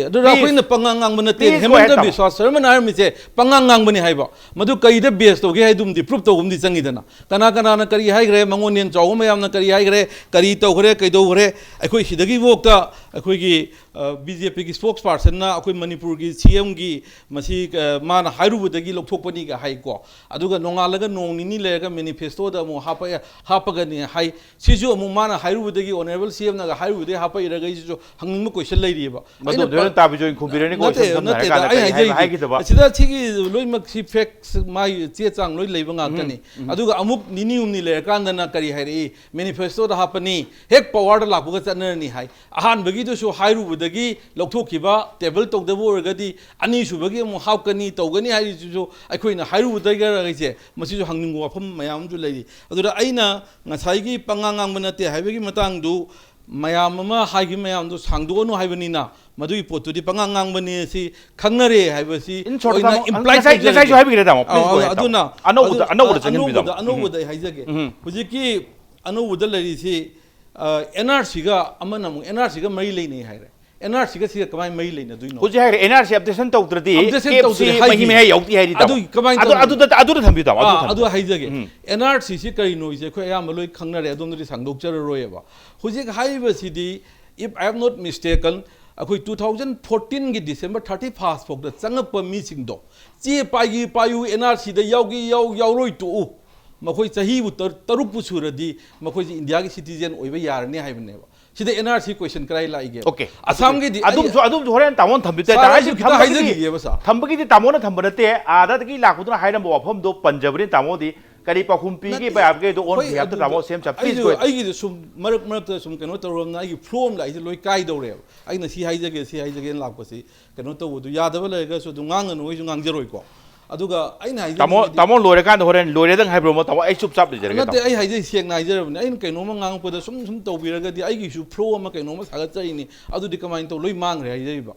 ꯑꯗꯨꯅ please, ꯑꯩꯈꯣꯏꯅ ꯄꯉꯥꯡ ꯉꯥꯡꯕ ꯅꯠꯇꯦ꯫ Please, ꯍꯦꯃꯟꯇ ꯍꯣꯏ, ꯇꯥꯃꯣ꯫ ꯕꯤꯁ꯭ꯋꯥꯁ ꯁꯔꯃꯅ ꯍꯥꯏꯔꯝꯃꯤꯁꯦ ꯄꯉꯥꯡ ꯉꯥꯡꯕꯅꯤ ꯍꯥꯏꯕ꯫ ꯃꯗꯨ ꯀꯩꯗ ꯕꯦꯁ ꯇꯧꯒꯦ ꯍꯥꯏꯗꯨꯃꯗꯤ ꯄ꯭ꯔꯨꯞ ꯇꯧꯕ ꯑꯃꯗꯤ ꯆꯪꯉꯤꯗꯅ꯫ ꯀꯅꯥ ꯀꯅꯥꯅ ꯀꯔꯤ ꯍꯥꯏꯈ꯭ꯔꯦ, ꯃꯉꯣꯟꯗ ꯍꯦꯟꯅ ꯆꯥꯎꯕ ꯃꯌꯥꯝꯅ ꯀꯔꯤ ꯍꯥꯏꯈ꯭ꯔꯦ, ꯀꯔꯤ ꯇꯧꯈ꯭ꯔꯦ, ꯀꯩꯗꯧꯈ꯭ꯔꯦ, ꯑꯩꯈꯣꯏ ꯁꯤꯗꯒꯤꯐꯥꯎꯗ ꯑꯩꯈꯣꯏꯒꯤ, ꯑ, ꯕꯤ ꯖꯦ ꯄꯤꯒꯤ ꯁ꯭ꯄꯣꯛꯁ ꯄꯥꯔꯁꯟꯅ ꯑꯩꯈꯣꯏ ꯃꯅꯤꯄꯨꯔꯒꯤ ꯁꯤ ꯑꯦꯝꯒꯤ ꯃꯁꯤ, ꯑ, ꯃꯥꯅ ꯍꯥꯏꯔꯨꯕꯗꯒꯤ ꯂꯧꯊꯣꯛꯄꯅꯤꯒ ꯍꯥꯏꯀꯣ꯫ ꯑꯗꯨꯒ ꯅꯣꯡꯉꯥꯜꯂꯒ ꯅꯣꯡ ꯅꯤ ꯂꯩꯔꯒ ꯃꯦꯅꯤꯐꯦꯁꯇꯣꯗ ꯑꯃꯨꯛ ꯍꯥꯞꯄꯛꯑꯦ, ꯍꯥꯞꯄꯒꯅꯤ ꯍꯥꯏ꯫ ꯁꯤꯁꯨ ꯑꯃꯨꯛ ꯃꯥꯅ ꯍꯥꯏꯔꯨꯕꯗꯒꯤ, ꯑꯣꯅꯔꯦꯕꯜ ꯁꯤ ꯑꯦꯝꯅꯒ ꯍꯥꯏꯔꯨꯕꯗꯒꯤ ꯍꯥꯞꯄꯛꯏꯔꯒ ꯑꯩꯁꯤꯁꯨ ꯍꯪꯅꯤꯡꯕ ꯀꯣꯏꯁꯟ ꯂꯩꯔꯤꯑꯕ꯫ ꯃꯗꯨ ꯑꯩꯅ ꯄ- ꯇꯥꯕꯤꯖꯣꯏꯅ ꯈꯨꯝꯕꯤꯔꯅꯤꯀꯣ, ꯅꯠꯇꯦ, ꯏꯁꯝ ꯁꯝꯅ ꯅꯠꯇꯦꯗ, ꯍꯥꯏꯔꯀꯥꯟꯗ ꯑꯩ ꯀꯔꯤ ꯍꯥꯏꯕ ꯍꯥꯏꯖꯔꯤꯁꯦ꯫ ꯍꯥꯏꯈꯤꯗꯕ? ꯑꯁꯤꯗ ꯁꯤꯒꯤ ꯂꯣꯏꯅꯃꯛ ꯁꯤ ꯐꯦꯛꯁ, ꯃꯥꯒꯤ ꯆꯦ ꯆꯥꯡ ꯂꯣꯏ ꯂꯩꯕ ꯉꯥꯛꯇꯅꯤ꯫ ꯎꯝ, ꯎꯝ꯫ ꯑꯗꯨꯒ ꯑꯃꯨꯛ ꯅꯤꯅꯤ ꯍꯨꯝꯅꯤ ꯂꯩꯔꯀꯥꯟꯗꯅ ꯀꯔꯤ ꯍꯥꯏꯔꯛꯏ? ꯃꯦꯅꯤꯐꯦꯁꯇꯣꯗ ꯍꯥꯞꯄꯅꯤ, ꯍꯦꯛ ꯄꯋꯥꯔꯗ ꯂꯥꯛꯄꯒ ꯆꯠꯅꯔꯅꯤ ꯍꯥꯏ꯫ ꯑꯍꯥꯟꯕꯒꯤꯗꯨꯁꯨ ꯍꯥꯏꯔꯨꯕꯗꯒꯤ ꯂꯧꯊꯣꯛꯈꯤꯕ, ꯇꯦꯕꯜ ꯇꯧꯗꯕ ꯑꯣꯏꯔꯒꯗꯤ ꯑꯅꯤꯁꯨꯕꯒꯤ ꯑꯃꯨꯛ ꯍꯥꯞꯀꯅꯤ, ꯇꯧꯒꯅꯤ ꯍꯥꯏꯔꯤꯁꯤꯁꯨ ꯑꯩꯈꯣꯏꯅ ꯍꯥꯏꯔꯨꯕꯗꯒꯤ ꯍꯥꯏꯁꯦ, ꯃꯁꯤꯁꯨ ꯍꯪꯅꯤꯡꯕ ꯋꯥꯐꯝ ꯃꯌꯥꯝ ꯑꯃꯁꯨ ꯂꯩꯔꯤ꯫ ꯑꯗꯨꯗ ꯑꯩꯅ ꯉꯁꯥꯏꯒꯤ ꯄꯉꯥꯡ ꯉꯥꯡꯕ ꯅꯠꯇꯦ ꯍꯥꯏꯕꯒꯤ ꯃꯇꯥꯡꯗꯨ, ꯃꯌꯥꯝ ꯑꯃ ꯍꯥꯏꯈꯤꯕ ꯃꯌꯥꯝꯗꯨ ꯁꯥꯡꯗꯣꯛꯑꯅꯨ ꯍꯥꯏꯕꯅꯤꯅ, ꯃꯗꯨꯒꯤ ꯄꯣꯠꯇꯨꯗꯤ ꯄꯉꯥꯡ ꯉꯥꯡꯕꯅꯤ ꯁꯤ ꯈꯪꯅꯔꯦ ꯍꯥꯏꯕꯁꯤ In short, ꯑꯣꯏꯅ ꯇꯥꯃꯣ, imply ꯉꯁꯥꯏ, ꯇꯧꯖꯔꯒꯦ꯫ ꯉꯁꯥꯏꯁꯨ ꯍꯥꯏꯕꯤꯈ꯭ꯔꯦ, ꯇꯥꯃꯣ꯫ Please ꯑꯥ, go ahead, ꯑꯗꯨꯅ, ꯇꯥꯃꯣ꯫ ꯑꯅꯧꯕꯗ, ꯑꯗꯨ, ꯑꯅꯧꯕꯗ ꯑ, ꯆꯪꯁꯤꯟꯕꯤꯌꯨ, ꯑꯅꯧꯕꯗ, ꯇꯥꯃꯣ꯫ ꯑꯅꯧꯕꯗ ꯎꯝ꯫ ꯑꯩ ꯍꯥꯏꯖꯒꯦ꯫ ꯎꯝ꯫ ꯍꯧꯖꯤꯛꯀꯤ ꯑꯅꯧꯕꯗ ꯂꯩꯔꯤꯁꯤ, ꯑ, ꯑꯦꯟ ꯑꯥꯔ ꯁꯤꯒ ꯑꯃꯅ ꯑꯃꯨꯛ ꯑꯦꯟ ꯑꯥꯔ ꯁꯤꯒ ꯃꯔꯤ ꯂꯩꯅꯩ ꯍꯥꯏꯔꯦ꯫ ꯑꯦꯟ ꯑꯥꯔ ꯁꯤꯒ ꯁꯤꯒ ꯀꯃꯥꯏꯅ ꯃꯔꯤ ꯂꯩꯅꯗꯣꯏꯅꯣ? ꯍꯧꯖꯤꯛ ꯍꯥꯏꯔꯦ, ꯑꯦꯟ ꯑꯥꯔ ꯁꯤ ꯑꯞꯗꯦꯁꯟ ꯇꯧꯗ꯭ꯔꯗꯤ ꯑꯞꯗꯦꯁꯟ ꯀꯦꯞꯁꯤ ꯇꯧꯗ꯭ꯔꯗꯤ ꯃꯍꯤ ꯍꯥꯏꯗꯤ ꯃꯍꯩ ꯌꯥꯎꯗꯦ ꯍꯥꯏꯔꯤ, ꯇꯥꯃꯣ꯫ ꯑꯗꯨ ꯀꯃꯥꯏꯅ ꯑꯗꯨ, ꯇꯧꯅꯤ? ꯑꯗꯨꯗ, ꯑꯗꯨꯗ ꯊꯝꯕꯤꯌꯨ, ꯇꯥꯃꯣ, ꯑꯗꯨꯗ ꯑꯥ, ꯊꯝꯕꯤꯌꯨ꯫ ꯑꯗꯨ ꯍꯥꯏꯖꯒꯦ꯫ ꯎꯝ꯫ ꯑꯦꯟ ꯑꯥꯔ ꯁꯤꯁꯤ ꯀꯔꯤꯅꯣ ꯍꯥꯏꯁꯦ ꯑꯩꯈꯣꯏ ꯑꯌꯥꯝꯕ ꯂꯣꯏ ꯈꯪꯅꯔꯦ, ꯑꯗꯣꯝꯗꯗꯤ ꯁꯥꯡꯗꯣꯛꯆꯔꯔꯣꯏꯕ꯫ ꯍꯧꯖꯤꯛ ꯍꯥꯏꯔꯤꯕꯁꯤꯗꯤ, if I am not mistaken, ꯑꯩꯈꯣꯏ two thousand fourteen ꯒꯤ December thirty first ꯐꯥꯎꯗ ꯆꯪꯉꯛꯄ ꯃꯤꯁꯤꯡꯗꯣ, ꯆꯦ ꯄꯥꯏꯒꯤ ꯄꯥꯏꯌꯨ, ꯑꯦꯟ ꯑꯥꯔ ꯁꯤꯗ ꯌꯥꯎꯒꯤ ꯌꯥꯎ, ꯌꯥꯎꯔꯣꯏ ꯇꯣꯛꯎ, ꯃꯈꯣꯏ ꯆꯍꯤꯕꯨ ꯇꯔ-, ꯇꯔꯨꯛꯄꯨ ꯁꯨꯔꯗꯤ ꯃꯈꯣꯏꯁꯤ ꯏꯟꯗꯤꯌꯥꯒꯤ ꯁꯤꯇꯤꯖꯦꯟ ꯑꯣꯏꯕ ꯌꯥꯔꯅꯤ ꯍꯥꯏꯕꯅꯦꯕ꯫ ꯁꯤꯗ ꯑꯦꯟ ꯑꯥꯔ ꯁꯤ ꯀꯣꯏꯁꯟ ꯀꯔꯥꯏ ꯂꯥꯛꯏꯒꯦꯕ? ꯑꯣꯀꯦ꯫ ꯑꯁꯥꯝꯒꯤꯗꯤ ꯑꯗꯨꯝꯁꯨ, ꯑꯩ ꯑꯗꯨꯝꯁꯨ ꯍꯣꯔꯦꯟ ꯇꯥꯃꯣꯅ ꯊꯝꯕꯤꯕ ꯁꯥꯔ, ꯇꯥꯔꯦ꯫ ꯑꯩꯁꯨ ꯈꯤꯇꯪ ꯊꯝꯕꯒꯤꯗꯤ, ꯍꯥꯏꯖꯈꯤꯒꯦꯕ, ꯁꯥꯔ꯫ ꯊꯝꯕꯒꯤꯗꯤ ꯇꯥꯃꯣꯅ ꯊꯝꯕ ꯅꯠꯇꯦ, ꯑꯥꯗꯒꯤ ꯂꯥꯛꯄꯗꯨꯅ ꯍꯥꯏꯔꯝꯕ ꯋꯥꯐꯝꯗꯣ ꯄꯟꯖꯕꯅꯤ ꯇꯥꯃꯣꯗꯤ꯫ ꯀꯔꯤ ꯄꯥꯎꯈꯨꯝ ꯄꯤꯒꯦ ꯅꯠꯇꯦ, ꯄꯥꯏꯕꯒꯦꯗꯣ ꯑꯣꯟ ꯑꯩꯈꯣꯏ ꯕꯤꯍꯥꯞꯇ ꯑꯗꯨꯗ, ꯇꯥꯃꯣ ꯁꯦꯝ ꯁꯥ-, please ꯑꯩꯁꯨ, go ahead꯫ ꯑꯩꯒꯤꯗꯤ ꯁꯨꯝ ꯃꯔꯛ ꯃꯔꯛꯇ ꯁꯨꯝ ꯀꯩꯅꯣ ꯇꯧꯔꯝꯅ ꯑꯩꯒꯤ ꯐ꯭ꯂꯣ ꯑꯃ ꯂꯥꯛꯏꯁꯦ ꯂꯣꯏ ꯀꯥꯏꯗꯧꯔꯦꯕ꯫ ꯑꯩꯅ ꯁꯤ ꯍꯥꯏꯖꯒꯦ, ꯁꯤ ꯍꯥꯏꯖꯒꯦꯅ ꯂꯥꯛꯄꯁꯤ ꯀꯩꯅꯣ ꯇꯧꯕꯗꯨ ꯌꯥꯗꯕ ꯂꯩꯔꯒꯁꯨ ꯑꯗꯨꯝ ꯉꯥꯡꯒꯅꯨ, ꯑꯩꯁꯨ ꯉꯥꯡꯖꯔꯣꯏꯀꯣ꯫ ꯑꯗꯨꯒ ꯑꯩꯅ ꯍꯥꯏꯖꯅꯤꯡꯉꯤꯗꯤ ꯇꯥꯃꯣ, ꯇꯥꯃꯣ ꯂꯣꯏꯔꯀꯥꯟꯗ ꯍꯣꯔꯦꯟ ꯂꯣꯏꯔꯦꯗꯪ ꯍꯥꯏꯕꯤꯔꯝꯃꯣ ꯇꯥꯃꯣ, ꯑꯩ ꯆꯨꯞ ꯆꯥꯞ ꯂꯩꯖꯔꯒꯦ ꯅꯠꯇꯦ, ꯇꯥꯃꯣ꯫ ꯑꯩ ꯍꯥꯏꯖꯩ ꯁꯦꯡꯅ ꯍꯥꯏꯖꯔꯕꯅꯤ꯫ ꯑꯩꯅ ꯀꯩꯅꯣꯝꯃ ꯉꯥꯡꯉꯛꯄꯗ ꯁꯨꯝ ꯁꯨꯝ ꯇꯧꯕꯤꯔꯒꯗꯤ ꯑꯩꯒꯤꯁꯨ ꯐ꯭ꯂꯣ ꯑꯃ ꯀꯩꯅꯣꯝꯃ ꯁꯥꯒꯠꯆꯔꯤꯅꯤ, ꯑꯗꯨꯗꯤ ꯀꯃꯥꯏꯅ ꯇꯧ? ꯂꯣꯏ ꯃꯥꯡꯈ꯭ꯔꯦ ꯍꯥꯏꯖꯔꯤꯕ꯫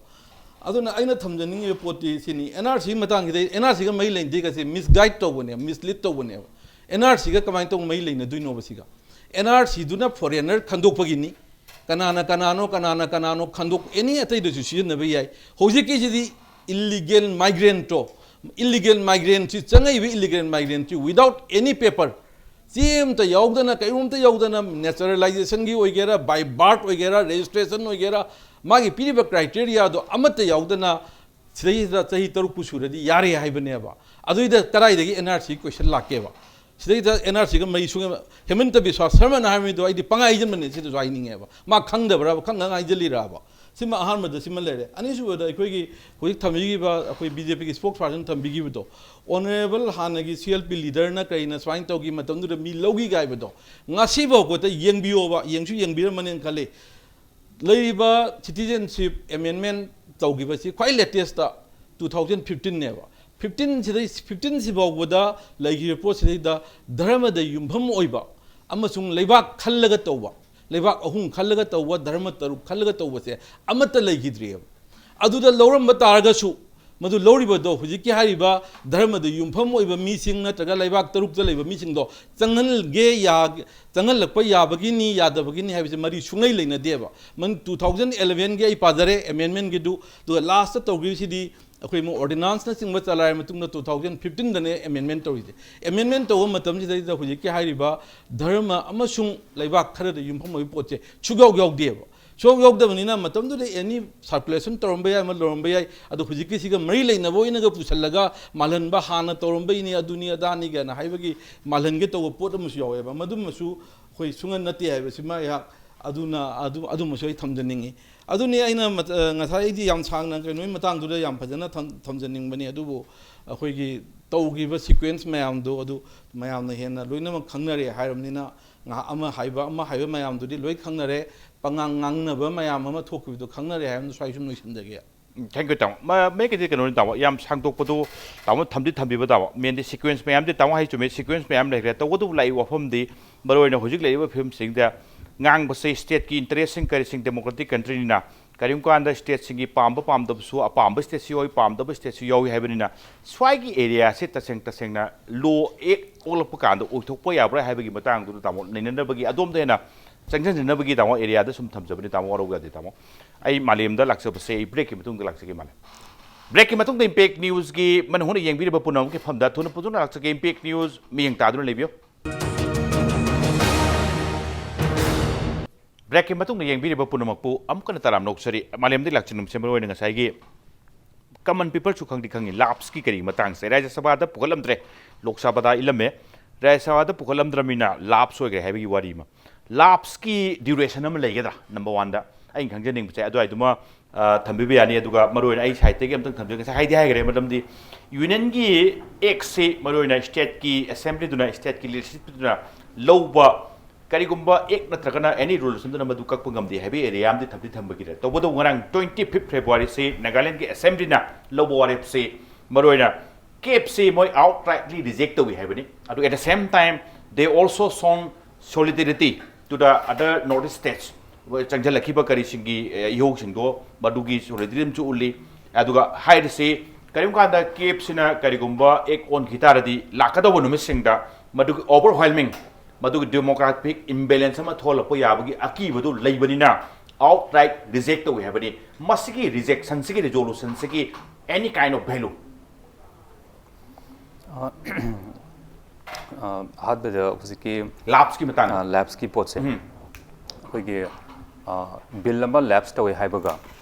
ꯑꯗꯨꯅ ꯑꯩꯅ ꯊꯝꯖꯅꯤꯡꯉꯤꯕ ꯄꯣꯠꯇꯤ ꯁꯤꯅꯤ, ꯑꯦꯟ ꯑꯥꯔ ꯁꯤꯒꯤ ꯃꯇꯥꯡꯁꯤꯗ, ꯑꯦꯟ ꯑꯥꯔ ꯁꯤꯒ ꯃꯔꯤ ꯂꯩꯅꯗꯦꯒꯁꯦ ꯃꯤꯁꯒꯥꯏꯗ ꯇꯧꯕꯅꯦꯕ, ꯃꯤꯁꯂꯤꯗ ꯇꯧꯕꯅꯦꯕ꯫ ꯑꯦꯟ ꯑꯥꯔ ꯁꯤꯒ ꯀꯃꯥꯏꯅ ꯇꯧꯕ ꯃꯔꯤ ꯂꯩꯅꯗꯣꯏꯅꯣꯕ ꯁꯤꯒ? ꯑꯦꯟ ꯑꯥꯔ ꯁꯤꯗꯨꯅ ꯐꯣꯔꯦꯅꯔ ꯈꯟꯗꯣꯛꯄꯒꯤꯅꯤ꯫ ꯀꯅꯥꯅ ꯀꯅꯥꯅꯣ, ꯀꯅꯥꯅ ꯀꯅꯥꯅꯣ ꯈꯟꯗꯣꯛ-, ꯑꯦꯅꯤ ꯑꯇꯩꯗꯁꯨ ꯁꯤꯖꯤꯟꯅꯕ ꯌꯥꯏ꯫ ꯍꯧꯖꯤꯛꯀꯤꯁꯤꯗꯤ ꯏꯜꯂꯤꯒꯦꯜ ꯃꯥꯏꯒ꯭ꯔꯦꯟꯇꯣ, ꯏꯜꯂꯤꯒꯦꯜ ꯃꯥꯏꯒ꯭ꯔꯦꯟꯁꯤ, ꯆꯪꯉꯛꯏꯕ ꯏꯜꯂꯤꯒꯦꯜ ꯃꯥꯏꯒ꯭ꯔꯦꯟꯁꯤ without any paper, ꯆꯦ ꯑꯃꯇ ꯌꯥꯎꯗꯅ, ꯀꯩꯅꯣꯝꯇ ꯌꯥꯎꯗꯅ, ꯅꯦꯆꯔꯦꯂꯥꯏꯖꯦꯁꯟꯒꯤ ꯑꯣꯏꯒꯦꯔꯥ, by birth ꯑꯣꯏꯒꯦꯔꯥ, ꯔꯦꯖꯤꯁꯇ꯭ꯔꯦꯁꯟ ꯑꯣꯏꯒꯦꯔꯥ, ꯃꯥꯒꯤ ꯄꯤꯔꯤꯕ ꯀ꯭ꯔꯥꯏꯇꯦꯔꯤꯌꯥꯗꯣ ꯑꯃꯠꯇ ꯌꯥꯎꯗꯅ ꯁꯤꯗꯩꯁꯤꯗ ꯆꯍꯤ ꯇꯔꯨꯛꯄꯨ ꯁꯨꯔꯗꯤ ꯌꯥꯔꯦ ꯍꯥꯏꯕꯅꯦꯕ꯫ ꯑꯗꯨꯏꯗ ꯀꯗꯥꯏꯗꯒꯤ ꯑꯦꯟ ꯑꯥꯔ ꯁꯤ ꯀꯣꯏꯁꯟ ꯂꯥꯛꯀꯦꯕ? ꯁꯤꯗꯩꯗ ꯑꯦꯟ ꯑꯥꯔ ꯁꯤꯒ ꯃꯔꯤ ꯁꯨꯡꯍꯦꯟ, ꯍꯦꯃꯟꯇ ꯕꯤꯁ꯭ꯋꯥꯁ ꯁꯔꯃꯅ ꯍꯥꯏꯕ ꯃꯤꯗꯣ ꯑꯩꯗꯤ ꯄꯪꯍꯥꯏ ꯍꯥꯏꯖꯟꯕꯅꯦ, ꯁꯤꯗꯁꯨ ꯍꯥꯏꯅꯤꯡꯉꯦꯕ꯫ ꯃꯥ ꯈꯪꯗꯕ꯭ꯔꯥꯕ, ꯈꯪꯉꯒ ꯍꯥꯏꯖꯜꯂꯤꯔꯕ? ꯁꯤꯃ ꯑꯍꯥꯟꯕꯗ ꯁꯤꯃ ꯂꯩꯔꯦ꯫ ꯑꯅꯤꯁꯨꯕꯗ ꯑꯩꯈꯣꯏꯒꯤ ꯍꯧꯖꯤꯛ ꯊꯝꯕꯤꯈꯤꯕ ꯑꯩꯈꯣꯏ ꯕꯤ ꯖꯦ ꯄꯤꯒꯤ ꯁ꯭ꯄꯣꯛꯁ ꯄꯥꯔꯁꯟ ꯊꯝꯕꯤꯈꯤꯕꯗꯣ, ꯑꯣꯅꯔꯦꯕꯜ ꯍꯥꯟꯅꯒꯤ ꯁꯤ ꯑꯦꯜ ꯄꯤ ꯂꯤꯗꯔꯅ ꯀꯔꯤꯅ ꯁꯨꯃꯥꯏꯅ ꯇꯧꯈꯤ, ꯃꯇꯝꯗꯨꯗ ꯃꯤ ꯂꯧꯈꯤꯒ ꯍꯥꯏꯕꯗꯣ, ꯉꯁꯤꯐꯥꯎꯕꯗ ꯌꯦꯡꯕꯤꯌꯣꯕ, ꯌꯦꯡꯁꯨ ꯌꯦꯡꯕꯤꯔꯝꯃꯅꯦꯅ ꯈꯜꯂꯤ꯫ ꯂꯩꯔꯤꯕ ꯁꯤꯇꯤꯖꯦꯟꯁꯤꯞ ꯑꯦꯃꯦꯟꯃꯦꯟ ꯇꯧꯈꯤꯕꯁꯤ ꯈ꯭ꯋꯥꯏ ꯂꯦꯇꯦꯁꯇ ꯇꯨ ꯊꯥꯎꯖꯟ ꯐꯤꯐꯇꯤꯟꯅꯦꯕ꯫ ꯐꯤꯐꯇꯤꯟꯁꯤꯗꯩ, ꯐꯤꯐꯇꯤꯟꯁꯤ ꯐꯥꯎꯕꯗ ꯂꯩꯈꯤꯕ ꯄꯣꯠꯁꯤꯗꯩꯗ ꯙꯔꯃꯗ ꯌꯨꯝꯐꯝ ꯑꯣꯏꯕ ꯑꯃꯁꯨꯡ ꯂꯩꯕꯥꯛ ꯈꯜꯂꯒ ꯇꯧꯕ, ꯂꯩꯕꯥꯛ ꯑꯍꯨꯝ ꯈꯜꯂꯒ ꯇꯧꯕ, ꯙꯔꯃ ꯇꯔꯨꯛ ꯈꯜꯂꯒ ꯇꯧꯕꯁꯦ ꯑꯃꯠꯇ ꯂꯩꯈꯤꯗ꯭ꯔꯤꯑꯕ꯫ ꯑꯗꯨꯗ ꯂꯧꯔꯝꯕ ꯇꯥꯔꯒꯁꯨ, ꯃꯗꯨ ꯂꯧꯔꯤꯕꯗꯣ ꯍꯧꯖꯤꯛꯀꯤ ꯍꯥꯏꯔꯤꯕ ꯙꯔꯃꯗ ꯌꯨꯝꯐꯝ ꯑꯣꯏꯕ ꯃꯤꯁꯤꯡ ꯅꯠꯇ꯭ꯔꯒ ꯂꯩꯕꯥꯛ ꯇꯔꯨꯛꯇ ꯂꯩꯕ ꯃꯤꯁꯤꯡꯗꯣ ꯆꯪꯍꯟꯒꯦ ꯌꯥ-, ꯆꯪꯍꯜꯂꯛꯄ ꯌꯥꯕꯒꯤꯅꯤ ꯌꯥꯗꯕꯒꯤꯅꯤ ꯍꯥꯏꯕꯁꯦ ꯃꯔꯤ ꯁꯨꯡꯂꯩ ꯂꯩꯅꯗꯦꯕ꯫ ꯃꯟ-, ꯇꯨ ꯊꯥꯎꯖꯟ ꯑꯦꯂꯚꯦꯟꯒꯤ ꯑꯩ ꯄꯥꯖꯔꯦ ꯑꯦꯃꯦꯟꯃꯦꯟꯒꯤꯗꯨ, ꯑꯗꯨꯒ ꯂꯥꯁꯇ ꯇꯧꯈꯤꯕꯁꯤꯗꯤ ꯑꯩꯈꯣꯏ ꯑꯃꯨꯛ ꯑꯣꯔꯗꯤꯅꯥꯟꯁꯅꯆꯤꯡꯕ ꯆꯂꯥꯏꯔ ꯃꯇꯨꯡꯗ ꯇꯨ ꯊꯥꯎꯖꯟ ꯐꯤꯐꯇꯤꯟꯗꯅꯦ ꯑꯦꯃꯦꯟꯃꯦꯟ ꯇꯧꯔꯤꯁꯦ꯫ ꯑꯦꯃꯦꯟꯃꯦꯟ ꯇꯧꯕ ꯃꯇꯝꯁꯤꯗꯩꯗ ꯍꯧꯖꯤꯛꯀꯤ ꯍꯥꯏꯔꯤꯕ ꯙꯔꯃ ꯑꯃꯁꯨꯡ ꯂꯩꯕꯥꯛ ꯈꯔꯗ ꯌꯨꯝꯐꯝ ꯑꯣꯏꯕ ꯄꯣꯠꯁꯦ ꯁꯨꯡꯌꯥꯎ ꯌꯥꯎꯗꯦꯕ꯫ ꯁꯨꯡꯌꯥꯎ ꯌꯥꯎꯗꯕꯅꯤꯅ ꯃꯇꯝꯗꯨꯗ ꯑꯦꯅꯤ ꯁꯥꯔꯀꯨꯂꯦꯁꯟ ꯇꯧꯔꯝꯕ ꯌꯥꯏ, ꯑꯃ ꯇꯧꯔꯝꯕ ꯌꯥꯏ꯫ ꯑꯗꯣ ꯍꯧꯖꯤꯛꯀꯤꯁꯤꯒ ꯃꯔꯤ ꯂꯩꯅꯕ ꯑꯣꯏꯅꯒ ꯄꯨꯁꯜꯂꯒ ꯃꯥꯜꯍꯟꯕ, ꯍꯥꯟꯅ ꯇꯧꯔꯝꯕꯩꯅꯦ, ꯑꯗꯨꯅꯤ ꯑꯗꯥꯅꯤ ꯀꯥꯏꯅ ꯍꯥꯏꯕꯒꯤ ꯃꯥꯜꯍꯟꯒꯦ ꯇꯧꯕ ꯄꯣꯠ ꯑꯃꯁꯨ ꯌꯥꯎꯋꯦꯕ꯫ ꯃꯗꯨꯃꯁꯨ ꯑꯩꯈꯣꯏ ꯁꯨꯡꯍꯟ ꯅꯠꯇꯦ ꯍꯥꯏꯕꯁꯤꯃ ꯑꯩꯍꯥꯛ ꯑꯗꯨꯅ, ꯑꯗꯨ, ꯑꯗꯨꯃꯁꯨ ꯑꯩ ꯊꯝꯖꯅꯤꯡꯉꯤ꯫ ꯑꯗꯨꯅꯤ ꯑꯩꯅ ꯃꯠ-, ꯑ, ꯉꯁꯥꯏ ꯑꯩꯗꯤ ꯌꯥꯝ ꯁꯥꯡꯅ ꯀꯩꯅꯣꯒꯤ ꯃꯇꯥꯡꯗꯨꯗ ꯌꯥꯝ ꯐꯖꯅ ꯊꯝ-, ꯊꯝꯖꯅꯤꯡꯕꯅꯤ, ꯑꯗꯨꯕꯨ ꯑꯩꯈꯣꯏꯒꯤ ꯇꯧꯈꯤꯕ ꯁꯤꯀ꯭ꯋꯦꯟꯁ ꯃꯌꯥꯝꯗꯣ ꯑꯗꯨ ꯃꯌꯥꯝꯅ ꯍꯦꯟꯅ ꯂꯣꯏꯅꯃꯛ ꯈꯪꯅꯔꯦ ꯍꯥꯏꯔꯕꯅꯤꯅ, ꯉꯥꯏꯍꯥꯛ ꯑꯃ ꯍꯥꯏꯕ, ꯑꯃ ꯍꯥꯏꯕ ꯃꯌꯥꯝꯗꯨꯗꯤ ꯂꯣꯏ ꯈꯪꯅꯔꯦ꯫ ꯄꯉꯥꯡ ꯉꯥꯡꯅꯕ ꯃꯌꯥꯝ ꯑꯃ ꯊꯣꯛꯈꯤꯕꯗꯣ ꯈꯪꯅꯔꯦ ꯍꯥꯏꯕꯗꯨ ꯁ꯭ꯋꯥꯏ ꯁꯨꯝ ꯂꯣꯏꯁꯤꯟꯖꯒꯦ꯫ ꯎꯝ, thank you, ꯇꯥꯃꯣ꯫ ꯃ-, ꯃꯌꯦꯛ ꯀꯩꯗꯤ ꯀꯩꯅꯣꯅꯤ, ꯇꯥꯃꯣ, ꯌꯥꯝ ꯁꯥꯡꯗꯣꯛꯄꯗꯣ ꯇꯥꯃꯣ ꯊꯝꯗꯤ ꯊꯝꯕꯤꯕ, ꯇꯥꯃꯣ꯫ ꯃꯦꯟꯗꯤ ꯁꯤꯀ꯭ꯋꯦꯟꯁ ꯃꯌꯥꯝꯗꯤ ꯇꯥꯃꯣ ꯍꯥꯏ ꯆꯨꯝꯃꯦ, ꯁꯤꯀ꯭ꯋꯦꯟꯁ ꯃꯌꯥꯝ ꯂꯩꯈ꯭ꯔꯦ꯫ ꯇꯧꯕꯇꯕꯨ ꯂꯥꯛꯏꯕ ꯋꯥꯐꯝꯗꯤ ꯃꯔꯨꯑꯣꯏꯅ ꯍꯧꯖꯤꯛ ꯂꯩꯔꯤꯕ ꯐꯤꯕꯝꯁꯤꯡꯗ ꯉꯥꯡꯕꯁꯦ ꯁ꯭ꯇꯦꯠꯀꯤ ꯏꯟꯇꯔꯦꯁꯁꯤꯡ ꯀꯔꯤꯁꯤꯡ ꯗꯦꯃꯣꯀ꯭ꯔꯦꯇꯤꯛ ꯀꯟꯇ꯭ꯔꯤꯅꯤꯅ ꯀꯔꯤꯒꯨꯝꯕ ꯀꯥꯟꯗ ꯁ꯭ꯇꯦꯠꯁꯤꯡꯒꯤ ꯄꯥꯝꯕ ꯄꯥꯝꯗꯕꯁꯨ, ꯑꯄꯥꯝꯕ ꯁ꯭ꯇꯦꯠꯁꯨ ꯌꯥꯎꯏ, ꯄꯥꯝꯗꯕ ꯁ꯭ꯇꯦꯠꯁꯨ ꯌꯥꯎꯏ ꯍꯥꯏꯕꯅꯤꯅ ꯁ꯭ꯋꯥꯏꯒꯤ ꯑꯦꯔꯤꯌꯥꯁꯦ ꯇꯁꯦꯡ ꯇꯁꯦꯡꯅ ꯂꯣ ꯑꯦꯛ ꯑꯣꯜꯂꯛꯄ ꯀꯥꯟꯗ ꯑꯣꯏꯊꯣꯛꯄ ꯌꯥꯕ꯭ꯔꯥ ꯍꯥꯏꯕꯒꯤ ꯃꯇꯥꯡꯗꯨꯗ ꯇꯥꯃꯣ ꯅꯩꯅꯅꯕꯒꯤ, ꯑꯗꯣꯝꯗ ꯍꯦꯟꯅ ꯆꯪꯁꯤꯟꯖꯅꯕꯒꯤ ꯇꯥꯃꯣ ꯑꯦꯔꯤꯌꯥꯗ ꯁꯨꯝ ꯊꯝꯖꯕꯅꯤ ꯇꯥꯃꯣ, ꯋꯥꯔꯧꯕ ꯌꯥꯗꯦ ꯇꯥꯃꯣ꯫ ꯑꯩ ꯃꯥꯂꯦꯝꯗ ꯂꯥꯛꯆꯕꯁꯦ ꯑꯩ ꯕ꯭ꯔꯦꯛꯀꯤ ꯃꯇꯨꯡꯗ ꯂꯥꯛꯆꯒꯦ ꯃꯥꯂꯦꯝ꯫ ꯕ꯭ꯔꯦꯛꯀꯤ ꯃꯇꯨꯡꯗ ꯏꯝꯄꯦꯛ ꯅ꯭ꯌꯨꯁꯀꯤ ꯃꯅꯨꯡ ꯍꯨꯠꯅ ꯌꯦꯡꯕꯤꯔꯤꯕ ꯄꯨꯝꯅꯃꯛꯀꯤ ꯃꯐꯝꯗ ꯊꯨꯅ ꯄꯨꯟꯗꯨꯅ ꯂꯥꯛꯆꯒꯦ꯫ ꯏꯝꯄꯦꯛ ꯅ꯭ꯌꯨꯁ ꯃꯤꯠꯌꯦꯡ ꯇꯥꯗꯨꯅ ꯂꯩꯕꯤꯌꯨ꯫ ꯕ꯭ꯔꯦꯛꯀꯤ ꯃꯇꯨꯡꯗ ꯌꯦꯡꯕꯤꯔꯤꯕ ꯄꯨꯝꯅꯃꯛꯄꯨ ꯑꯃꯨꯛꯀ ꯍꯟꯅ ꯇꯔꯥꯝꯅ ꯑꯣꯛꯆꯔꯤ꯫ ꯃꯥꯂꯦꯝꯗ ꯂꯥꯛꯆꯅꯤꯡꯕꯁꯦ ꯃꯔꯨꯑꯣꯏꯅ ꯉꯁꯥꯏꯒꯤ ꯀꯃꯟ ꯄꯤꯄꯜꯁꯨ ꯈꯪꯗꯤ ꯈꯪꯉꯤ, ꯂꯥꯞꯁꯀꯤ ꯀꯔꯤ ꯃꯇꯥꯡꯁꯦ ꯔꯥꯖ꯭ꯌ ꯁꯚꯥꯗ ꯄꯨꯈꯠꯂꯝꯗ꯭ꯔꯦ, ꯂꯣꯛ ꯁꯚꯥꯗ ꯏꯜꯂꯝꯃꯦ꯫ ꯔꯥꯖ꯭ꯌ ꯁꯚꯥꯗ ꯄꯨꯈꯠꯂꯝꯗ꯭ꯔꯕꯅꯤꯅ ꯂꯥꯞꯁ ꯑꯣꯏꯈ꯭ꯔꯦ ꯍꯥꯏꯕꯒꯤ ꯋꯥꯔꯤ ꯑꯃ꯫ ꯂꯥꯞꯁꯀꯤ ꯗ꯭ꯌꯨꯔꯦꯁꯟ ꯑꯃ ꯂꯩꯒꯗ꯭ꯔꯥ? ꯅꯝꯕꯔ ꯋꯥꯟꯗ ꯑꯩꯅ ꯈꯪꯖꯅꯤꯡꯕꯁꯦ ꯑꯗꯨꯋꯥꯏꯗꯨꯃ, ꯑ, ꯊꯝꯕꯤꯕ ꯌꯥꯅꯤ꯫ ꯑꯗꯨꯒ ꯃꯔꯨꯑꯣꯏꯅ ꯑꯩ ꯁꯥꯏꯠꯇꯒꯤ ꯑꯝꯇꯪ ꯊꯝꯖꯒꯦ꯫ ꯉꯁꯥꯏ ꯍꯥꯏꯗꯤ ꯍꯥꯏꯈ꯭ꯔꯦ, ꯃꯔꯝꯗꯤ ꯌꯨꯅꯤꯌꯟꯒꯤ ꯑꯦꯛꯁꯤ ꯃꯔꯨꯑꯣꯏꯅ ꯁ꯭ꯇꯦꯠꯀꯤ ꯑꯦꯁꯦꯝꯕ꯭ꯂꯤꯗꯨꯅ, ꯁ꯭ꯇꯦꯠꯀꯤ ꯂꯤꯗꯔꯁꯤꯞꯇꯨꯅ ꯂꯧꯕ ꯀꯔꯤꯒꯨꯝꯕ ꯑꯦꯛ ꯅꯠꯇ꯭ꯔꯒꯅ ꯑꯦꯅꯤ ꯔꯨꯜꯁ ꯑꯃꯗꯨꯅ ꯃꯗꯨ ꯀꯛꯄ ꯉꯝꯗꯦ ꯍꯥꯏꯕꯒꯤ ꯑꯦꯔꯤꯌꯥ ꯑꯃꯗꯤ ꯊꯝꯗꯤ ꯊꯝꯕꯒꯤꯗ꯫ ꯇꯧꯕꯇꯕꯨ ꯉꯔꯥꯡ twenty fifth Februaryꯁꯤ ꯅꯥꯒꯥꯂꯦꯟꯒꯤ ꯑꯦꯁꯦꯝꯕ꯭ꯂꯤꯅ ꯂꯧꯕ ꯋꯥꯔꯦꯞꯁꯤ ꯃꯔꯨꯑꯣꯏꯅ ꯀꯦꯞꯁꯤ ꯃꯣꯏ ꯑꯥꯎꯠꯔꯥꯏꯠꯂꯤ ꯔꯤꯖꯦꯛ ꯇꯧꯏ ꯍꯥꯏꯕꯅꯤ꯫ ꯑꯗꯨ at the same time they also shown solidarity to the other North East states꯫ ꯆꯪꯁꯤꯜꯂꯛꯈꯤꯕ ꯀꯔꯤꯁꯤꯡꯒꯤ, ꯑꯦ, ꯏꯍꯧꯁꯤꯡꯗꯣ ꯃꯗꯨꯒꯤ solidarity ꯑꯃꯁꯨ ꯎꯠꯂꯤ꯫ ꯑꯗꯨꯒ ꯍꯥꯏꯔꯤꯁꯤ ꯀꯔꯤꯒꯨꯝꯕ ꯀꯥꯟꯗ ꯀꯦꯞꯁꯤꯅ ꯀꯔꯤꯒꯨꯝꯕ ꯑꯦꯛ ꯑꯣꯟꯈꯤ ꯇꯥꯔꯗꯤ ꯂꯥꯛꯀꯗꯧꯕ ꯅꯨꯃꯤꯠꯁꯤꯡꯗ ꯃꯗꯨꯒꯤ overwhelming, ꯃꯗꯨꯒꯤ demographic imbalance ꯑꯃ ꯊꯣꯛꯍꯜꯂꯛꯄ ꯌꯥꯕꯒꯤ ꯑꯀꯤꯕꯗꯨ ꯂꯩꯕꯅꯤꯅ outright reject ꯇꯧꯏ ꯍꯥꯏꯕꯅꯤ꯫ ꯃꯁꯤꯒꯤ rejectionꯁꯤꯒꯤ, resolutionꯁꯤꯒꯤ any kind of value? ꯑ, ꯑ, ꯑꯍꯥꯟꯕꯗ ꯍꯧꯖꯤꯛꯀꯤ lapseꯀꯤ ꯃꯇꯥꯡꯗ꯫ ꯑ, lapseꯀꯤ ꯄꯣꯠꯁꯦ ꯎꯝ꯫ ꯑꯩꯈꯣꯏꯒꯤ, ꯑ, bill ꯑꯃ lapse ꯇꯧꯏ ꯍꯥꯏꯕꯒ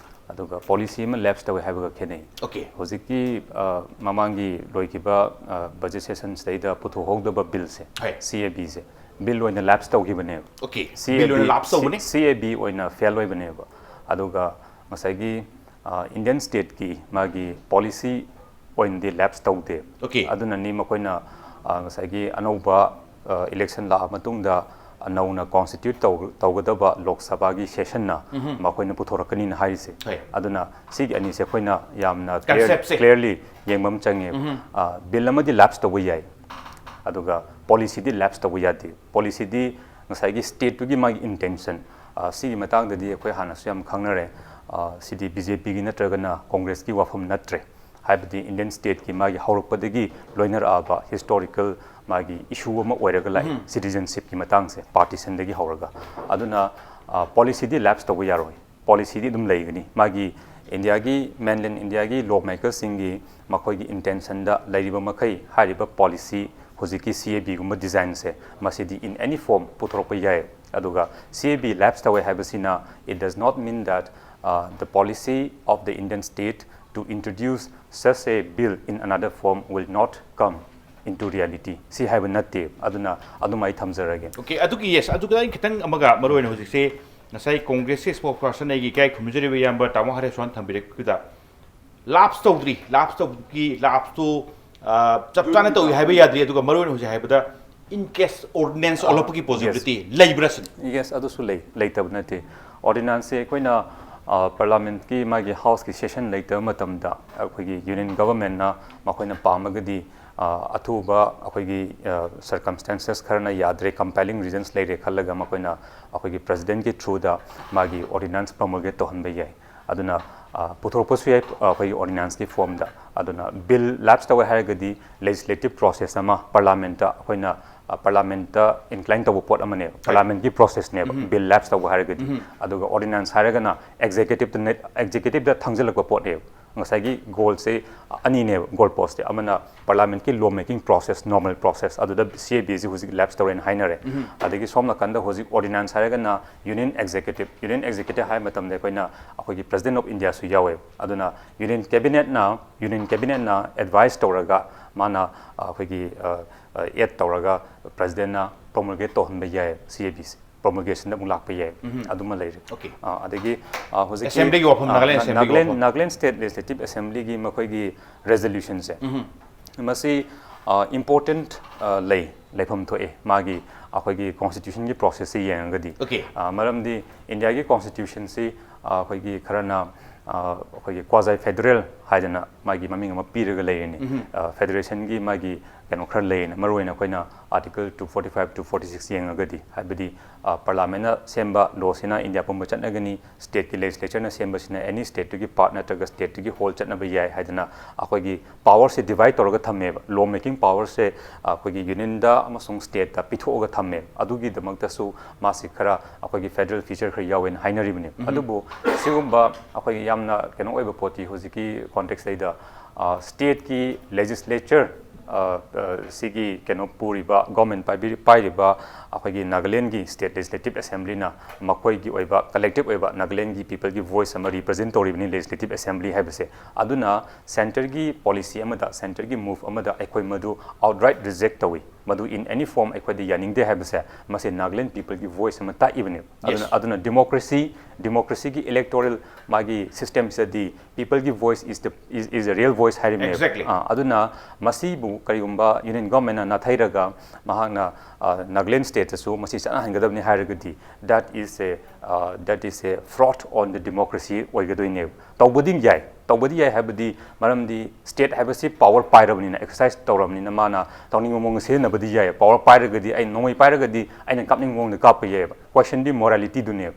ꯑꯗꯨꯒ policy ꯑꯃ lapse ꯇꯧꯏ ꯍꯥꯏꯕꯒ ꯈꯦꯠꯅꯩ꯫ Okay꯫ ꯍꯧꯖꯤꯛꯀꯤ, ꯑ, ꯃꯃꯥꯡꯒꯤ ꯂꯣꯏꯈꯤꯕ, ꯑ, budget sessionꯁꯤꯗꯩꯗ ꯄꯨꯊꯣꯛꯍꯧꯗꯕ billꯁꯦ, ꯍꯣꯏ꯫ CABꯁꯦ bill ꯑꯣꯏꯅ lapse ꯇꯧꯈꯤꯕꯅꯦꯕ꯫ Okay꯫ CAB, Bill ꯑꯣꯏꯅ lapse ꯇꯧꯕꯅꯤ? CAB ꯑꯣꯏꯅ fail ꯑꯣꯏꯕꯅꯦꯕ꯫ ꯑꯗꯨꯒ ꯉꯁꯥꯏꯒꯤ, ꯑ, Indian stateꯀꯤ ꯃꯥꯒꯤ policy ꯑꯣꯏꯅꯗꯤ lapse ꯇꯧꯗꯦ꯫ Okay꯫ ꯑꯗꯨꯅꯅꯤ ꯃꯈꯣꯏꯅ, ꯑ, ꯉꯁꯥꯏꯒꯤ ꯑꯅꯧꯕ, ꯑ, election ꯂꯥꯛꯑ ꯃꯇꯨꯡꯗ ꯅꯧꯅ constitute ꯇꯧ-, ꯇꯧꯒꯗꯕ ꯂꯣꯛ ꯁꯚꯥꯒꯤ sessionꯅ ꯎꯝꯍꯨꯝ꯫ ꯃꯈꯣꯏꯅ ꯄꯨꯊꯣꯔꯛꯀꯅꯤꯅ ꯍꯥꯏꯔꯤꯁꯦ꯫ ꯍꯣꯏ꯫ ꯑꯗꯨꯅ ꯁꯤꯒꯤ ꯑꯅꯤꯁꯦ ꯑꯩꯈꯣꯏꯅ ꯌꯥꯝꯅ clear-, Conceptꯁꯦ꯫ Clearly ꯌꯦꯡꯕ ꯑꯃ ꯆꯪꯉꯦ꯫ ꯎꯝꯍꯨꯝ꯫ ꯑ, bill ꯑꯃꯗꯤ lapse ꯇꯧꯕ ꯌꯥꯏ, ꯑꯗꯨꯒ policyꯗꯤ lapse ꯇꯧꯕ ꯌꯥꯗꯦ꯫ Policyꯗꯤ ꯉꯁꯥꯏꯒꯤ stateꯇꯨꯒꯤ ꯃꯥꯒꯤ intention, ꯑ, ꯁꯤꯒꯤ ꯃꯇꯥꯡꯗꯗꯤ ꯑꯩꯈꯣꯏ ꯍꯥꯟꯅꯁꯨ ꯌꯥꯝ ꯈꯪꯅꯔꯦ꯫ ꯑ, ꯁꯤꯗꯤ BJPꯒꯤ ꯅꯠꯇ꯭ꯔꯒꯅ Congressꯀꯤ ꯋꯥꯐꯝ ꯅꯠꯇ꯭ꯔꯦ꯫ ꯍꯥꯏꯕꯗꯤ Indian stateꯀꯤ ꯃꯥꯒꯤ ꯍꯧꯔꯛꯄꯗꯒꯤ ꯂꯣꯏꯅꯔꯛꯑꯕ historical ꯃꯥꯒꯤ issue ꯑꯃ ꯑꯣꯏꯔꯒ ꯂꯥꯛꯏ, ꯎꯝ꯫ Citizenshipꯀꯤ ꯃꯇꯥꯡꯁꯦ, partitionꯗꯒꯤ ꯍꯧꯔꯒ꯫ ꯑꯗꯨꯅ, ꯑ, policyꯗꯤ lapse ꯇꯧꯕ ꯌꯥꯔꯣꯏ, policyꯗꯤ ꯑꯗꯨꯝ ꯂꯩꯒꯅꯤ꯫ ꯃꯥꯒꯤ Indiaꯒꯤ, mainland Indiaꯒꯤ lawmakersꯁꯤꯡꯒꯤ ꯃꯈꯣꯏꯒꯤ intentionꯗ ꯂꯩꯔꯤꯕ ꯃꯈꯩ ꯍꯥꯏꯔꯤꯕ policy, ꯍꯧꯖꯤꯛꯀꯤ CABꯒꯨꯝꯕ designꯁꯦ, ꯃꯁꯤꯗꯤ in any form ꯄꯨꯊꯣꯔꯛꯄ ꯌꯥꯏ꯫ ꯑꯗꯨꯒ CAB lapse ꯇꯧꯋꯦ ꯍꯥꯏꯕꯁꯤꯅ, it does not mean that, uh, the policy of the Indian state to introduce such a bill in another form will not come. into reality ꯁꯤ ꯍꯥꯏꯕ ꯅꯠꯇꯦ꯫ ꯑꯗꯨꯅ ꯑꯗꯨꯝ ꯑꯩ ꯊꯝꯖꯔꯒꯦ꯫ ꯑꯣꯀꯦ, ꯑꯗꯨꯒꯤ, ꯌꯦꯁ, ꯑꯗꯨꯒ ꯑꯩ ꯈꯤꯇꯪ ꯑꯃꯒ ꯃꯔꯨ ꯑꯣꯏꯅ ꯍꯧꯖꯤꯛꯁꯦ ꯉꯁꯥꯏ ꯀꯣꯡꯒ꯭ꯔꯦꯁꯀꯤ ꯁ꯭ꯄꯣꯛꯁ ꯄꯔꯁꯟ ꯑꯩꯒꯤ ꯏꯀꯥꯏ ꯈꯨꯝꯖꯔꯤꯕ ꯏꯌꯥꯝꯕ ꯇꯥꯃꯣ ꯍꯔꯦꯁꯣꯟ ꯊꯝꯕꯤꯔꯛꯄꯗ ꯂꯥꯞꯁ ꯇꯧꯗ꯭ꯔꯤ, ꯂꯥꯞꯁ ꯇꯧꯕꯒꯤ ꯂꯥꯞꯁꯇꯨ ꯆꯞ ꯆꯥꯅ ꯇꯧꯏ ꯍꯥꯏꯕ ꯌꯥꯗ꯭ꯔꯤ, ꯑꯗꯨꯒ ꯃꯔꯨ ꯑꯣꯏꯅ ꯍꯧꯖꯤꯛ ꯍꯥꯏꯕꯗ in case ordinance ꯑꯣꯜꯂꯛꯄꯒꯤ possibility ꯂꯩꯕ꯭ꯔꯥ ꯁꯤꯅꯤ꯫ ꯌꯦꯁ, ꯑꯗꯨꯁꯨ ꯂꯩ, ꯂꯩꯇꯕ ꯅꯠꯇꯦ꯫ ꯑꯣꯔꯗꯤꯅꯥꯟꯁꯁꯦ ꯑꯩꯈꯣꯏꯅ ꯄꯥꯔꯂꯥꯃꯦꯟꯠꯀꯤ ꯃꯥꯒꯤ ꯍꯥꯎꯁꯀꯤ ꯁꯦꯁꯟ ꯂꯩꯇꯕ ꯃꯇꯝꯗ ꯑꯩꯈꯣꯏꯒꯤ ꯌꯨꯅꯤꯌꯟ ꯒꯚꯔꯟꯃꯦꯟꯠꯅ ꯃꯈꯣꯏꯅ ꯄꯥꯝꯃꯒꯗꯤ ꯑ, ꯑꯊꯨꯕ ꯑꯩꯈꯣꯏꯒꯤ ꯁꯔꯀꯝꯁ꯭ꯇꯦꯟꯁꯦꯁ ꯈꯔꯅ ꯌꯥꯗ꯭ꯔꯦ, ꯀꯝꯄꯦꯂꯤꯡ ꯔꯤꯖꯟꯁ ꯂꯩꯔꯦ ꯈꯜꯂꯒ ꯃꯈꯣꯏꯅ ꯑꯩꯈꯣꯏꯒꯤ ꯄ꯭ꯔꯦꯁꯤꯗꯦꯟꯠꯀꯤ ꯊ꯭ꯔꯨꯗ ꯃꯥꯒꯤ ꯑꯣꯔꯗꯤꯅꯥꯟꯁ ꯄ꯭ꯔꯣꯃꯜꯒꯦꯠ ꯇꯧꯍꯟꯕ ꯌꯥꯏ꯫ ꯑꯗꯨꯅ ꯑ, ꯄꯨꯊꯣꯔꯛꯄꯁꯨ ꯌꯥꯏ ꯑꯩꯈꯣꯏꯒꯤ ꯑꯣꯔꯗꯤꯅꯥꯟꯁꯀꯤ ꯐꯣꯔꯝꯗ꯫ ꯑꯗꯨꯅ ꯕꯤꯜ ꯂꯦꯞꯁ ꯇꯧꯋꯦ ꯍꯥꯏꯔꯒꯗꯤ ꯂꯦꯖꯤꯁꯂꯦꯇꯤꯚ ꯄ꯭ꯔꯣꯁꯦꯁ ꯑꯃ ꯄꯥꯔꯂꯥꯃꯦꯟꯠꯇ ꯑꯩꯈꯣꯏꯅ ꯄꯥꯔꯂꯥꯃꯦꯟꯠꯇ ꯏꯟꯀ꯭ꯂꯥꯏꯟ ꯇꯧꯕ ꯄꯣꯠ ꯑꯃꯅꯦꯕ, ꯄꯥꯔꯂꯥꯃꯦꯟꯠꯀꯤ ꯄ꯭ꯔꯣꯁꯦꯁꯅꯦꯕ ꯕꯤꯜ ꯂꯦꯞꯁ ꯇꯧꯕ ꯍꯥꯏꯔꯒꯗꯤ꯫ ꯑꯗꯨꯒ ꯑꯣꯔꯗꯤꯅꯥꯟꯁ ꯍꯥꯏꯔꯒꯅ ꯑꯦꯛꯖꯤꯀ꯭ꯌꯨꯇꯤꯚꯇ ꯑꯦꯛꯖꯤꯀ꯭ꯌꯨꯇꯤꯚꯇ ꯊꯥꯡꯖꯜꯂꯛꯄ ꯄꯣꯠꯅꯦꯕ꯫ ꯉꯁꯥꯏꯒꯤ ꯒꯣꯜꯁꯦ ꯑꯅꯤꯅꯦꯕ, ꯒꯣꯜ ꯄꯣꯁꯁꯦ꯫ ꯑꯃꯅ ꯄꯥꯔꯂꯥꯃꯦꯟꯠꯀꯤ ꯂꯣ ꯃꯦꯀꯤꯡ ꯄ꯭ꯔꯣꯁꯦꯁ, ꯅꯣꯔꯃꯦꯜ ꯄ꯭ꯔꯣꯁꯦꯁ, ꯑꯗꯨꯗ ꯁꯤ ꯑꯦ ꯕꯤꯁꯤ ꯍꯧꯖꯤꯛ ꯂꯦꯞꯁ ꯇꯧꯔꯦꯅ ꯍꯥꯏꯅꯔꯦ꯫ ꯑꯗꯒꯤ ꯁꯣꯝ ꯅꯥꯀꯟꯗ ꯍꯧꯖꯤꯛ ꯑꯣꯔꯗꯤꯅꯥꯟꯁ ꯍꯥꯏꯔꯒꯅ ꯌꯨꯅꯤꯌꯟ ꯑꯦꯛꯖꯤꯀ꯭ꯌꯨꯇꯤꯚ, ꯌꯨꯅꯤꯌꯟ ꯑꯦꯛꯖꯤꯀ꯭ꯌꯨꯇꯤꯚ ꯍꯥꯏꯕ ꯃꯇꯝꯗ ꯑꯩꯈꯣꯏꯅ ꯑꯩꯈꯣꯏꯒꯤ ꯄ꯭ꯔꯦꯁꯤꯗꯦꯟꯠ ꯑꯣꯐ ꯏꯟꯗꯤꯌꯥꯁꯨ ꯌꯥꯎꯋꯦꯕ꯫ ꯑꯗꯨꯅ ꯌꯨꯅꯤꯌꯟ ꯀꯦꯕꯤꯅꯦꯠꯅ ꯌꯨꯅꯤꯌꯟ ꯀꯦꯕꯤꯅꯦꯠꯅ ꯑꯦꯗꯚꯥꯏꯁ ꯇꯧꯔꯒ ꯃꯥꯅ ꯑꯩꯈꯣꯏꯒꯤ ꯑꯦꯗ ꯇꯧꯔꯒ ꯄ꯭ꯔꯦꯁꯤꯗꯦꯟꯠꯅ ꯄ꯭ꯔꯣꯃꯜꯒꯦꯠ ꯇꯧꯍꯟꯕ ꯌꯥꯏ ꯁꯤ ꯑꯦ ꯕꯤꯁꯤ꯫ ꯄ꯭ꯔꯣꯃꯜꯒꯦꯁꯟꯗ ꯑꯃꯨꯛ ꯂꯥꯛꯄ ꯌꯥꯏ꯫ ꯑꯗꯨꯃ ꯂꯩꯔꯦ꯫ ꯑꯣꯀꯦ꯫ ꯑ, ꯑꯗꯒꯤ ꯑ, ꯍꯧꯖꯤꯛꯀꯤ ꯑꯦꯁꯦꯝꯕ꯭ꯂꯤꯒꯤ ꯋꯥꯐꯝ, ꯑ, ꯅꯥꯒꯥꯂꯦꯟ ꯑꯦꯁꯦꯝꯕ꯭ꯂꯤꯒꯤ ꯅꯥꯒꯥꯂꯦꯟ ꯋꯥꯐꯝ꯫ ꯅꯥꯒꯥꯂꯦꯟ ꯁ꯭ꯇꯦꯠ ꯂꯦꯖꯤꯁꯂꯦꯇꯤꯚ ꯑꯦꯁꯦꯝꯕ꯭ꯂꯤꯒꯤ ꯃꯈꯣꯏꯒꯤ ꯔꯦꯖꯣꯂꯨꯁꯟꯁꯦ ꯃꯁꯤ ꯏꯝꯄꯣꯔꯇꯦꯟꯠ ꯂꯩ, ꯂꯩꯐꯝ ꯊꯣꯛꯑꯦ ꯃꯥꯒꯤ ꯑꯩꯈꯣꯏꯒꯤ ꯀꯣꯟꯁꯇꯤꯇ꯭ꯌꯨꯁꯟꯒꯤ ꯄ꯭ꯔꯣꯁꯦꯁꯁꯤ ꯌꯦꯡꯉꯒꯗꯤ꯫ ꯑꯣꯀꯦ꯫ ꯑ, ꯃꯔꯝꯗꯤ ꯏꯟꯗꯤꯌꯥꯒꯤ ꯀꯣꯟꯁꯇꯤꯇ꯭ꯌꯨꯁꯟꯁꯤ ꯑ, ꯑꯩꯈꯣꯏꯒꯤ ꯈꯔꯅ ꯑ, ꯑꯩꯈꯣꯏꯒꯤ ꯀ꯭ꯋꯥꯖꯥꯏ ꯐꯦꯗꯔꯦꯜ ꯍꯥꯏꯗꯅ ꯃꯥꯒꯤ ꯃꯃꯤꯡ ꯑꯃ ꯄꯤꯔꯒ ꯂꯩꯔꯤꯅꯤ꯫ ꯑ, ꯐꯦꯗꯔꯦꯁꯟꯒꯤ ꯃꯥꯒꯤ ꯀꯩꯅꯣ ꯈꯔ ꯂꯩꯔꯤꯅꯤ, ꯃꯔꯨꯑꯣꯏꯅ ꯑꯩꯈꯣꯏꯅ article two forty five, two forty six ꯌꯦꯡꯉꯒꯗꯤ, ꯍꯥꯏꯕꯗꯤ ꯑ, ꯄꯥꯔꯂꯥꯃꯦꯟꯅ ꯁꯦꯝꯕ ꯂꯣꯁꯤꯅ ꯏꯟꯗꯤꯌꯥ ꯄꯨꯝꯕ ꯆꯠꯅꯒꯅꯤ, ꯁ꯭ꯇꯦꯠꯀꯤ ꯂꯦꯖꯤꯁꯂꯦꯆꯔꯅ ꯁꯦꯝꯕꯁꯤꯅ ꯑꯦꯅꯤ ꯁ꯭ꯇꯦꯠꯇꯨꯒꯤ ꯄꯥꯔꯠ ꯅꯠꯇ꯭ꯔꯒ ꯁ꯭ꯇꯦꯠꯇꯨꯒꯤ ꯍꯣꯜ ꯆꯠꯅꯕ ꯌꯥꯏ ꯍꯥꯏꯗꯅ ꯑꯩꯈꯣꯏꯒꯤ ꯄꯥꯋꯔꯁꯦ ꯗꯤꯚꯥꯏꯠ ꯇꯧꯔꯒ ꯊꯝꯃꯦꯕ꯫ ꯂꯣ ꯃꯦꯀꯤꯡ ꯄꯥꯋꯔꯁꯦ ꯑꯩꯈꯣꯏꯒꯤ ꯌꯨꯅꯤꯌꯟꯗ ꯑꯃꯁꯨꯡ ꯁ꯭ꯇꯦꯠꯇ ꯄꯤꯊꯣꯛꯑꯒ ꯊꯝꯃꯦꯕ꯫ ꯑꯗꯨꯒꯤꯗꯃꯛꯇꯁꯨ ꯃꯥꯁꯤ ꯈꯔ ꯑꯩꯈꯣꯏꯒꯤ ꯐꯦꯗꯔꯦꯜ ꯐꯤꯆꯔ ꯈꯔ ꯌꯥꯎꯋꯦꯅ ꯍꯥꯏꯅꯔꯤꯕꯅꯦꯕ꯫ ꯑꯗꯨꯕꯨ ꯁꯤꯒꯨꯝꯕ ꯑꯩꯈꯣꯏꯒꯤ ꯌꯥꯝꯅ ꯀꯩꯅꯣ ꯑꯣꯏꯕ ꯄꯣꯠꯇꯤ ꯍꯧꯖꯤꯛꯀꯤ ꯀꯣꯟꯇꯦꯛꯁꯇꯩꯗ ꯁ꯭ꯇꯦꯠꯀꯤ ꯂꯦꯖꯤꯁꯂꯦꯆꯔ ꯑ, ꯑ, ꯁꯤꯒꯤ ꯀꯩꯅꯣ ꯄꯨꯔꯤꯕ, ꯒꯣꯔꯃꯦꯟ ꯄꯥꯏꯕꯤ-, ꯄꯥꯏꯔꯤꯕ ꯑꯩꯈꯣꯏꯒꯤ ꯅꯥꯒꯥꯂꯦꯟꯒꯤ ꯁ꯭ꯇꯦꯠ ꯂꯦꯖꯤꯁꯂꯦꯇꯤꯚ ꯑꯦꯁꯦꯝꯕ꯭ꯂꯤꯅ ꯃꯈꯣꯏꯒꯤ ꯑꯣꯏꯕ ꯀꯂꯦꯛꯇꯤꯚ ꯑꯣꯏꯕ ꯅꯥꯒꯥꯂꯦꯟꯒꯤ ꯄꯤꯄꯜꯒꯤ ꯚꯣꯏꯁ ꯑꯃ ꯔꯤꯄ꯭ꯔꯖꯦꯟ ꯇꯧꯔꯤꯕꯅꯤ ꯂꯦꯖꯤꯁꯂꯦꯇꯤꯚ ꯑꯦꯁꯦꯝꯕ꯭ꯂꯤ ꯍꯥꯏꯕꯁꯦ꯫ ꯑꯗꯨꯅ ꯁꯦꯟꯇꯔꯒꯤ ꯄꯣꯂꯤꯁꯤ ꯑꯃꯗ, ꯁꯦꯟꯇꯔꯒꯤ ꯃꯨꯚ ꯑꯃꯗ ꯑꯩꯈꯣꯏ ꯃꯗꯨ ꯑꯥꯎꯠꯔꯥꯏꯠ ꯔꯤꯖꯦꯛ ꯇꯧꯏ, ꯃꯗꯨ in any form ꯑꯩꯈꯣꯏꯗ ꯌꯥꯅꯤꯡꯗꯦ ꯍꯥꯏꯕꯁꯦ ꯃꯁꯤ ꯅꯥꯒꯥꯂꯦꯟ ꯄꯤꯄꯜꯒꯤ ꯚꯣꯏꯁ ꯑꯃ ꯇꯥꯛꯏꯕꯅꯦꯕ꯫ ꯑꯗꯨꯅ, Yes. ꯑꯗꯨꯅ ꯗꯤꯃꯣꯀ꯭ꯔꯦꯁꯤ, ꯗꯤꯃꯣꯀ꯭ꯔꯦꯁꯤꯒꯤ ꯏꯂꯦꯛꯇꯣꯔꯦꯜ ꯃꯥꯒꯤ ꯁꯤꯁꯇꯦꯝꯁꯤꯗꯗꯤ people ꯒꯤ voice is the, is, is a real voice ꯍꯥꯏꯔꯤꯕꯅꯦꯕ꯫ Exactly. ꯑꯥ, ꯑꯗꯨꯅ ꯃꯁꯤꯕꯨ ꯀꯔꯤꯒꯨꯝꯕ ꯌꯨꯅꯤꯌꯟ ꯒꯣꯔꯃꯦꯟꯅ ꯅꯥꯊꯩꯔꯒ ꯃꯍꯥꯛꯅ, ꯑꯥ, ꯅꯥꯒꯥꯂꯦꯟ ꯁ꯭ꯇꯦꯠꯇꯁꯨ ꯃꯁꯤ ꯆꯠꯅꯍꯟꯒꯗꯕꯅꯤ ꯍꯥꯏꯔꯒꯗꯤ, that is a, ah, that is a fraud on the democracy ꯑꯣꯏꯒꯗꯣꯏꯅꯦꯕ꯫ ꯇꯧꯕꯗꯤ ꯌꯥꯏ, ꯇꯧꯕꯗꯤ ꯌꯥꯏ ꯍꯥꯏꯕꯗꯤ, ꯃꯔꯝꯗꯤ ꯁ꯭ꯇꯦꯠ ꯍꯥꯏꯕꯁꯤ ꯄꯥꯋꯔ ꯄꯥꯏꯔꯕꯅꯤꯅ, ꯑꯦꯛꯁꯔꯁꯥꯏꯁ ꯇꯧꯔꯕꯅꯤꯅ, ꯃꯥꯅ ꯇꯧꯅꯤꯡꯕ ꯃꯑꯣꯡꯗ ꯁꯤꯖꯤꯟꯅꯕꯗꯤ ꯌꯥꯏ꯫ ꯄꯥꯋꯔ ꯄꯥꯏꯔꯒꯗꯤ, ꯑꯩ ꯅꯣꯡꯃꯩ ꯄꯥꯏꯔꯒꯗꯤ ꯑꯩꯅ ꯀꯥꯞꯅꯤꯡꯕ ꯃꯑꯣꯡꯗ ꯀꯥꯞꯄ ꯌꯥꯏꯑꯕ꯫ ꯀꯣꯏꯁꯟꯗꯤ ꯃꯣꯔꯥꯂꯤꯇꯤꯗꯨꯅꯦꯕ꯫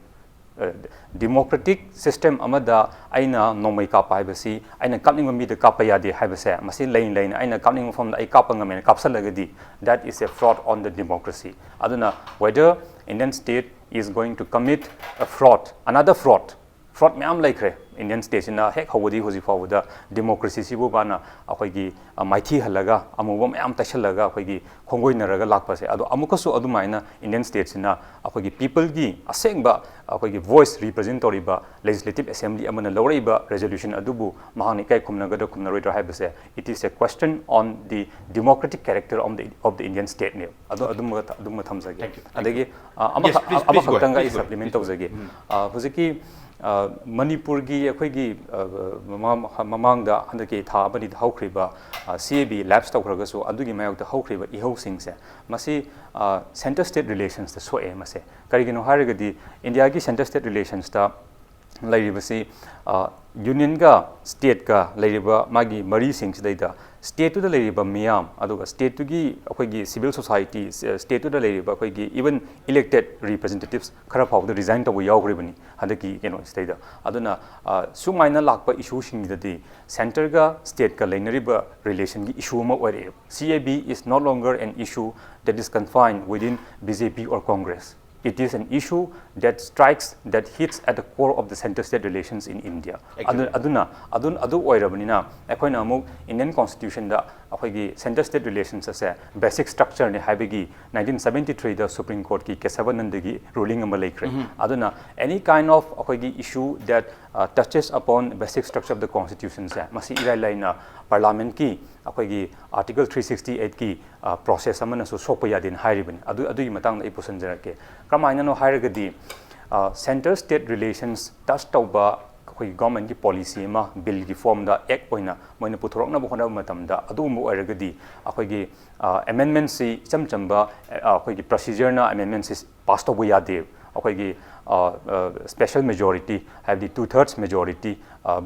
ꯗꯤꯃꯣꯀ꯭ꯔꯦꯇꯤꯛ ꯁꯤꯁꯇꯦꯝ ꯑꯃꯗ ꯑꯩꯅ ꯅꯣꯡꯃꯩ ꯀꯥꯞꯄ ꯍꯥꯏꯕꯁꯤ ꯑꯩꯅ ꯀꯥꯞꯅꯤꯡꯕ ꯃꯤꯗ ꯀꯥꯞꯄ ꯌꯥꯗꯦ ꯍꯥꯏꯕꯁꯦ, ꯃꯁꯤ ꯂꯩꯅ ꯂꯩꯅ ꯑꯩꯅ ꯀꯥꯞꯅꯤꯡꯕ ꯃꯐꯝꯗ ꯑꯩ ꯀꯥꯞꯄ ꯉꯝꯃꯦꯅ ꯀꯥꯞꯁꯜꯂꯒꯗꯤ, that is a fraud on the democracy. ꯑꯗꯨꯅ whether Indian state is going to commit a fraud, another fraud, fraud ꯃꯌꯥꯝ ꯂꯩꯈ꯭ꯔꯦ ꯏꯟꯗꯤꯌꯟ ꯁ꯭ꯇꯦꯠꯁꯤꯅ ꯍꯦꯛ ꯍꯧꯕꯗꯒꯤ ꯍꯧꯖꯤꯛ ꯐꯥꯎꯕꯗ ꯗꯤꯃꯣꯀ꯭ꯔꯦꯁꯤꯁꯤꯕꯨ ꯃꯥꯅ ꯑꯩꯈꯣꯏꯒꯤ, ꯑ, ꯃꯥꯏꯊꯤ ꯍꯜꯂꯒ ꯑꯃꯨꯕ ꯃꯌꯥꯝ ꯇꯩꯁꯜꯂꯒ ꯑꯩꯈꯣꯏꯒꯤ ꯈꯣꯡꯒꯣꯏꯅꯔꯒ ꯂꯥꯛꯄꯁꯦ꯫ ꯑꯗꯣ ꯑꯃꯨꯛꯀꯁꯨ ꯑꯗꯨꯃꯥꯏꯅ ꯏꯟꯗꯤꯌꯟ ꯁ꯭ꯇꯦꯠꯁꯤꯅ ꯑꯩꯈꯣꯏꯒꯤ ꯄꯤꯄꯜꯒꯤ ꯑꯁꯦꯡꯕ ꯑꯩꯈꯣꯏꯒꯤ ꯚꯣꯏꯁ ꯔꯤꯄ꯭ꯔꯖꯦꯟ ꯇꯧꯔꯤꯕ ꯂꯦꯖꯤꯁꯂꯦꯇꯤꯚ ꯑꯦꯁꯦꯝꯕ꯭ꯂꯤ ꯑꯃꯅ ꯂꯧꯔꯛꯏꯕ ꯔꯦꯖꯣꯂꯨꯁꯟ ꯑꯗꯨꯕꯨ ꯃꯍꯥꯛꯅ ꯏꯀꯥꯏ ꯈꯨꯝꯅꯒꯗ꯭ꯔꯥ ꯈꯨꯝꯅꯔꯣꯏꯗ꯭ꯔꯥ ꯍꯥꯏꯕꯁꯦ, it is a question on the democratic character of the, of the Indian state ꯅꯦꯕ꯫ ꯑꯗꯨ ꯑꯗꯨꯝꯕ ꯑꯗꯨꯝꯕ ꯊꯝꯖꯒꯦ꯫ Thank you. ꯑꯗꯒꯤ, ꯑ, Yes, ꯑꯃꯈꯛ please, please go ahead. ꯑꯃꯈꯛꯇꯪꯒ ꯑꯩ Please go ahead. ꯁꯄ꯭ꯂꯤꯃꯦꯟ ꯇꯧꯖꯒꯦ꯫ ꯑ, ꯍꯧꯖꯤꯛꯀꯤ, ꯑ, ꯃꯅꯤꯄꯨꯔꯒꯤ ꯑꯩꯈꯣꯏꯒꯤ, ꯑ, ꯃꯃꯥꯡ-, ꯃꯃꯥꯡꯗ ꯍꯟꯗꯛꯀꯤ ꯊꯥ ꯑꯃꯅꯤꯗ ꯍꯧꯈ꯭ꯔꯤꯕ, ꯑ, ꯁꯤ ꯑꯦ ꯕꯤ ꯂꯦꯞꯁ ꯇꯧꯈ꯭ꯔꯒꯁꯨ ꯑꯗꯨꯒꯤ ꯃꯥꯌꯣꯛꯇ ꯍꯧꯈ꯭ꯔꯤꯕ ꯏꯍꯧꯁꯤꯡꯁꯦ, ꯃꯁꯤ, ꯑ, ꯁꯦꯟꯇꯔ ꯁ꯭ꯇꯦꯠ ꯔꯤꯂꯦꯁꯟꯁꯇ ꯁꯣꯛꯑꯦ꯫ ꯃꯁꯦ ꯀꯔꯤꯒꯤꯅꯣ ꯍꯥꯏꯔꯒꯗꯤ ꯏꯟꯗꯤꯌꯥꯒꯤ ꯁꯦꯟꯇꯔ ꯁ꯭ꯇꯦꯠ ꯔꯤꯂꯦꯁꯟꯁꯇ ꯂꯩꯔꯤꯕꯁꯤ, ꯑ, ꯌꯨꯅꯤꯌꯟꯒ ꯁ꯭ꯇꯦꯠꯀ ꯂꯩꯔꯤꯕ ꯃꯥꯒꯤ ꯃꯔꯤꯁꯤꯡꯁꯤꯗꯩꯗ ꯁ꯭ꯇꯦꯠꯇꯨꯗ ꯂꯩꯔꯤꯕ ꯃꯤꯌꯥꯝ, ꯑꯗꯨꯒ ꯁ꯭ꯇꯦꯠꯇꯨꯒꯤ ꯑꯩꯈꯣꯏꯒꯤ ꯁꯤꯚꯤꯜ ꯁꯣꯁꯥꯏꯇꯤ, ꯁ꯭ꯇꯦꯠꯇꯨꯗ ꯂꯩꯔꯤꯕ ꯑꯩꯈꯣꯏꯒꯤ even elected representatives ꯈꯔ ꯐꯥꯎꯕꯗ ꯔꯤꯖꯥꯏꯟ ꯇꯧꯕ ꯌꯥꯎꯈ꯭ꯔꯤꯕꯅꯤ ꯍꯟꯗꯛꯀꯤ ꯀꯩꯅꯣꯁꯤꯗꯩꯗ꯫ ꯑꯗꯨꯅ, ꯑ, ꯁꯨꯃꯥꯏꯅ ꯂꯥꯛꯄ ꯏꯁꯨꯁꯤꯡꯁꯤꯗꯗꯤ ꯁꯦꯟꯇꯔꯒ ꯁ꯭ꯇꯦꯠꯀ ꯂꯩꯅꯔꯤꯕ ꯔꯤꯂꯦꯁꯟꯒꯤ ꯏꯁꯨ ꯑꯃ ꯑꯣꯏꯔꯛꯑꯦꯕ꯫ C A B is no longer an issue that is confined within B J P or Congress. It is an issue that strikes, that hits at the core of the center state relations in India. ꯑꯗꯨ, Exactly. ꯑꯗꯨꯅ, ꯑꯗꯨ, ꯑꯗꯨ ꯑꯣꯏꯔꯕꯅꯤꯅ ꯑꯩꯈꯣꯏꯅ ꯑꯃꯨꯛ Indian ꯀꯣꯟꯁꯇꯤꯇ꯭ꯌꯨꯁꯟꯗ ꯑꯩꯈꯣꯏꯒꯤ center state relations ꯑꯁꯦ basic structure ꯅꯤ ꯍꯥꯏꯕꯒꯤ nineteen seventy three ꯗ Supreme Court ꯀꯤ ꯀꯦꯁꯕꯥꯅꯟꯗꯒꯤ ruling ꯑꯃ ꯂꯩꯈ꯭ꯔꯦ꯫ ꯑꯗꯨꯅ any kind of ꯑꯩꯈꯣꯏꯒꯤ issue that touches upon basic structure of the constitution ꯁꯦ, ꯃꯁꯤ ꯏꯔꯥꯏ ꯂꯥꯏꯅ Parliament ꯀꯤ ꯑꯩꯈꯣꯏꯒꯤ Article three sixty eight ꯀꯤ process ꯑꯃꯅꯁꯨ ꯁꯣꯛꯄ ꯌꯥꯗꯦꯅ ꯍꯥꯏꯔꯤꯕꯅꯤ꯫ ꯑꯗꯨ, ꯑꯗꯨꯒꯤ ꯃꯇꯥꯡꯗ ꯑꯩ ꯄꯨꯁꯤꯟꯖꯔꯛꯀꯦ꯫ ꯀꯔꯝꯍꯥꯏꯅꯅꯣ ꯍꯥꯏꯔꯒꯗꯤ, center state relations touch ꯇꯧꯕ ꯑꯩꯈꯣꯏꯒꯤ government ꯀꯤ policy ꯑꯃ bill ꯒꯤ form ꯗ act ꯑꯣꯏꯅ ꯃꯣꯏꯅ ꯄꯨꯊꯣꯔꯛꯅꯕ ꯍꯣꯠꯅꯕ ꯃꯇꯝꯗ, ꯑꯗꯨꯒꯨꯝꯕ ꯑꯣꯏꯔꯒꯗꯤ ꯑꯩꯈꯣꯏꯒꯤ amendment ꯁꯤ ꯏꯆꯝ ꯆꯝꯕ ꯑꯩꯈꯣꯏꯒꯤ procedure ꯅ amendment ꯁꯤ pass ꯇꯧꯕ ꯌꯥꯗꯦ꯫ ꯑꯩꯈꯣꯏꯒꯤ special majority, ꯍꯥꯏꯕꯗꯤ two thirds majority,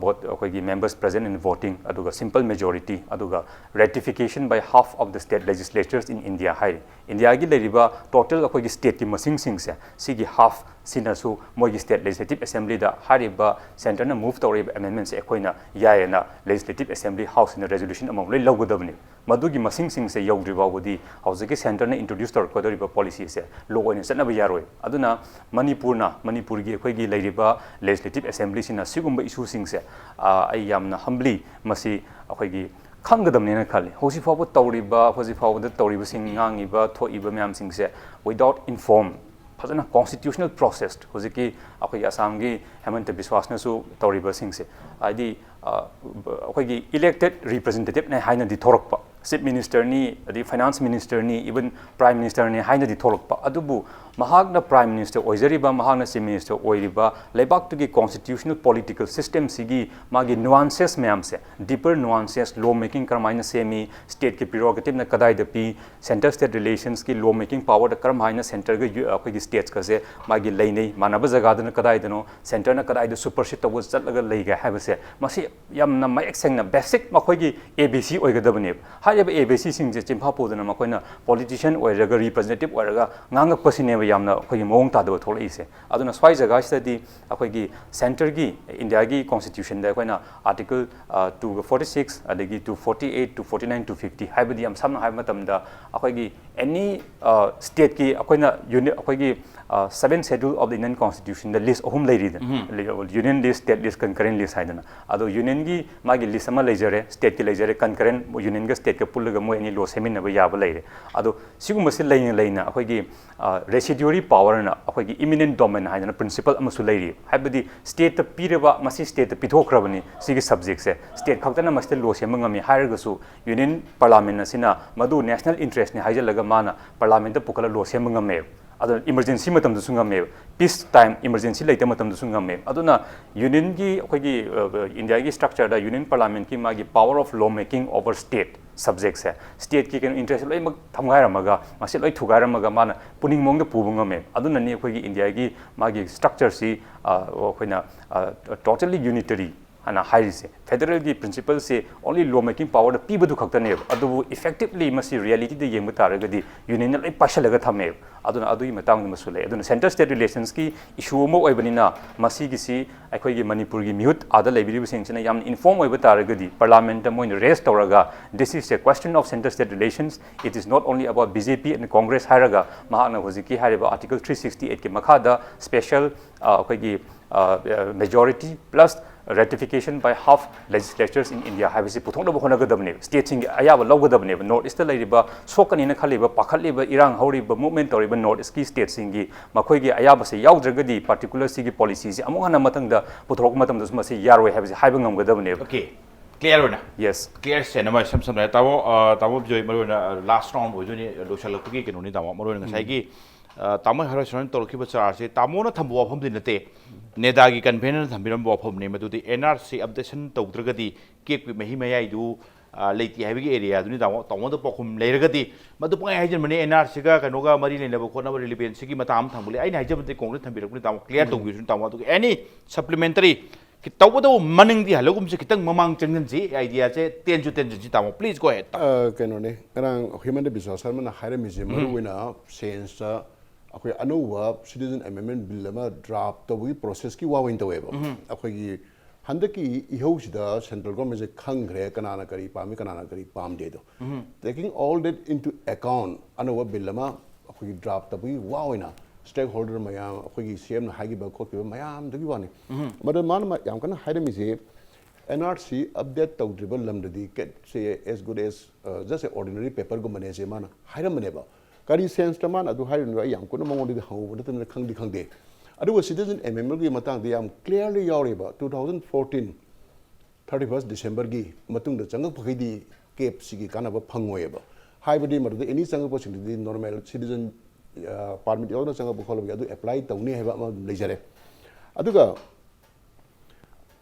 vote, ꯑꯩꯈꯣꯏꯒꯤ members present in voting, ꯑꯗꯨꯒ simple majority, ꯑꯗꯨꯒ ratification by half of the state legislatures in India ꯍꯥꯏꯔꯤ꯫ ꯏꯟꯗꯤꯌꯥꯒꯤ ꯂꯩꯔꯤꯕ total ꯑꯩꯈꯣꯏꯒꯤ state ꯀꯤ ꯃꯁꯤꯡꯁꯤꯡꯁꯦ, ꯁꯤꯒꯤ half ꯁꯤꯅꯁꯨ ꯃꯣꯏꯒꯤ state legislative assembly ꯗ ꯍꯥꯏꯔꯤꯕ center ꯅ move ꯇꯧꯔꯛꯏꯕ amendment ꯁꯦ ꯑꯩꯈꯣꯏꯅ ꯌꯥꯏꯌꯦꯅ legislative assembly house ꯁꯤꯅ resolution ꯑꯃꯃꯝ ꯂꯣꯏ ꯂꯧꯒꯗꯕꯅꯤ꯫ ꯃꯗꯨꯒꯤ ꯃꯁꯤꯡꯁꯤꯡꯁꯦ ꯌꯧꯗ꯭ꯔꯤ ꯐꯥꯎꯕꯗꯤ ꯍꯧꯖꯤꯛꯀꯤ center ꯅ introduce ꯇꯧꯔꯛꯀꯗꯧꯔꯤꯕ policy ꯁꯦ law ꯑꯣꯏꯅ ꯆꯠꯅꯕ ꯌꯥꯔꯣꯏ꯫ ꯑꯗꯨꯅ ꯃꯅꯤꯄꯨꯔꯅ, ꯃꯅꯤꯄꯨꯔꯒꯤ ꯑꯩꯈꯣꯏꯒꯤ ꯂꯩꯔꯤꯕ legislative assembly ꯁꯤꯅ ꯁꯤꯒꯨꯝꯕ issue ꯁꯤꯡꯁꯦ, ꯑꯩ ꯌꯥꯝꯅ humbly ꯃꯁꯤ ꯑꯩꯈꯣꯏꯒꯤ ꯈꯪꯒꯗꯕꯅꯦꯅ ꯈꯜꯂꯤ꯫ ꯍꯧꯖꯤꯛ ꯐꯥꯎꯕ ꯇꯧꯔꯤꯕ, ꯍꯧꯖꯤꯛ ꯐꯥꯎꯕꯗ ꯇꯧꯔꯤꯕꯁꯤꯡ, ꯉꯥꯡꯉꯤꯕ, ꯊꯣꯛꯏꯕ ꯃꯌꯥꯝꯁꯤꯡꯁꯦ without inform, ꯐꯖꯅ constitutional process, ꯍꯧꯖꯤꯛꯀꯤ ꯑꯩꯈꯣꯏꯒꯤ ꯑꯁꯥꯝꯒꯤ ꯍꯦꯃꯟꯇ ꯕꯤꯁ꯭ꯋꯥꯁꯅꯁꯨ ꯇꯧꯔꯤꯕꯁꯤꯡꯁꯦ, ꯍꯥꯏꯗꯤ, ꯑꯩꯈꯣꯏꯒꯤ elected representative ꯅꯦ ꯍꯥꯏꯅꯗꯤ ꯊꯣꯔꯛꯄ, chief minister ꯅꯤ, ꯑꯗꯩ finance minister ꯅꯤ, even prime minister ꯅꯤ ꯍꯥꯏꯅꯗꯤ ꯊꯣꯛꯂꯛꯄ, ꯑꯗꯨꯕꯨ ꯃꯍꯥꯛꯅ prime minister ꯑꯣꯏꯖꯔꯤꯕ, ꯃꯍꯥꯛꯅ chief minister ꯑꯣꯏꯔꯤꯕ ꯂꯩꯕꯥꯛꯇꯨꯒꯤ constitutional political system ꯁꯤꯒꯤ ꯃꯥꯒꯤ nuances ꯃꯌꯥꯝꯁꯦ, deeper nuances, law making ꯀꯔꯝꯍꯥꯏꯅ ꯁꯦꯝꯃꯤ, state ꯀꯤ prerogative ꯅ ꯀꯗꯥꯏꯗ ꯄꯤ, center state relations ꯀꯤ law making power ꯗ ꯀꯔꯝ ꯍꯥꯏꯅ center ꯒ ꯑꯩꯈꯣꯏꯒꯤ states ꯀꯁꯦ ꯃꯥꯒꯤ ꯂꯩꯅꯩ, ꯃꯥꯟꯅꯕ ꯖꯒꯥꯗꯅ ꯀꯗꯥꯏꯗꯅꯣ, center ꯅ ꯀꯗꯥꯏꯗ supersede ꯇꯧꯕ ꯆꯠꯂꯒ ꯂꯩꯒꯦ ꯍꯥꯏꯕꯁꯦ, ꯃꯁꯤ ꯌꯥꯝꯅ ꯃꯌꯦꯛ ꯁꯦꯡꯅ basic ꯃꯈꯣꯏꯒꯤ A B C ꯑꯣꯏꯒꯗꯕꯅꯦꯕ꯫ ꯍꯥꯏꯔꯤꯕ A B C ꯁꯤꯡꯁꯦ ꯆꯤꯟꯐꯥ ꯄꯨꯗꯅ ꯃꯈꯣꯏꯅ politician ꯑꯣꯏꯔꯒ, representative ꯑꯣꯏꯔꯒ ꯉꯥꯡꯉꯛꯄꯁꯤꯅꯦꯕ ꯌꯥꯝꯅ ꯑꯩꯈꯣꯏꯒꯤ ꯃꯑꯣꯡ ꯇꯥꯗꯕ ꯊꯣꯛꯂꯛꯏꯁꯦ꯫ ꯑꯗꯨꯅ ꯁ꯭ꯋꯥꯏ ꯖꯒꯥꯁꯤꯗꯗꯤ ꯑꯩꯈꯣꯏꯒꯤ center ꯒꯤ, ꯏꯟꯗꯤꯌꯥꯒꯤ constitution ꯗ ꯑꯩꯈꯣꯏꯅ article two forty six, ꯑꯗꯒꯤ two forty eight, two forty nine, two fifty ꯍꯥꯏꯕꯗꯤ ꯌꯥꯝ ꯁꯝꯅ ꯍꯥꯏꯕ ꯃꯇꯝꯗ ꯑꯩꯈꯣꯏꯒꯤ ꯑꯦꯅꯤ ꯁ꯭ꯇꯦꯠꯀꯤ ꯑꯩꯈꯣꯏꯅ ꯌꯨꯅꯤ ꯑꯩꯈꯣꯏꯒꯤ ꯁꯕꯦꯟ ꯁꯦꯗ꯭ꯌꯨꯜ ꯑꯣꯐ ꯗ ꯏꯟꯗꯤꯌꯟ ꯀꯣꯟꯁꯇꯤꯇ꯭ꯌꯨꯁꯟꯗ ꯂꯤꯁ ꯑꯍꯨꯝ ꯂꯩꯔꯤꯗꯅ, ꯌꯨꯅꯤꯌꯟ ꯂꯤꯁ, ꯁ꯭ꯇꯦꯠ ꯂꯤꯁ, ꯀꯟꯀꯔꯦꯟ ꯂꯤꯁ ꯍꯥꯏꯗꯅ꯫ ꯑꯗꯣ ꯌꯨꯅꯤꯌꯟꯒꯤ ꯃꯥꯒꯤ ꯂꯤꯁ ꯑꯃ ꯂꯩꯖꯔꯦ, ꯁ꯭ꯇꯦꯠꯀꯤ ꯂꯩꯖꯔꯦ, ꯀꯟꯀꯔꯦꯟ ꯌꯨꯅꯤꯌꯟꯒ ꯁ꯭ꯇꯦꯠꯀ ꯄꯨꯜꯂꯒ ꯃꯣꯏ ꯑꯅꯤ ꯂꯣ ꯁꯦꯝꯃꯤꯟꯅꯕ ꯌꯥꯕ ꯂꯩꯔꯦ꯫ ꯑꯗꯣ ꯁꯤꯒꯨꯝꯕꯁꯤ ꯂꯩꯅ ꯂꯩꯅ ꯑꯩꯈꯣꯏꯒꯤ ꯔꯦꯁꯤꯗ꯭ꯌꯨꯑꯔꯤ ꯄꯥꯋꯔꯅ ꯑꯩꯈꯣꯏꯒꯤ ꯏꯃꯤꯅꯦꯟ ꯗꯣꯃꯦꯟ ꯍꯥꯏꯗꯅ ꯄ꯭ꯔꯤꯟꯁꯤꯄꯜ ꯑꯃꯁꯨ ꯂꯩꯔꯤ꯫ ꯍꯥꯏꯕꯗꯤ ꯁ꯭ꯇꯦꯠꯇ ꯄꯤꯔꯕ, ꯃꯁꯤ ꯁ꯭ꯇꯦꯠꯇ ꯄꯤꯊꯣꯛꯈ꯭ꯔꯕꯅꯤ, ꯁꯤꯒꯤ ꯁꯕꯖꯦꯛꯁꯦ ꯁ꯭ꯇꯦꯠ ꯈꯛꯇꯅ ꯃꯁꯤꯗ ꯂꯣ ꯁꯦꯝꯕ ꯉꯝꯃꯤ ꯍꯥꯏꯔꯒꯁꯨ ꯌꯨꯅꯤꯌꯟ ꯄꯥꯔꯂꯥꯃꯦꯟ ꯑꯁꯤꯅ ꯃꯗꯨ ꯅꯦꯁꯅꯦꯜ ꯏꯟꯇꯔꯦꯁꯅꯤ ꯍꯥꯏꯖꯜꯂꯒ ꯃꯥꯅ ꯄꯥꯔꯂꯥꯃꯦꯟꯇ ꯄꯨꯈꯠꯂ ꯂꯣ ꯁꯦꯝꯕ ꯉꯝꯃꯦꯕ꯫ ꯑꯗꯨꯅ ꯏꯃꯔꯖꯦꯟꯁꯤ ꯃꯇꯝꯗꯁꯨ ꯉꯝꯃꯦꯕ, ꯄꯤꯁ ꯇꯥꯏꯝ ꯏꯃꯔꯖꯦꯟꯁꯤ ꯂꯩꯇꯕ ꯃꯇꯝꯗꯁꯨ ꯉꯝꯃꯦꯕ꯫ ꯑꯗꯨꯅ ꯌꯨꯅꯤꯌꯟꯒꯤ ꯑꯩꯈꯣꯏꯒꯤ ꯏꯟꯗꯤꯌꯥꯒꯤ ꯁ꯭ꯇ꯭ꯔꯛꯆꯔꯗ ꯌꯨꯅꯤꯌꯟ ꯄꯥꯔꯂꯥꯃꯦꯟꯀꯤ ꯃꯥꯒꯤ power of law making over state ꯁꯕꯖꯦꯛꯁꯦ ꯁ꯭ꯇꯦꯠꯀꯤ ꯀꯩꯅꯣ ꯏꯟꯇꯔꯦꯁ ꯂꯣꯏꯅꯃꯛ ꯊꯝꯒꯥꯏꯔꯝꯃꯒ, ꯃꯁꯤ ꯂꯣꯏ ꯊꯨꯒꯥꯏꯔꯝꯃꯒ ꯃꯥꯅ ꯄꯨꯅꯤꯡ ꯃꯑꯣꯡꯗ ꯄꯨꯕ ꯉꯝꯃꯦ꯫ ꯑꯗꯨꯅꯅꯤ ꯑꯩꯈꯣꯏꯒꯤ ꯏꯟꯗꯤꯌꯥꯒꯤ ꯃꯥꯒꯤ ꯁ꯭ꯇ꯭ꯔꯛꯆꯔꯁꯤ ꯑꯩꯈꯣꯏꯅ ꯇꯣꯇꯦꯂꯤ ꯌꯨꯅꯤꯇꯔꯤ ꯍꯥꯏꯅ ꯍꯥꯏꯔꯤꯁꯦ꯫ ꯐꯦꯗꯔꯦꯜꯒꯤ ꯄ꯭ꯔꯤꯟꯁꯤꯄꯜꯁꯦ ꯑꯣꯟꯂꯤ ꯂꯣ ꯃꯦꯀꯤꯡ ꯄꯥꯋꯔꯗ ꯄꯤꯕꯗꯨ ꯈꯛꯇꯅꯦꯕ꯫ ꯑꯗꯨꯕꯨ ꯏꯐꯦꯛꯇꯤꯕꯂꯤ ꯃꯁꯤ ꯔꯤꯌꯦꯂꯤꯇꯤꯗ ꯌꯦꯡꯕ ꯇꯥꯔꯒꯗꯤ ꯌꯨꯅꯤꯌꯟꯅ ꯂꯣꯏ ꯄꯥꯏꯁꯜꯂꯒ ꯊꯝꯃꯦꯕ꯫ ꯑꯗꯨꯅ ꯑꯗꯨꯒꯤ ꯃꯇꯥꯡꯗꯨꯃꯁꯨ ꯂꯩ꯫ ꯑꯗꯨꯅ ꯁꯦꯟꯇꯔ ꯁ꯭ꯇꯦꯠ ꯔꯤꯂꯦꯁꯟꯁꯀꯤ ꯏꯁꯨ ꯑꯃ ꯑꯣꯏꯕꯅꯤꯅ ꯃꯁꯤꯒꯤꯁꯤ ꯑꯩꯈꯣꯏꯒꯤ ꯃꯅꯤꯄꯨꯔꯒꯤ ꯃꯤꯍꯨꯠ ꯑꯥꯗ ꯂꯩꯕꯤꯔꯤꯕꯁꯤꯡꯁꯤꯅ ꯌꯥꯝꯅ ꯏꯟꯐꯣꯔꯝ ꯑꯣꯏꯕ ꯇꯥꯔꯒꯗꯤ ꯄꯥꯔꯂꯥꯃꯦꯟꯇ ꯃꯣꯏꯅ ꯔꯦꯁ ꯇꯧꯔꯒ, "This is a question of center state relations, it is not only about B J P and Congress" ꯍꯥꯏꯔꯒ ꯃꯍꯥꯛꯅ ꯍꯧꯖꯤꯛꯀꯤ ꯍꯥꯏꯔꯤꯕ ꯑꯥꯔꯇꯤꯀꯜ ꯊ꯭ꯔꯤ ꯁꯤꯛꯁꯇꯤ ꯑꯩꯠꯀꯤ ꯃꯈꯥꯗ ꯁ꯭ꯄꯦꯁꯦꯜ ꯑꯩꯈꯣꯏꯒꯤ majority plus ratification by half legislatures in India ꯍꯥꯏꯕꯁꯤ ꯄꯨꯊꯣꯛꯅꯕ ꯍꯣꯠꯅꯒꯗꯕꯅꯦꯕ꯫ ꯁ꯭ꯇꯦꯠꯁꯤꯡꯒꯤ ꯑꯌꯥꯕ ꯂꯧꯒꯗꯕꯅꯦꯕ꯫ ꯅꯣꯔꯠ ꯏꯁꯇ ꯂꯩꯔꯤꯕ, ꯁꯣꯛꯀꯅꯤꯅ ꯈꯜꯂꯤꯕ, ꯄꯥꯈꯠꯂꯤꯕ, ꯏꯔꯥꯡ ꯍꯧꯔꯤꯕ, ꯃꯨꯚꯃꯦꯟ ꯇꯧꯔꯤꯕ ꯅꯣꯔꯠ ꯏꯁꯀꯤ ꯁ꯭ꯇꯦꯠꯁꯤꯡꯒꯤ ꯃꯈꯣꯏꯒꯤ ꯑꯌꯥꯕꯁꯦ ꯌꯥꯎꯗ꯭ꯔꯒꯗꯤ ꯄꯥꯔꯇꯤꯀꯨꯂꯔ ꯁꯤꯒꯤ ꯄꯣꯂꯤꯁꯤꯁꯦ ꯑꯃꯨꯛ ꯍꯟꯅ ꯃꯊꯪꯗ ꯄꯨꯊꯣꯔꯛꯄ ꯃꯇꯝꯗꯁꯨ ꯃꯁꯤ ꯌꯥꯔꯣꯏ ꯍꯥꯏꯕꯁꯤ ꯍꯥꯏꯕ ꯉꯝꯒꯗꯕꯅꯦꯕ꯫ ꯑꯣꯀꯦ, ꯀ꯭ꯂꯤꯌꯥꯔ ꯑꯣꯏꯅ꯫ ꯌꯦꯁ꯫ ꯀ꯭ꯂꯤꯌꯥꯔ ꯁꯦꯟ ꯑꯃ ꯏꯁꯝ ꯁꯝꯅ ꯍꯥꯏꯔꯕꯗ ꯇꯥꯃꯣ, ꯑ, ꯇꯥꯃꯣ ꯕꯤꯖꯣꯏ, ꯃꯔꯨ ꯑꯣꯏꯅ ꯂꯥꯁ ꯔꯥꯎꯟ ꯑꯣꯏꯗꯣꯏꯅꯤ, ꯂꯣꯏꯁꯤꯜꯂꯛꯄꯒꯤ ꯀꯩꯅꯣꯅꯤ ꯇꯥꯃꯣ꯫ ꯃꯔꯨ ꯑꯣꯏꯅ ꯉꯁꯥꯏꯒꯤ ꯑ, ꯇꯥꯃꯣ ꯍꯥꯏꯔꯣꯏ ꯁꯔꯅ ꯇꯧꯔꯛꯈꯤꯕ ꯆꯥꯔꯖꯁꯦ ꯇꯥꯃꯣꯅ ꯊꯝꯕ ꯋꯥꯐꯝꯗꯤ ꯅꯠꯇꯦ, ꯅꯦꯗꯥꯒꯤ ꯀꯟꯚꯦꯅꯔꯅ ꯊꯝꯕꯤꯔꯝꯕ ꯋꯥꯐꯝꯅꯤ꯫ ꯃꯗꯨꯗꯤ ꯑꯦꯟ ꯑꯥꯔ ꯁꯤ ꯑꯞꯗꯦꯁꯟ ꯇꯧꯗ꯭ꯔꯒꯗꯤ ꯀꯦꯛꯄꯤ ꯃꯍꯤ ꯃꯌꯥꯏꯗꯨ, ꯑ, ꯂꯩꯇꯦ ꯍꯥꯏꯕꯒꯤ ꯑꯦꯔꯤꯌꯥꯗꯨꯅꯤ ꯇꯥꯃꯣ꯫ ꯇꯥꯃꯣꯗ ꯄꯥꯎꯈꯨꯝ ꯂꯩꯔꯒꯗꯤ ꯃꯗꯨ ꯄꯪꯍꯥꯏ ꯍꯥꯏꯖꯤꯟꯕꯅꯤ꯫ ꯑꯦꯟ ꯑꯥꯔ ꯁꯤꯒ ꯀꯩꯅꯣꯒ ꯃꯔꯤ ꯂꯩꯅꯕ ꯈꯣꯠꯅꯕ ꯔꯤꯂꯤꯚꯦꯟꯁꯤꯒꯤ ꯃꯇꯥꯡ ꯑꯃ ꯊꯝꯕ ꯂꯩ꯫ ꯑꯩꯅ ꯍꯥꯏꯖꯕꯗꯤ ꯀꯣꯡꯒ꯭ꯔꯦꯁ ꯊꯝꯕꯤꯔꯛꯄꯅꯤ ꯇꯥꯃꯣ, ꯀ꯭ꯂꯤꯌꯥꯔ ꯇꯧꯕꯤꯔꯁꯨ ꯇꯥꯃꯣ꯫ ꯑꯗꯨꯒ ꯑꯦꯅꯤ ꯁꯄ꯭ꯂꯤꯃꯦꯟꯇꯔꯤ ꯇꯧꯕꯇꯕꯨ ꯃꯅꯤꯡꯗꯤ ꯍꯜꯂꯒꯨꯝꯁꯦ, ꯈꯤꯇꯪ ꯃꯃꯥꯡ ꯆꯪꯁꯤꯟꯁꯤ, ꯑꯥꯏꯗꯤꯌꯥꯁꯦ ꯇꯦꯟꯁꯨ ꯇꯦꯟꯁꯤꯟꯁꯤ ꯇꯥꯃꯣ꯫ ꯄ꯭ꯂꯤꯖ ꯒꯣ ꯑꯍꯦꯗ ꯇꯥꯃꯣ꯫ ꯑ, ꯀꯩꯅꯣꯅꯦ, ꯉꯔꯥꯡ ꯍꯤꯃꯟꯇ ꯕꯤꯁ꯭ꯋꯥ ꯁꯔꯃꯅ ꯍꯥꯏꯔꯝꯃꯤꯁꯦ ꯃꯔꯨ ꯑꯣꯏꯅ ꯁꯦꯟꯁꯇ ꯑꯩꯈꯣꯏ ꯑꯅꯧꯕ ꯁꯤꯇꯤꯖꯟ ꯑꯦꯃꯦꯟꯃꯦꯟ ꯕꯤꯜ ꯑꯃ ꯗ꯭ꯔꯥꯐ ꯇꯧꯕꯒꯤ ꯄ꯭ꯔꯣꯁꯦꯁꯀꯤ ꯋꯥ ꯑꯣꯏꯅ ꯇꯧꯋꯦꯕ꯫ ꯑꯩꯈꯣꯏꯒꯤ ꯍꯟꯗꯛꯀꯤ ꯏꯍꯧꯁꯤꯗ ꯁꯦꯟꯇ꯭ꯔꯦꯜ ꯒꯣꯔꯃꯦꯟꯁꯦ ꯈꯪꯈ꯭ꯔꯦ ꯀꯅꯥꯅ ꯀꯔꯤ ꯄꯥꯝꯃꯤ, ꯀꯅꯥꯅ ꯀꯔꯤ ꯄꯥꯝꯗꯦ ꯑꯗꯣ꯫ Taking all that into account, ꯑꯅꯧꯕ ꯕꯤꯜ ꯑꯃ ꯑꯩꯈꯣꯏꯒꯤ ꯗ꯭ꯔꯥꯐ ꯇꯧꯕꯒꯤ ꯋꯥ ꯑꯣꯏꯅ ꯁ꯭ꯇꯦꯛ ꯍꯣꯜꯗꯔ ꯃꯌꯥꯝ, ꯑꯩꯈꯣꯏꯒꯤ ꯁꯤ ꯑꯦꯝꯅ ꯍꯥꯏꯈꯤꯕ ꯈꯣꯠꯈꯤꯕ ꯃꯌꯥꯝꯗꯨꯒꯤ ꯋꯥꯅꯤ꯫ ꯃꯗꯨ ꯃꯥꯅ ꯃ-, ꯌꯥꯝ ꯀꯟꯅ ꯍꯥꯏꯔꯝꯃꯤꯁꯦ, ꯑꯦꯟ ꯑꯥꯔ ꯁꯤ ꯑꯞꯗꯦꯠ ꯇꯧꯗ꯭ꯔꯤꯕ ꯂꯝꯗꯗꯤ ꯀꯦꯠꯁꯦ as good as, uh, just a ordinary paperꯒꯨꯝꯕꯅꯦꯁꯦ ꯃꯥꯅ ꯍꯥꯏꯔꯝꯕꯅꯦꯕ꯫ ꯀꯔꯤ ꯁꯦꯟꯁꯇ ꯃꯥꯅ ꯑꯗꯨ ꯍꯥꯏꯔꯤꯅꯣ ꯑꯩ ꯌꯥꯝ ꯀꯨꯞꯅ ꯃꯉꯣꯟꯗꯒꯤ ꯍꯪꯉꯨꯕ ꯅꯠꯇꯕꯅꯤꯅ ꯈꯪꯗꯤ ꯈꯪꯗꯦ꯫ ꯑꯗꯨꯒ ꯁꯤꯇꯤꯖꯟ ꯑꯦꯃꯦꯟꯃꯦꯟꯒꯤ ꯃꯇꯥꯡꯗ ꯌꯥꯝ ꯀ꯭ꯂꯤꯌꯥꯔꯂꯤ ꯌꯥꯎꯔꯤꯕ, two thousand fourteen thirty first Decemberꯒꯤ ꯃꯇꯨꯡꯗ ꯆꯪꯉꯛꯄꯈꯩꯗꯤ ꯀꯦꯞꯁꯤꯒꯤ ꯀꯥꯟꯅꯕ ꯐꯪꯉꯣꯏꯕ꯫ ꯍꯥꯏꯕꯗꯤ ꯃꯗꯨꯗ ꯑꯦꯅꯤ ꯆꯪꯉꯛꯄꯁꯤꯡꯗꯨꯗꯤ ꯅꯣꯔꯃꯦꯜ ꯁꯤꯇꯤꯖꯟ ꯄꯥꯔꯃꯤꯠ ꯌꯥꯎꯗꯅ ꯆꯪꯉꯛꯄ ꯈꯣꯠꯂꯛꯄꯒꯤ ꯑꯗꯨ ꯑꯦꯄ꯭ꯂꯥꯏ ꯇꯧꯅꯤ ꯍꯥꯏꯕ ꯑꯃ ꯂꯩꯖꯔꯦ꯫ ꯑꯗꯨꯒ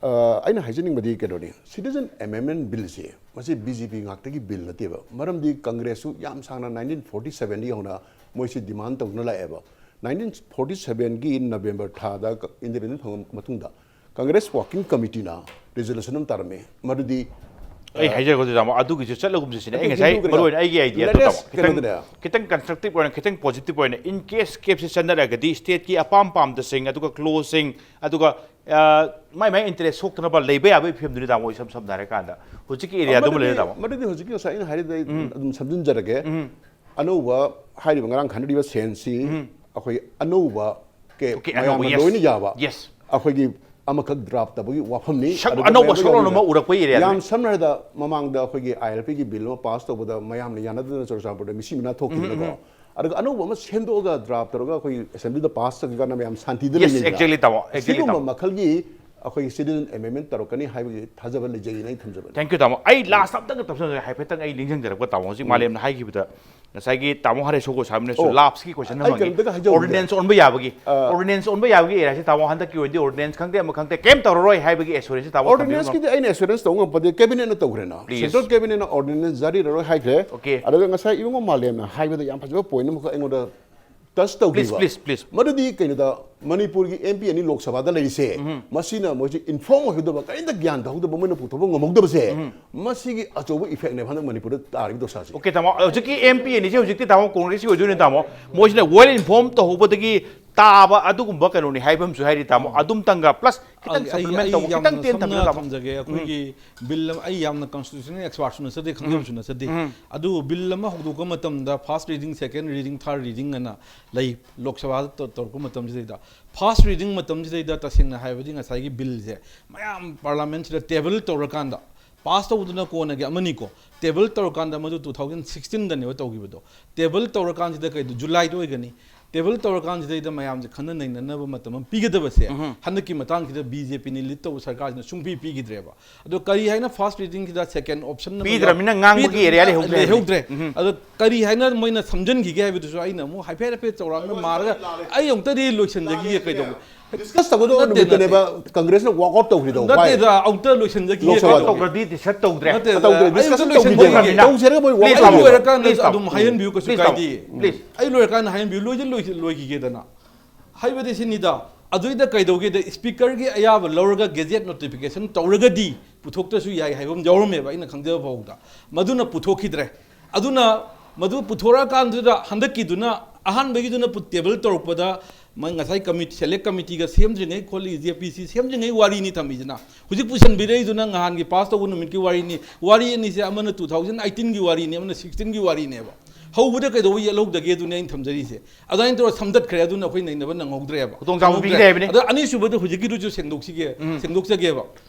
ꯑ, ꯑꯩꯅ ꯍꯥꯏꯖꯅꯤꯡꯕꯗꯤ ꯀꯩꯅꯣꯅꯤ, ꯁꯤꯇꯤꯖꯟ ꯑꯦꯃꯦꯟꯃꯦꯟ ꯕꯤꯜꯁꯦ ꯃꯁꯤ ꯕꯤ ꯖꯦ ꯄꯤ ꯉꯥꯛꯇꯒꯤ ꯕꯤꯜ ꯅꯠꯇꯦꯕ꯫ ꯃꯔꯝꯗꯤ ꯀꯪꯒ꯭ꯔꯦꯁꯁꯨ ꯌꯥꯝ ꯁꯥꯡꯅ nineteen forty sevenꯗꯒꯤ ꯍꯧꯅ ꯃꯣꯏꯁꯤ ꯗꯤꯃꯥꯟ ꯇꯧꯗꯨꯅ ꯂꯥꯛꯑꯦꯕ꯫ Nineteen forty sevenꯒꯤ ꯅꯕꯦꯝꯕꯔ ꯊꯥꯗ ꯀ-, ꯏꯟꯗꯤꯄꯦꯟꯗꯦꯟ ꯐꯪꯕ ꯃꯇꯨꯡꯗ ꯀꯪꯒ꯭ꯔꯦꯁ ꯋꯥꯔꯀꯤꯡ ꯀꯃꯤꯇꯤꯅ ꯔꯤꯖꯣꯂꯨꯁꯟ ꯑꯃ ꯇꯥꯔꯝꯃꯤ꯫ ꯃꯗꯨꯗꯤ, ꯑꯩ ꯑ, ꯍꯥꯏꯖꯔꯛꯄꯗꯨ ꯇꯥꯃꯣ, ꯑꯗꯨꯒꯤꯁꯨ ꯆꯠꯂꯒꯨꯝꯁꯤ ꯁꯤꯅꯦ ꯑꯩ ꯑꯗꯨ ꯉꯁꯥꯏ ꯍꯤꯟꯗꯨ ꯃꯔꯨ ꯑꯣꯏꯅ ꯑꯩꯒꯤ ꯀꯩꯅꯣ, ꯑꯥꯏꯗꯤꯌꯥꯗꯣ latest ꯇꯥꯃꯣ꯫ ꯈꯤꯇꯪ ꯀꯩꯅꯣꯗꯅꯦ꯫ ꯈꯤꯇꯪ ꯀꯟꯁꯇ꯭ꯔꯛꯇꯤꯞ ꯑꯣꯏꯅ, ꯈꯤꯇꯪ ꯄꯣꯖꯤꯇꯤꯞ ꯑꯣꯏꯅ, in case ꯀꯦꯞꯁꯦ ꯆꯠꯅꯔꯒꯗꯤ ꯁ꯭ꯇꯦꯠꯀꯤ ꯑꯄꯥꯝ ꯄꯥꯝꯗꯁꯤꯡ, ꯑꯗꯨꯒ ꯀ꯭ꯂꯣꯖꯁꯤꯡ, ꯑꯗꯨꯒ ꯑ, ꯃꯥꯏ ꯃꯥꯏ ꯏꯟꯇꯔꯦꯁ ꯁꯣꯛꯇꯅꯕ ꯂꯩꯕ ꯌꯥꯕꯒꯤ ꯐꯤꯕꯝꯗꯨꯅꯤ ꯇꯥꯃꯣ, ꯏꯁꯝ ꯁꯝꯅ ꯍꯥꯏꯔꯀꯥꯟꯗ ꯍꯧꯖꯤꯛꯀꯤ ꯑꯦꯔꯤꯌꯥꯗꯨꯃ ꯃꯗꯨꯗꯤ, ꯂꯩꯔꯦ ꯇꯥꯃꯣ꯫ ꯃꯗꯨꯗꯤ ꯍꯧꯖꯤꯛꯀꯤ ꯉꯁꯥꯏ ꯑꯩꯅ ꯍꯥꯏꯔꯤꯗ ꯑꯩ ꯑꯗꯨꯝ ꯁꯝꯖꯤꯟꯖꯔꯒꯦ꯫ ꯑꯅꯧꯕ ꯍꯥꯏꯔꯤꯕ ꯉꯔꯥꯡ ꯈꯟꯅꯔꯤꯕ ꯁꯦꯟꯁꯤ ꯑꯩꯈꯣꯏ ꯑꯅꯧꯕ ꯀꯦꯞ Okay, ꯃꯌꯥꯝꯅ ꯑꯅꯧꯕ, yes, ꯂꯣꯏꯅ ꯌꯥꯕ yes꯫ ꯑꯩꯈꯣꯏꯒꯤ ꯑꯃꯈꯛ ꯗ꯭ꯔꯥꯐ ꯇꯧꯕꯒꯤ ꯋꯥꯐꯝꯅꯤ꯫ ꯁꯛ-, ꯑꯗꯨꯒ ꯑꯅꯧꯕ ꯃꯌꯥꯝꯗ ꯁꯛꯂꯣꯟ ꯌꯥꯎꯔꯤꯕ ꯑꯃ ꯎꯔꯛꯄ ꯑꯦꯔꯤꯌꯥꯗꯨꯅꯤ꯫ ꯌꯥꯝ ꯁꯝꯅ ꯍꯥꯏꯔꯕꯗ ꯃꯃꯥꯡꯗ ꯑꯩꯈꯣꯏꯒꯤ ꯑꯥꯏ ꯑꯦꯜ ꯄꯤꯒꯤ ꯕꯤꯜ ꯑꯃ ꯄꯥꯁ ꯇꯧꯕꯗ ꯃꯌꯥꯝꯅ ꯌꯥꯅꯗꯗꯅ ꯆꯨꯔꯆꯥꯟꯄꯨꯔꯗ ꯃꯤꯁꯤ ꯃꯤꯅꯥ ꯊꯣꯛꯈꯤꯗꯅꯀꯣ꯫ ꯑꯗꯨꯒ ꯑꯅꯧꯕ ꯑꯃ ꯁꯦꯝꯗꯣꯛꯑꯒ ꯗ꯭ꯔꯥꯐ ꯇꯧꯔꯒ ꯑꯩꯈꯣꯏ ꯑꯦꯁꯦꯝꯕ꯭ꯂꯤꯗ ꯄꯥꯁ ꯇꯧꯈꯤꯀꯥꯟꯗ ꯃꯌꯥꯝ ꯁꯥꯟꯇꯤꯗ Yes, ꯂꯩꯅꯩꯗꯅ꯫ exactly ꯇꯥꯃꯣ, exactly ꯁꯤꯒꯨꯝꯕ ꯇꯥꯃꯣ꯫ ꯃꯈꯜꯒꯤ ꯑꯩꯈꯣꯏꯒꯤ ꯁꯤꯇꯤꯖꯟ ꯑꯦꯃꯦꯟꯃꯦꯟ ꯇꯧꯔꯛꯀꯅꯤ ꯍꯥꯏꯕꯒꯤ ꯊꯥꯖꯕ ꯂꯩꯖꯩꯅ ꯑꯩ ꯊꯝꯖꯕꯅꯤ꯫ Thank you ꯇꯥꯃꯣ꯫ ꯑꯩ ꯂꯥꯁ ꯑꯝꯇꯪꯒ ꯇꯞꯁꯟꯖꯔꯦ, ꯍꯥꯏꯐꯦꯠꯇꯪ ꯑꯩ ꯅꯤꯡꯁꯤꯡꯖꯔꯛꯄ ꯇꯥꯃꯣ, ꯍꯧꯖꯤꯛ ꯃꯥꯂꯦꯝꯅ ꯍꯥꯏꯈꯤꯕꯗ ꯉꯁꯥꯏꯒꯤ ꯇꯥꯃꯣ ꯍꯔꯦꯁꯣ ꯒꯣꯁꯥꯃꯤꯅꯁꯨ ꯑꯣ, ꯂꯥꯞꯁꯀꯤ ꯀꯣꯏꯁꯟ ꯑꯩ ꯍꯪꯉꯤ꯫ ꯀꯩꯅꯣꯝꯇꯒ ꯍꯥꯏꯖꯍꯧꯒꯦ꯫ ꯑꯣꯔꯗꯤꯅꯦꯟꯁ ꯑꯣꯟꯕ ꯌꯥꯕꯒꯤ, ꯑꯣꯔꯗꯤꯅꯦꯟꯁ ꯑꯣꯟꯕ ꯌꯥꯕꯒꯤ ꯑꯦꯔꯤꯌꯥꯁꯤ ꯇꯥꯃꯣ ꯍꯟꯗꯛꯀꯤ ꯑꯣꯏꯅꯗꯤ ꯑꯣꯔꯗꯤꯅꯦꯟꯁ ꯈꯪꯗꯦ ꯑꯃ ꯈꯪꯗꯦ ꯀꯩꯝ ꯇꯧꯔꯔꯣꯏ ꯍꯥꯏꯕꯒꯤ ꯑꯦꯁꯨꯔꯦꯟꯁ ꯇꯥꯃꯣ ꯊꯝꯕꯤꯔꯝꯃꯣ꯫ ꯑꯣꯔꯗꯤꯅꯦꯟꯁꯀꯤꯗꯤ ꯑꯩꯅ ꯑꯦꯁꯨꯔꯦꯟꯁ ꯇꯧꯕ ꯉꯝꯄꯗꯦ, ꯀꯦꯕꯤꯅꯦꯠꯅ ꯇꯧꯈ꯭ꯔꯦꯅ꯫ Please. ꯁꯦꯟꯇ꯭ꯔꯦꯜ ꯀꯦꯕꯤꯅꯦꯠꯅ ꯑꯣꯔꯗꯤꯅꯦꯟꯁ ꯖꯥꯔꯤ ꯇꯧꯔꯣꯏ ꯍꯥꯏꯈ꯭ꯔꯦ꯫ Okay. ꯑꯗꯨꯒ ꯉꯁꯥꯏ ꯏꯕꯨꯡꯉꯣ ꯃꯥꯂꯦꯝꯅ ꯍꯥꯏꯕꯗ ꯌꯥꯝ ꯐꯖꯕ ꯄꯣꯏꯟꯠ ꯑꯃꯈꯛ ꯑꯩꯉꯣꯟꯗ ꯇꯆ ꯇꯧꯈꯤꯕ꯫ Please, please, please. ꯃꯗꯨꯗꯤ ꯀꯩꯅꯣꯗ, ꯃꯅꯤꯄꯨꯔꯒꯤ ꯑꯦꯝ ꯄꯤ ꯑꯅꯤ ꯂꯣꯛ ꯁꯚꯥꯗ ꯂꯩꯔꯤꯁꯦ, ꯃꯁꯤꯅ ꯃꯣꯏꯁꯦ ꯏꯟꯐꯣꯔꯝ ꯑꯣꯏꯍꯧꯗꯕ, ꯀꯔꯤꯝꯇ ꯒ꯭ꯌꯥꯟ ꯇꯧꯍꯧꯗꯕ, ꯃꯣꯏꯅ ꯄꯨꯊꯣꯛꯄ ꯉꯝꯍꯧꯗꯕꯁꯦ, ꯃꯁꯤꯒꯤ ꯑꯆꯧꯕ ꯏꯐꯦꯛꯅꯦꯕ ꯍꯟꯗꯛ ꯃꯅꯤꯄꯨꯔꯗ ꯇꯥꯔꯤꯕ ꯗꯣꯁꯥꯁꯦ꯫ Okay ꯇꯥꯃꯣ, ꯍꯧꯖꯤꯛꯀꯤ ꯑꯦꯝ ꯄꯤ ꯑꯅꯤꯁꯦ ꯍꯧꯖꯤꯛꯇꯤ ꯇꯥꯃꯣ ꯀꯣꯡꯒ꯭ꯔꯦꯁꯀꯤ ꯑꯣꯏꯗꯣꯏꯅꯦ ꯇꯥꯃꯣ꯫ ꯃꯣꯏꯁꯤꯅ ꯋꯦꯜ ꯏꯟꯐꯣꯔꯝ ꯇꯧꯍꯧꯕꯗꯒꯤ ꯇꯥꯕ ꯑꯗꯨꯒꯨꯝꯕ ꯀꯩꯅꯣꯅꯤ ꯍꯥꯏꯕ ꯑꯃꯁꯨ ꯍꯥꯏꯔꯤ ꯇꯥꯃꯣ꯫ ꯑꯗꯨꯝꯇꯪꯒ plus ꯈꯤꯇꯪ ꯑꯩ- ꯑꯩ- supplement ꯑꯩ ꯇꯧꯕ, ꯌꯥꯝꯅ ꯈꯤꯇꯪ ꯇꯦꯟ ꯊꯝꯕꯤꯌꯨ ꯁꯝꯅ ꯇꯥꯃꯣ꯫ ꯊꯝꯖꯒꯦ꯫ ꯑꯩꯈꯣꯏꯒꯤ ꯕꯤꯜ ꯑꯃ, ꯑꯩ ꯌꯥꯝꯅ constitutional expertꯁꯨ ꯅꯠꯆꯗꯦ, ꯈꯪꯖꯕꯁꯨ ꯅꯠꯆꯗꯦ꯫ ꯎꯝ꯫ ꯑꯗꯨꯕꯨ ꯕꯤꯜ ꯑꯃ ꯍꯧꯗꯣꯛꯄ ꯃꯇꯝꯗ first reading, second reading, third reading ꯑꯅ ꯂꯩ꯫ ꯂꯣꯛ ꯁꯚꯥꯗ ꯇꯧ- ꯇꯧꯔꯛꯄ ꯃꯇꯝꯁꯤꯗꯩꯗ, first reading ꯃꯇꯝꯁꯤꯗꯩꯗ ꯇꯁꯦꯡꯅ ꯍꯥꯏꯔꯕꯗꯤ ꯉꯁꯥꯏꯒꯤ ꯕꯤꯜꯁꯦ ꯃꯌꯥꯝ ꯄꯥꯔꯂꯥꯃꯦꯟꯁꯤꯗ table ꯇꯧꯔꯀꯥꯟꯗ, pass ꯇꯧꯗꯨꯅ ꯀꯣꯟꯅꯒꯤ ꯑꯃꯅꯤꯀꯣ, table ꯇꯧꯔꯀꯥꯟꯗ ꯃꯗꯨ two thousand sixteenꯗꯅꯦꯕ ꯇꯧꯈꯤꯕꯗꯣ꯫ Table ꯇꯧꯔꯀꯥꯟꯁꯤꯗ ꯀꯩꯗꯣ, ꯖꯨꯂꯥꯏꯗ ꯑꯣꯏꯒꯅꯤ꯫ Table ꯇꯧꯔꯀꯥꯟꯁꯤꯗꯩꯗ ꯃꯌꯥꯝꯁꯦ ꯈꯟꯅ ꯅꯩꯅꯅꯕ ꯃꯇꯝ ꯑꯃ ꯄꯤꯒꯗꯕꯁꯦ, ꯍꯟꯗꯛꯀꯤ ꯃꯇꯥꯡꯁꯤꯗ BJPꯅ lead ꯇꯧꯕ ꯁꯔꯀꯥꯔꯁꯤꯅ ꯁꯨꯡꯄꯤ ꯄꯤꯈꯤꯗ꯭ꯔꯦꯕ꯫ ꯑꯗꯣ ꯀꯔꯤ ꯍꯥꯏꯅ first readingꯁꯤꯗ, second option ꯑꯃꯗ ꯄꯤꯗ꯭ꯔꯕꯅꯤꯅ ꯉꯥꯡꯕꯒꯤ ꯄꯤꯗ꯭ꯔ- area ꯂꯩꯍꯧꯗ꯭ꯔꯦ꯫ ꯂꯩꯍꯧꯗ꯭ꯔꯦ꯫ ꯎꯝ꯫ ꯑꯗꯣ ꯀꯔꯤ ꯍꯥꯏꯅ ꯃꯣꯏꯅ ꯁꯝꯖꯟꯈꯤꯒꯦ ꯍꯥꯏꯕꯗꯨꯁꯨ ꯑꯩꯅ ꯑꯃꯨꯛ ꯍꯥꯏꯐꯦꯠ ꯍꯥꯏꯐꯦꯠ ꯆꯥꯎꯔꯥꯛꯅ ꯃꯥꯔꯒ ꯑꯩ ꯑꯃꯨꯛꯇꯗꯤ ꯂꯣꯏꯁꯤꯟꯖꯈꯤꯒꯦ꯫ ꯀꯩꯗꯧꯕ? Discuss ꯇꯧꯒꯗꯧꯕ ꯅꯠꯇꯦ, ꯅꯨꯃꯤꯠꯇꯅꯦꯕ Congressꯅ walk out ꯇꯧꯈ꯭ꯔꯤꯗꯣ, ꯚꯥꯏ꯫ ꯅꯠꯇꯦꯗ, ꯑꯃꯨꯛꯇ ꯂꯣꯏꯁꯤꯟꯖꯈꯤꯒꯦ꯫ ꯂꯣꯛ ꯁꯚꯥ ꯀꯩꯗꯧꯕ? ꯇꯧꯗ꯭ꯔꯗꯤ decide ꯇꯧꯗ꯭ꯔꯦ꯫ ꯅꯠꯇꯦ, ꯇꯧꯗ꯭ꯔꯦ, ꯑꯩ discussion ꯑꯃꯨꯛꯇ ꯂꯣꯏꯁꯤꯟꯖꯈꯤꯒꯦ꯫ ꯇꯧꯈꯤꯗ꯭ꯔꯦ꯫ ꯇꯧꯁꯦ ꯍꯥꯏꯔꯒ ꯃꯣꯏ walk out Please, ꯇꯧꯈ꯭ꯔꯤꯗꯣ꯫ ꯇꯥꯃꯣ꯫ ꯂꯣꯏꯔꯀꯥꯟꯗ Please, ꯇꯥꯃꯣ꯫ ꯑꯗꯨꯝ ꯍꯥꯏꯍꯟꯕꯤꯌꯨ, ꯀꯩꯁꯨ Please, ꯇꯥꯃꯣ꯫ ꯀꯥꯏꯗꯦ꯫ Please. ꯑꯩ ꯂꯣꯏꯔꯀꯥꯟꯗ ꯍꯥꯏꯍꯟꯕꯤꯌꯨ, ꯂꯣꯏꯗꯤ ꯂꯣꯏ- ꯂꯣꯏꯈꯤꯒꯦꯗꯅ꯫ ꯍꯥꯏꯕꯗꯤ ꯁꯤꯅꯤꯗ, ꯑꯗꯨꯏꯗ ꯀꯩꯗꯧꯒꯦꯗ, Speakerꯒꯤ ꯑꯌꯥꯕ ꯂꯧꯔꯒ gazette notification ꯇꯧꯔꯒꯗꯤ ꯄꯨꯊꯣꯛꯇ꯭ꯔꯁꯨ ꯌꯥꯏ ꯍꯥꯏꯕ ꯑꯃ ꯌꯥꯎꯔꯝꯃꯦꯕ, ꯑꯩꯅ ꯈꯪꯖꯕ ꯐꯥꯎꯗ꯫ ꯃꯗꯨꯅ ꯄꯨꯊꯣꯛꯈꯤꯗ꯭ꯔꯦ꯫ ꯑꯗꯨꯅ ꯃꯗꯨ ꯄꯨꯊꯣꯔꯛꯑꯀꯥꯟꯗꯨꯗ ꯍꯟꯗꯛꯀꯤꯗꯨꯅ, ꯑꯍꯥꯟꯕꯒꯤꯗꯨꯅ ꯄꯨ- table ꯇꯧꯔꯛꯄꯗ ꯃ-, ꯉꯁꯥꯏ committee, select committeeꯒ ꯁꯦꯝꯗ꯭ꯔꯤꯉꯩ ꯈꯣꯠꯂꯤ, JPC ꯁꯦꯝꯗ꯭ꯔꯤꯉꯩ ꯋꯥꯔꯤꯅꯤ ꯊꯝꯃꯤꯁꯤꯅ꯫ ꯍꯧꯖꯤꯛ ꯄꯨꯁꯟꯕꯤꯔꯛꯏꯗꯨꯅ ꯉꯍꯥꯟꯒꯤ pass ꯇꯧꯕ ꯅꯨꯃꯤꯠꯀꯤ ꯋꯥꯔꯤꯅꯤ꯫ ꯋꯥꯔꯤ ꯑꯅꯤꯁꯦ ꯑꯃꯅ two thousand eighteenꯒꯤ ꯋꯥꯔꯤꯅꯤ, ꯑꯃꯅ sixteenꯒꯤ ꯋꯥꯔꯤꯅꯦꯕ꯫ ꯍꯧꯕꯗ ꯀꯩꯗꯧꯕ ꯌꯦꯠꯍꯧꯗꯒꯦ ꯑꯗꯨꯅꯤ ꯑꯩꯅ ꯊꯝꯖꯔꯤꯁꯦ꯫ ꯑꯗꯨꯃꯥꯏꯅ ꯇꯧꯔ ꯁꯝꯗꯠꯈ꯭ꯔꯦ, ꯑꯗꯨꯅ ꯑꯩꯈꯣꯏ ꯅꯩꯅꯕ ꯅꯪꯍꯧꯗ꯭ꯔꯦꯕ꯫ ꯈꯨꯗꯣꯡꯆꯥꯕ ꯅꯪꯍꯧꯗ꯭ꯔꯦ꯫ ꯄꯤꯈꯤꯗꯦ ꯍꯥꯏꯕꯅꯤ꯫ ꯑꯗ ꯑꯅꯤꯁꯨꯕꯗ ꯍꯧꯖꯤꯛꯀꯤꯗꯨꯁꯨ ꯁꯦꯡꯗꯣꯛꯁꯤꯒꯦ, ꯁꯦꯡꯗꯣꯛꯆꯒꯦꯕ꯫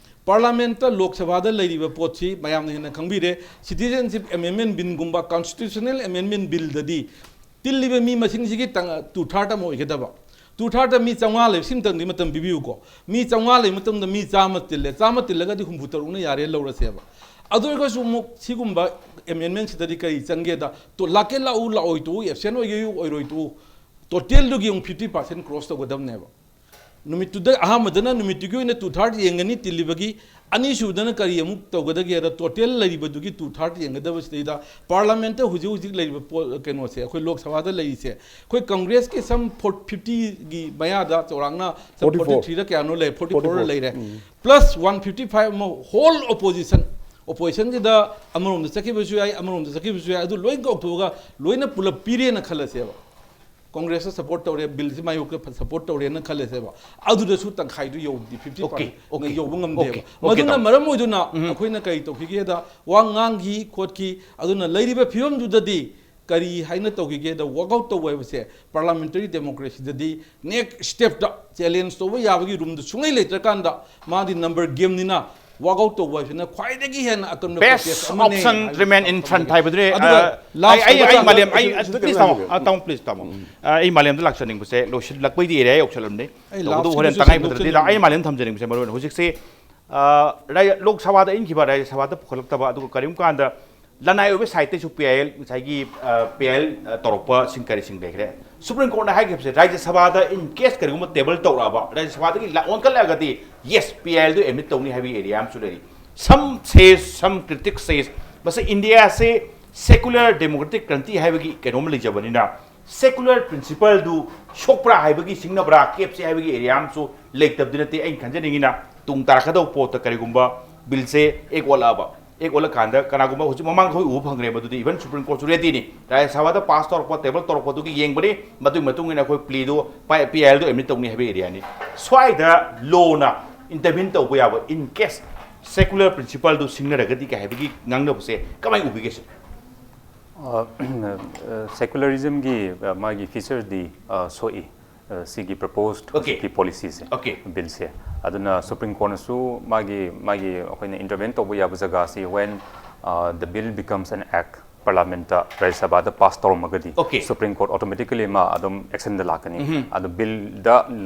ꯄꯥꯔꯂꯥꯃꯦꯟꯠꯇ, ꯂꯣꯛ ꯁꯚꯥꯗ ꯂꯩꯔꯤꯕ ꯄꯣꯠꯁꯤ ꯃꯌꯥꯝꯅ ꯍꯦꯟꯅ ꯈꯪꯕꯤꯔꯦ꯫ Citizenship Amendment Billꯒꯨꯝꯕ Constitutional Amendment Billꯗꯗꯤ ꯇꯤꯜꯂꯤꯕ ꯃꯤ ꯃꯁꯤꯡꯁꯤꯒꯤ ꯇꯪ-, two third ꯑꯃ ꯑꯣꯏꯒꯗꯕ꯫ Two third ꯃꯤ ꯆꯥꯝꯃꯉꯥ ꯂꯩꯕ, ꯁꯤ ꯑꯃꯇꯪꯗꯤ ꯃꯇꯝ ꯄꯤꯕꯤꯌꯨꯀꯣ꯫ ꯃꯤ ꯆꯥꯝꯃꯉꯥ ꯂꯩꯕ ꯃꯇꯝꯗ ꯃꯤ ꯆꯥꯝꯃ ꯇꯤꯜꯂꯦ꯫ ꯆꯥꯝꯃ ꯇꯤꯜꯂꯒꯗꯤ ꯍꯨꯝꯐꯨ ꯇꯔꯨꯛꯅ ꯌꯥꯔꯦ ꯂꯧꯔꯁꯦꯕ꯫ ꯑꯗꯨ ꯑꯣꯏꯔꯒꯁꯨ ꯑꯃꯨꯛ ꯁꯤꯒꯨꯝꯕ amendmentꯁꯤꯗꯗꯤ ꯀꯔꯤ ꯆꯪꯒꯦꯗ, ꯇꯣ-, ꯂꯥꯛꯀꯦ ꯂꯥꯛꯎ, ꯂꯥꯛꯑꯣꯏ ꯇꯣꯛꯎ, absent ꯑꯣꯏꯒꯦ ꯑꯣꯏꯔꯣꯏ ꯇꯣꯛꯎ, totalꯗꯨꯒꯤ ꯑꯃꯨꯛ fifty percent cross ꯇꯧꯒꯗꯕꯅꯦꯕ꯫ ꯅꯨꯃꯤꯠꯇꯨꯗ, ꯑꯍꯥꯟꯕꯗꯅ ꯅꯨꯃꯤꯠꯇꯨꯒꯤ ꯑꯣꯏꯅ two third ꯌꯦꯡꯒꯅꯤ ꯇꯤꯜꯂꯤꯕꯒꯤ, ꯑꯅꯤꯁꯨꯕꯗꯅ ꯀꯔꯤ ꯑꯃꯨꯛ ꯇꯧꯒꯗꯒꯦꯗ, total ꯂꯩꯔꯤꯕꯗꯨꯒꯤ two third ꯌꯦꯡꯒꯗꯕꯁꯤꯗꯩꯗ ꯄꯥꯔꯂꯥꯃꯦꯟꯠꯇ ꯍꯧꯖꯤꯛ ꯍꯧꯖꯤꯛ ꯂꯩꯔꯤꯕ ꯄꯣ-, ꯀꯩꯅꯣꯁꯦ, ꯑꯩꯈꯣꯏ ꯂꯣꯛ ꯁꯚꯥꯗ ꯂꯩꯔꯤꯁꯦ, ꯑꯩꯈꯣꯏ ꯀꯪꯒ꯭ꯔꯦꯁꯀꯤ ꯁꯝ ꯐꯣꯔ-, fiftyꯒꯤ ꯃꯌꯥꯗ ꯆꯥꯎꯔꯥꯛꯅ ꯁꯝ Forty four꯫ forty threeꯗ ꯀꯌꯥꯅꯣ ꯂꯩ, forty four Forty four꯫ ꯂꯩꯔꯦ꯫ ꯎꯝ꯫ Plus one fifty five ꯑꯃ whole opposition, oppositionꯁꯤꯗ ꯑꯃꯔꯣꯝꯗ ꯆꯠꯈꯤꯕꯁꯨ ꯌꯥꯏ, ꯑꯃꯔꯣꯝꯗ ꯆꯠꯈꯤꯕꯁꯨ ꯌꯥꯏ, ꯑꯗꯨ ꯂꯣꯏ ꯀꯧꯊꯣꯛꯑꯒ ꯂꯣꯏꯅ ꯄꯨꯂꯞ ꯄꯤꯔꯦꯅ ꯈꯜꯂꯁꯦꯕ꯫ ꯀꯣꯡꯒ꯭ꯔꯦꯁꯇ ꯁꯄꯣꯔꯠ ꯇꯧꯔꯦ, ꯕꯤꯜꯁꯤ ꯃꯥꯌꯣꯛꯇ ꯁꯄꯣꯔꯠ ꯇꯧꯔꯦꯅ ꯈꯜꯂꯁꯦꯕ, ꯑꯗꯨꯗꯁꯨ ꯇꯪꯈꯥꯏꯗꯨ ꯌꯧꯗꯦ, ꯐꯤꯐꯇꯤ ꯄꯥꯔꯁꯦꯟ ꯌꯧꯕ ꯉꯝꯗꯦꯕ꯫ ꯃꯗꯨꯅ ꯃꯔꯝ ꯑꯣꯏꯗꯨꯅ ꯑꯩꯈꯣꯏꯅ ꯀꯔꯤ ꯇꯧꯈꯤꯒꯦꯗ, ꯋꯥ ꯉꯥꯡꯈꯤ ꯈꯣꯠꯈꯤ꯫ ꯑꯗꯨꯅ ꯂꯩꯔꯤꯕ ꯐꯤꯕꯝꯗꯨꯗꯗꯤ ꯀꯔꯤ ꯍꯥꯏꯅ ꯇꯧꯈꯤꯒꯦꯗ, ꯋꯥꯛꯑꯥꯎꯠ ꯇꯧꯕ ꯍꯥꯏꯕꯁꯦ ꯄꯥꯔꯂꯥꯃꯦꯟꯇꯔꯤ ꯗꯦꯃꯣꯀ꯭ꯔꯦꯁꯤꯗꯗꯤ ꯅꯦꯛꯁ ꯁ꯭ꯇꯦꯞꯇ ꯆꯦꯂꯦꯟꯖ ꯇꯧꯕ ꯌꯥꯕꯒꯤ ꯔꯨꯝꯗ ꯁꯨꯡꯂꯩ ꯂꯩꯇ꯭ꯔꯀꯥꯟꯗ, ꯃꯥꯗꯤ ꯅꯝꯕꯔ ꯒꯦꯝꯅꯤꯅ, ꯋꯥꯛꯑꯥꯎꯠ ꯇꯧꯕ ꯍꯥꯏꯁꯤꯅ ꯈ꯭ꯋꯥꯏꯗꯒꯤ ꯍꯦꯟꯅ ꯑꯀꯟꯕ ꯕꯦꯁ ꯄ꯭ꯔꯣꯇꯦꯁ ꯑꯃꯅꯤ ꯑꯣꯞꯁꯟ ꯍꯥꯏꯅ ꯔꯤꯃꯦꯟ ꯏꯟ ꯐ꯭ꯔꯟꯠ ꯊꯝꯖꯒꯦ꯫ ꯍꯥꯏꯕꯗꯨꯅꯦ꯫ ꯑꯗꯨꯒ ꯑ, ꯂꯥꯁ ꯑꯩ ꯑꯩ ꯑꯩ ꯑꯣꯏꯕ ꯃꯥꯂꯦꯝ ꯑꯩ ꯁꯤꯁꯨ please ꯇꯥꯃꯣ꯫ ꯈꯤꯇꯪ ꯑ, ꯇꯥꯃꯣ please ꯇꯥꯃꯣ꯫ ꯑ, ꯑꯩ ꯃꯥꯂꯦꯝꯗ ꯂꯥꯛꯆꯅꯤꯡꯕꯁꯦ ꯂꯣꯏꯁꯤꯜꯂꯛꯄꯩꯗꯤ ꯑꯦꯔꯤꯌꯥ ꯌꯧꯁꯜꯂꯝꯅꯦ꯫ ꯑꯩ ꯇꯧꯕꯇꯕꯨ ꯂꯥꯁꯀꯤꯗꯨꯁꯨ ꯍꯣꯔꯦꯟ ꯇꯉꯥꯏ ꯐꯗ꯭ꯔꯗꯤ ꯁꯦꯡꯗꯣꯛꯆꯅꯤꯡꯉꯤ꯫ ꯑꯩ ꯃꯥꯂꯦꯝ ꯊꯝꯖꯅꯤꯡꯕꯁꯦ ꯃꯔꯨ ꯑꯣꯏꯅ ꯍꯧꯖꯤꯛꯁꯦ, ꯑ, ꯔꯥꯏ-, ꯂꯣꯛ ꯁꯚꯥꯗ ꯏꯟꯈꯤꯕ, ꯔꯥꯖ꯭ꯌ ꯁꯚꯥꯗ ꯄꯨꯈꯠꯂꯛꯇꯕ, ꯑꯗꯨꯒ ꯀꯔꯤꯒꯨꯝꯕ ꯀꯥꯟꯗ ꯂꯅꯥꯏ ꯑꯣꯏꯕ ꯁꯥꯏꯠꯇꯩꯁꯨ ꯄꯤ ꯑꯥꯏ ꯑꯦꯜ, ꯉꯁꯥꯏꯒꯤ, ꯑ, ꯄꯤ ꯑꯥꯏ ꯑꯦꯜ, ꯑ, ꯇꯧꯔꯛꯄꯁꯤꯡ ꯀꯔꯤꯁꯤꯡ ꯂꯩꯈ꯭ꯔꯦ꯫ ꯁꯨꯄ꯭ꯔꯤꯝ ꯀꯣꯔꯠꯅ ꯍꯥꯏꯈꯤꯕꯁꯦ, ꯔꯥꯖ꯭ꯌ ꯁꯚꯥꯗ in case ꯀꯔꯤꯒꯨꯝꯕ ꯇꯦꯕꯜ ꯇꯧꯔꯛꯑꯕ, ꯔꯥꯖ꯭ꯌ ꯁꯚꯥꯗꯒꯤ ꯂꯥ-, ꯑꯣꯟꯈꯠꯂꯛꯑꯒꯗꯤ yes, ꯄꯤ ꯑꯥꯏ ꯑꯦꯜꯗꯨ ꯑꯦꯗꯃꯤꯠ ꯇꯧꯅꯤ ꯍꯥꯏꯕꯒꯤ ꯑꯦꯔꯤꯌꯥ ꯑꯃꯁꯨ ꯂꯩꯔꯤ꯫ Some says, some critics says, ꯃꯁꯤ ꯏꯟꯗꯤꯌꯥꯁꯦ secular democratic country ꯍꯥꯏꯕꯒꯤ ꯀꯩꯅꯣꯝ ꯂꯩꯖꯕꯅꯤꯅ, secular principleꯗꯨ ꯁꯣꯛꯄ꯭ꯔꯥ ꯍꯥꯏꯕꯒꯤ, ꯁꯤꯡꯅꯕ꯭ꯔꯥ, ꯀꯦꯞꯁꯦ ꯍꯥꯏꯕꯒꯤ ꯑꯦꯔꯤꯌꯥ ꯑꯃꯁꯨ ꯂꯩꯇꯕꯗꯤ ꯅꯠꯇꯦ꯫ ꯑꯩꯅ ꯈꯟꯖꯅꯤꯡꯉꯤꯅ, ꯇꯨꯡ ꯇꯥꯔꯛꯀꯗꯧꯕ ꯄꯣꯠꯇ ꯀꯔꯤꯒꯨꯝꯕ ꯕꯤꯜꯁꯦ ꯑꯦꯛ ꯑꯣꯜꯂꯛꯑꯕ, ꯑꯦꯛ ꯑꯣꯜꯂꯀꯥꯟꯗ ꯀꯅꯥꯒꯨꯝꯕ ꯍꯧꯖꯤꯛ ꯃꯃꯥꯡꯗ ꯑꯩꯈꯣꯏ ꯎꯕ ꯐꯪꯈ꯭ꯔꯦ, ꯃꯗꯨꯗꯤ even ꯁꯨꯄ꯭ꯔꯤꯝ ꯀꯣꯔꯠꯁꯨ ꯔꯦꯗꯤꯅꯤ꯫ ꯔꯥꯖ꯭ꯌ ꯁꯚꯥꯗ ꯄꯥꯁ ꯇꯧꯔꯛꯄ, ꯇꯦꯕꯜ ꯇꯧꯔꯛꯄꯗꯨꯒꯤ ꯌꯦꯡꯕꯅꯤ, ꯃꯗꯨꯒꯤ ꯃꯇꯨꯡ ꯏꯟꯅ ꯑꯩꯈꯣꯏ ꯄ꯭ꯂꯤꯗꯨ ꯄꯤ ꯑꯥꯏ ꯑꯦꯜꯗꯨ ꯑꯦꯗꯃꯤꯠ ꯇꯧꯅꯤ ꯍꯥꯏꯕ ꯑꯦꯔꯤꯌꯥꯅꯤ꯫ ꯁ꯭ꯋꯥꯏꯗ ꯂꯣꯅ ꯏꯟꯇꯔꯚꯤꯟ ꯇꯧꯕ ꯌꯥꯕ, in case secular principleꯗꯨ ꯁꯤꯡꯅꯔꯒꯗꯤ ꯀꯥꯏ ꯍꯥꯏꯕꯒꯤ ꯉꯥꯡꯅꯕꯁꯦ ꯀꯃꯥꯏꯅ ꯎꯕꯤꯒꯦ ꯁꯤꯅꯤ? ꯁꯦꯀꯨꯂꯔꯤꯖꯝꯒꯤ ꯃꯥꯒꯤ ꯐꯤꯆꯔꯗꯤ ꯁꯣꯛꯏ, ꯑ, ꯁꯤꯒꯤ ꯄ꯭ꯔꯄꯣꯁ Okay. ꯍꯧꯖꯤꯛꯀꯤ ꯄꯣꯂꯤꯁꯤꯁꯦ, Okay. ꯕꯤꯜꯁꯦ꯫ ꯑꯗꯨꯅ ꯁꯨꯄ꯭ꯔꯤꯝ ꯀꯣꯔꯠꯅꯁꯨ ꯃꯥꯒꯤ, ꯃꯥꯒꯤ ꯑꯩꯈꯣꯏꯅ ꯏꯟꯇꯔꯚꯦꯟ ꯇꯧꯕ ꯌꯥꯕ ꯖꯒꯥꯁꯤ when, uh, the bill becomes an act, ꯄꯥꯔꯂꯥꯃꯦꯟꯠꯇ, ꯔꯥꯖ꯭ꯌ ꯁꯚꯥꯗ ꯄꯥꯁ ꯇꯧꯔꯝꯃꯒꯗꯤ Okay. ꯁꯨꯄ꯭ꯔꯤꯝ ꯀꯣꯔꯠ ꯑꯣꯇꯣꯃꯦꯇꯤꯀꯦꯂꯤ ꯃꯥ ꯑꯗꯨꯝ ꯑꯦꯛꯁꯟꯗ ꯂꯥꯛꯀꯅꯤ꯫ ꯎꯝꯍꯨꯝ꯫ ꯑꯗꯣ ꯕꯤꯜꯗ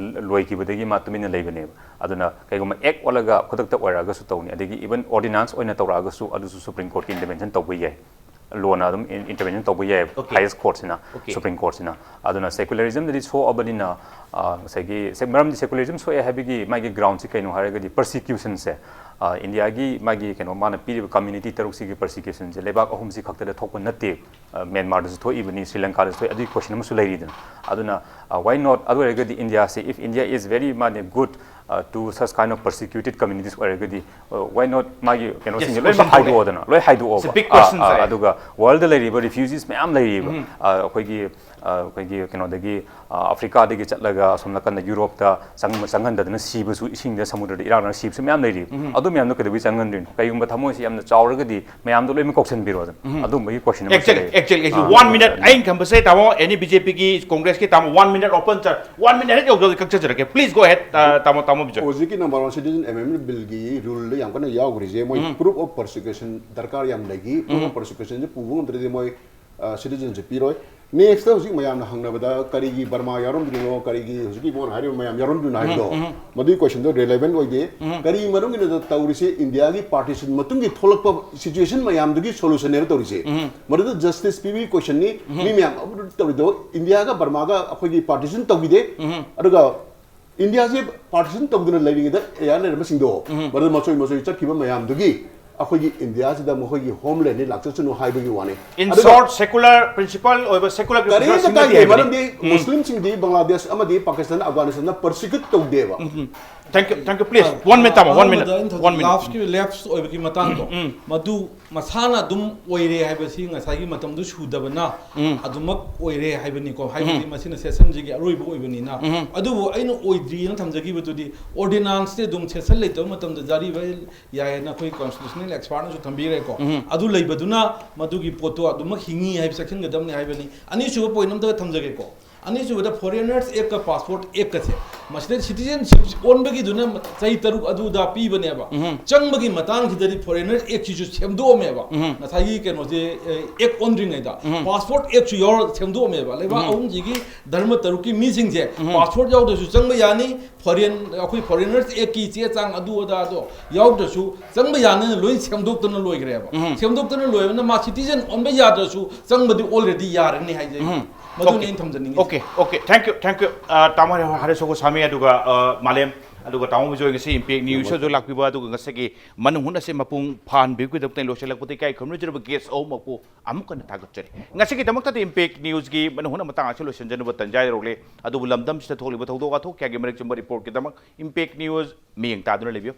ꯂꯣꯏꯈꯤꯕꯗꯒꯤ ꯃꯥ ꯇꯨꯃꯤꯟꯅ ꯂꯩꯕꯅꯦꯕ꯫ ꯑꯗꯨꯅ ꯀꯩꯒꯨꯝꯕ ꯑꯦꯛ ꯑꯣꯜꯂꯒ ꯈꯨꯗꯛꯇ ꯑꯣꯏꯔꯛꯑꯒꯁꯨ ꯇꯧꯅꯤ, ꯑꯗꯒꯤ ꯏꯚꯟ ꯑꯣꯔꯗꯤꯅꯥꯟꯁ ꯑꯣꯏꯅ ꯇꯧꯔꯛꯑꯒꯁꯨ ꯑꯗꯨꯁꯨ ꯁꯨꯄ꯭ꯔꯤꯝ ꯀꯣꯔꯠꯀꯤ ꯏꯟꯇꯔꯚꯦꯟꯁꯟ ꯇꯧꯕ ꯌꯥꯏ꯫ ꯂꯣꯅ ꯑꯗꯨꯝ ꯏꯟ-, ꯏꯟꯇꯔꯚꯦꯟꯁꯟ ꯇꯧꯕ ꯌꯥꯏꯑꯕ, Okay. ꯍꯥꯏꯌꯦꯁ ꯀꯣꯔꯠꯁꯤꯅ, Okay. ꯁꯨꯄ꯭ꯔꯤꯝ ꯀꯣꯔꯠꯁꯤꯅ꯫ ꯑꯗꯨꯅ ꯁꯦꯀꯨꯂꯔꯤꯖꯝꯗꯗꯤ ꯁꯣꯛꯑꯕꯅꯤꯅ, ꯑ, ꯉꯁꯥꯏꯒꯤ ꯁꯦ-, ꯃꯔꯝꯗꯤ ꯁꯦꯀꯨꯂꯔꯤꯖꯝ ꯁꯣꯛꯑꯦ ꯍꯥꯏꯕꯒꯤ ꯃꯥꯒꯤ ꯒ꯭ꯔꯥꯎꯟꯁꯤ ꯀꯩꯅꯣ ꯍꯥꯏꯔꯒꯗꯤ ꯄꯔꯁꯤꯀ꯭ꯌꯨꯁꯟꯁꯦ, ꯑ, ꯏꯟꯗꯤꯌꯥꯒꯤ ꯃꯥꯒꯤ ꯀꯩꯅꯣ, ꯃꯥꯅ ꯄꯤꯔꯤꯕ ꯀꯝꯃ꯭ꯌꯨꯅꯤꯇꯤ ꯇꯔꯨꯛꯁꯤꯒꯤ ꯄꯔꯁꯤꯀ꯭ꯌꯨꯁꯟꯁꯦ ꯂꯩꯕꯥꯛ ꯑꯍꯨꯝꯁꯤ ꯈꯛꯇꯗ ꯊꯣꯛꯄ ꯅꯠꯇꯦ꯫ ꯑ, ꯃ꯭ꯌꯥꯟꯃꯥꯔꯗꯁꯨ ꯊꯣꯛꯏꯕꯅꯤ, ꯁ꯭ꯔꯤ ꯂꯪꯀꯥꯗꯁꯨ ꯊꯣꯛꯏ, ꯑꯗꯨꯒꯤ ꯀꯣꯏꯁꯟ ꯑꯃꯁꯨ ꯂꯩꯔꯤꯗꯅ꯫ ꯑꯗꯨꯅ, ꯑ, why not? ꯑꯗꯨ ꯑꯣꯏꯔꯒꯗꯤ ꯏꯟꯗꯤꯌꯥꯁꯦ, if India is very ꯃꯥꯅꯦ good, uh, to such kind of persecuted communities ꯑꯣꯏꯔꯒꯗꯤ, uh, why not ꯃꯥꯒꯤ ꯀꯩꯅꯣꯁꯤꯡꯁꯦ Yes, ꯂꯣꯏꯅꯃꯛ question ꯊꯣꯛꯑꯦ꯫ ꯍꯥꯏꯗꯣꯛꯑꯣꯗꯅ, ꯂꯣꯏ ꯍꯥꯏꯗꯣꯛꯑꯣꯕ꯫ It's a big question, ah, ah, sir. ꯑꯗꯨꯒ ꯋꯥꯔꯜꯗ ꯂꯩꯔꯤꯕ ꯔꯤꯐ꯭ꯌꯨꯖꯤꯁ ꯃꯌꯥꯝ ꯂꯩꯔꯤꯕ, ꯎꯝ꯫ ꯑꯥ, ꯑꯩꯈꯣꯏꯒꯤ ꯑ, ꯑꯩꯈꯣꯏꯒꯤ ꯀꯩꯅꯣꯗꯒꯤ, ꯑ, ꯑꯐ꯭ꯔꯤꯀꯥꯗꯒꯤ ꯆꯠꯂꯒ ꯑꯁꯣꯝ ꯅꯥꯀꯟꯗ ꯌꯨꯔꯣꯞꯇ ꯆꯪ-, ꯆꯪꯍꯟꯗꯗꯅ ꯁꯤꯕꯁꯨ, ꯏꯁꯤꯡꯗ, ꯁꯃꯨꯗ꯭ꯔꯗ ꯏꯔꯥꯛꯅ ꯁꯤꯕꯁꯨ ꯃꯌꯥꯝ ꯂꯩꯔꯤ꯫ ꯑꯗꯨ ꯃꯌꯥꯝꯗꯣ ꯀꯩꯗꯧꯕꯩ ꯆꯪꯍꯟꯗ꯭ꯔꯤꯅꯣ? ꯀꯩꯒꯨꯝꯕ ꯊꯃꯣꯏꯁꯤ ꯌꯥꯝꯅ ꯆꯥꯎꯔꯒꯗꯤ ꯃꯌꯥꯝꯗꯣ ꯂꯣꯏꯅꯃꯛ ꯀꯧꯁꯟꯕꯤꯔꯣꯗꯅ꯫ ꯑꯗꯨꯝꯕꯒꯤ question ꯑꯃ ꯑꯦꯛꯆꯨꯋꯦꯂꯤ ꯂꯩꯔꯦ꯫ ꯑꯦꯛꯆꯨꯋꯦꯂꯤ ꯑꯩꯁꯨ ꯑ, ꯋꯥꯟ ꯃꯤꯅꯤꯠ ꯑ, ꯑꯩꯅ ꯈꯟꯕꯁꯦ, ꯇꯥꯃꯣ, ꯑꯦꯅꯤ ꯕꯤ ꯖꯦ ꯄꯤꯒꯤ, ꯀꯣꯡꯒ꯭ꯔꯦꯁꯀꯤ, ꯇꯥꯃꯣ, ꯋꯥꯟ ꯃꯤꯅꯤꯠ ꯑꯣꯄꯟ ꯆꯠ ꯋꯥꯟ ꯃꯤꯅꯤꯠ ꯍꯦꯛ ꯌꯧꯗ꯭ꯔꯗꯤ ꯀꯛꯆꯖꯔꯛꯀꯦ꯫ Please go ahead, ꯑ, ꯇꯥꯃꯣ, ꯇꯥꯃꯣ ꯕꯤꯖꯣꯏ꯫ ꯍꯧꯖꯤꯛꯀꯤ ꯅꯝꯕꯔ ꯋꯥꯟ ꯁꯤꯇꯤꯖꯟ ꯑꯦꯃꯦꯟꯃꯦꯟ ꯕꯤꯜꯒꯤ ꯔꯨꯜꯗ ꯌꯥꯝ ꯀꯟꯅ ꯌꯥꯎꯈ꯭ꯔꯤꯁꯦ, ꯃꯣꯏ ꯄ꯭ꯔꯨꯐ ꯑꯣꯐ ꯄꯔꯁꯤꯀ꯭ꯌꯨꯁꯟ ꯗꯔꯀꯥꯔ ꯌꯥꯝ ꯂꯩꯈꯤ꯫ ꯄ꯭ꯔꯨꯐ ꯑꯣꯐ ꯄꯔꯁꯤꯀ꯭ꯌꯨꯁꯟꯁꯦ ꯄꯨꯕ ꯉꯝꯗ꯭ꯔꯗꯤ ꯃꯣꯏ, ꯑ, ꯁꯤꯇꯤꯖꯟꯁꯤꯞ ꯄꯤꯔꯣꯏ꯫ ꯅꯦꯛꯁꯇ ꯍꯧꯖꯤꯛ ꯃꯌꯥꯝꯅ ꯍꯪꯅꯕꯗ ꯀꯔꯤꯒꯤ ꯕꯔꯃꯥ ꯌꯥꯎꯔꯝꯗ꯭ꯔꯤꯅꯣ, ꯀꯔꯤꯒꯤ ꯍꯧꯖꯤꯛꯀꯤ ꯏꯕꯣꯅ ꯍꯥꯏꯔꯤꯕ ꯃꯌꯥꯝ ꯌꯥꯎꯔꯝꯗ꯭ꯔꯤꯅꯣ ꯍꯥꯏꯕꯗꯣ, ꯃꯗꯨꯒꯤ ꯀꯣꯏꯁꯟꯗꯣ ꯔꯤꯂꯦꯚꯦꯟ ꯑꯣꯏꯗꯦ꯫ ꯀꯔꯤ ꯃꯔꯝꯒꯤꯅꯣꯗ ꯇꯧꯔꯤꯁꯦ? ꯏꯟꯗꯤꯌꯥꯒꯤ ꯄꯥꯔꯇꯤꯁꯟ ꯃꯇꯨꯡꯒꯤ ꯊꯣꯛꯂꯛꯄ ꯁꯤꯆꯨꯋꯦꯁꯟ ꯃꯌꯥꯝꯗꯨꯒꯤ ꯁꯣꯂꯨꯁꯟꯅꯦꯕ ꯇꯧꯔꯤꯁꯦ꯫ ꯃꯗꯨꯗ ꯖꯁꯇꯤꯁ ꯄꯤꯕꯒꯤ ꯀꯣꯏꯁꯟꯅꯤ꯫ ꯃꯤ ꯃꯌꯥꯝ ꯑꯞꯂꯣꯗ ꯇꯧꯔꯤꯗꯣ ꯏꯟꯗꯤꯌꯥꯒ ꯕꯔꯃꯥꯒ ꯑꯩꯈꯣꯏꯒꯤ ꯄꯥꯔꯇꯤꯁꯟ ꯇꯧꯈꯤꯗꯦ꯫ ꯑꯗꯨꯒ ꯏꯟꯗꯤꯌꯥꯁꯦ ꯄꯥꯔꯇꯤꯁꯟ ꯇꯧꯗꯨꯅ ꯂꯩꯔꯤꯉꯩꯗ ꯑꯦꯌꯥꯔ ꯂꯩꯔꯝꯕꯁꯤꯡꯗꯣ, ꯃꯗꯨ ꯃꯆꯣꯏ ꯃꯆꯣꯏ ꯆꯠꯈꯤꯕ ꯃꯌꯥꯝꯗꯨꯒꯤ ꯑꯩꯈꯣꯏꯒꯤ ꯏꯟꯗꯤꯌꯥꯁꯤꯗ ꯃꯈꯣꯏꯒꯤ ꯍꯣꯝꯂꯦꯟꯗꯤ ꯂꯥꯛꯆꯁꯅꯨ ꯍꯥꯏꯕꯒꯤ ꯋꯥꯅꯤ꯫ In ꯑꯗꯨꯒ short, secular principle ꯑꯣꯏꯕ secular ꯀꯔꯤꯝꯇ principle ꯁꯤꯡꯅꯗꯦ ꯀꯥꯏꯗꯦ, ꯍꯥꯏꯕꯅꯤ꯫ ꯃꯔꯝꯗꯤ ꯃꯨꯁꯂꯤꯝꯁꯤꯡꯗꯤ ꯕꯪꯒ꯭ꯂꯥꯗꯦꯁ ꯑꯃꯗꯤ ꯄꯥꯀꯤꯁꯇꯥꯟ, ꯑꯐꯒꯥꯅꯤꯁꯇꯥꯟꯗ ꯄꯔꯁꯤꯀ꯭ꯌꯨꯠ ꯇꯧꯗꯦꯕ꯫ Thank you, thank you, please. One minute, ꯇꯥꯃꯣ, one minute, ꯑꯍꯥꯟꯕꯗ ꯑꯩꯅ ꯊꯝꯖ-, one minute. ꯂꯥꯁꯀꯤ ꯂꯦꯞꯁ ꯑꯣꯏꯕꯒꯤ ꯃꯇꯥꯡꯗꯣ, ꯃꯗꯨ ꯃꯁꯥꯅ ꯑꯗꯨꯝ ꯑꯣꯏꯔꯦ ꯍꯥꯏꯕꯁꯤ ꯉꯁꯥꯏꯒꯤ ꯃꯇꯝꯗꯨ ꯁꯨꯗꯕꯅ ꯑꯗꯨꯃꯛ ꯑꯣꯏꯔꯦ ꯍꯥꯏꯕꯅꯤꯀꯣ, ꯍꯥꯏꯕꯗꯤ ꯃꯁꯤꯅ ꯁꯦꯁꯟꯁꯤꯒꯤ ꯑꯔꯣꯏꯕ ꯑꯣꯏꯕꯅꯤꯅ꯫ ꯑꯗꯨꯕꯨ ꯑꯩꯅ ꯑꯣꯏꯗ꯭ꯔꯤꯅ ꯊꯝꯖꯈꯤꯕꯗꯨꯗꯤ, ꯑꯣꯔꯗꯤꯅꯥꯟꯁꯇꯤ ꯑꯗꯨꯝ ꯁꯦꯁꯟ ꯂꯩꯇꯕ ꯃꯇꯝꯗ ꯖꯥꯔꯤ ꯌꯥꯏ ꯍꯥꯏꯅ ꯑꯩꯈꯣꯏ ꯀꯣꯟꯁꯇꯤꯇ꯭ꯌꯨꯁꯅꯦꯜ ꯑꯦꯛꯁꯄꯥꯔꯠꯅꯁꯨ ꯊꯝꯕꯤꯈ꯭ꯔꯦꯀꯣ꯫ ꯑꯗꯨ ꯂꯩꯕꯗꯨꯅ ꯃꯗꯨꯒꯤ ꯄꯣꯠꯇꯣ ꯑꯗꯨꯃꯛ ꯍꯤꯡꯉꯤ ꯍꯥꯏꯕ ꯆꯦꯛꯁꯤꯟꯒꯗꯕꯅꯤ ꯍꯥꯏꯕꯅꯤ꯫ ꯑꯅꯤꯁꯨꯕ ꯄꯣꯏꯟ ꯑꯝꯇꯒ ꯊꯝꯖꯒꯦꯀꯣ꯫ ꯑꯅꯤꯁꯨꯕꯗ ꯐꯣꯔꯦꯅꯔꯁ ꯑꯦꯛꯀ ꯄꯥꯁꯄꯣꯔꯠ ꯑꯦꯛꯀꯁꯦ, ꯃꯁꯤꯗ ꯁꯤꯇꯤꯖꯟꯁꯤꯞ ꯑꯣꯟꯕꯒꯤꯗꯨꯅ ꯆꯍꯤ ꯇꯔꯨꯛ ꯑꯗꯨꯗ ꯄꯤꯕꯅꯦꯕ꯫ ꯆꯪꯕꯒꯤ ꯃꯇꯥꯡꯁꯤꯗꯗꯤ ꯐꯣꯔꯦꯅꯔꯁ ꯑꯦꯛꯁꯤꯁꯨ ꯁꯦꯝꯗꯣꯛꯑꯝꯃꯦꯕ꯫ ꯉꯁꯥꯏꯒꯤ ꯀꯩꯅꯣꯁꯦ, ꯑꯦ, ꯑꯦꯛ ꯑꯣꯟꯗ꯭ꯔꯤꯉꯩꯗ ꯄꯥꯁꯄꯣꯔꯠ ꯑꯦꯛꯁꯨ ꯌꯥꯎꯔ ꯁꯦꯝꯗꯣꯛꯑꯝꯃꯦꯕ꯫ ꯂꯩꯕꯥꯛ ꯑꯍꯨꯝꯁꯤꯒꯤ ꯙꯔꯃ ꯇꯔꯨꯛꯀꯤ ꯃꯤꯁꯤꯡꯁꯦ ꯄꯥꯁꯄꯣꯔꯠ ꯌꯥꯎꯗ꯭ꯔꯁꯨ ꯆꯪꯕ ꯌꯥꯅꯤ, ꯐꯣꯔꯦꯟ, ꯑꯩꯈꯣꯏ ꯐꯣꯔꯦꯅꯔꯁ ꯑꯦꯛꯀꯤ ꯆꯦ ꯆꯥꯡ ꯑꯗꯨ ꯑꯗꯥꯗꯣ ꯌꯥꯎꯗ꯭ꯔꯁꯨ ꯆꯪꯕ ꯌꯥꯅꯤꯅ ꯂꯣꯏ ꯁꯦꯝꯗꯣꯛꯇꯅ ꯂꯣꯏꯈ꯭ꯔꯦꯕ꯫ ꯁꯦꯝꯗꯣꯛꯇꯅ ꯂꯣꯏꯕꯅ ꯃꯥ ꯁꯤꯇꯤꯖꯟ ꯑꯣꯟꯕ ꯌꯥꯗ꯭ꯔꯁꯨ ꯆꯪꯕꯗꯤ ꯑꯣꯜꯔꯦꯗꯤ ꯌꯥꯔꯅꯤ ꯍꯥꯏꯖꯩ꯫ ꯃꯗꯨꯅꯤ ꯑꯩꯅ ꯊꯝꯖꯅꯤꯡꯉꯤꯁꯦ꯫ Okay, okay, thank you, thank you. ꯑ, ꯇꯥꯃꯣ ꯍꯔꯤꯁ ꯒꯣꯁ꯭ꯋꯥꯃꯤ, ꯑꯗꯨꯒ, ꯑ, ꯃꯥꯂꯦꯝ, ꯑꯗꯨꯒ ꯇꯥꯃꯣ ꯕꯤꯖꯣꯏ ꯉꯁꯤ ꯏꯝꯄꯦꯛ ꯅ꯭ꯌꯨꯁꯇꯁꯨ ꯂꯥꯛꯄꯤꯕ, ꯑꯗꯨꯒ ꯉꯁꯤꯒꯤ ꯃꯅꯨꯡ ꯍꯨꯠ ꯑꯁꯤ ꯃꯄꯨꯡ ꯐꯥꯍꯟꯕꯤꯕꯒꯤꯗꯃꯛꯇ ꯑꯩ ꯂꯣꯏꯁꯤꯜꯂꯛꯄꯗ ꯏꯀꯥꯏ ꯈꯨꯝꯅꯖꯔꯕ ꯒꯦꯁ ꯑꯍꯨꯝꯃꯛꯄꯨ ꯑꯃꯨꯛ ꯍꯟꯅ ꯊꯥꯒꯠꯆꯔꯤ꯫ ꯉꯁꯤꯒꯤꯗꯃꯛꯇꯗꯤ ꯏꯝꯄꯦꯛ ꯅ꯭ꯌꯨꯁꯀꯤ ꯃꯅꯨꯡ ꯍꯨꯠ ꯃꯇꯥꯡ ꯑꯁꯤ ꯂꯣꯏꯁꯤꯟꯖꯅꯕ ꯇꯟꯖꯥ ꯌꯧꯔꯛꯂꯦ꯫ ꯑꯗꯨꯕꯨ ꯂꯝꯗꯝꯁꯤꯗ ꯊꯣꯛꯂꯤꯕ ꯊꯧꯗꯣꯛ ꯋꯥꯊꯣꯛ ꯀꯌꯥꯒꯤ ꯃꯔꯤꯛ ꯆꯨꯝꯕ ꯔꯤꯄꯣꯔꯠꯀꯤꯗꯃꯛ ꯏꯝꯄꯦꯛ ꯅ꯭ꯌꯨꯁ ꯃꯤꯠꯌꯦꯡ ꯇꯥꯗꯨꯅ ꯂꯩꯕꯤꯌꯨ꯫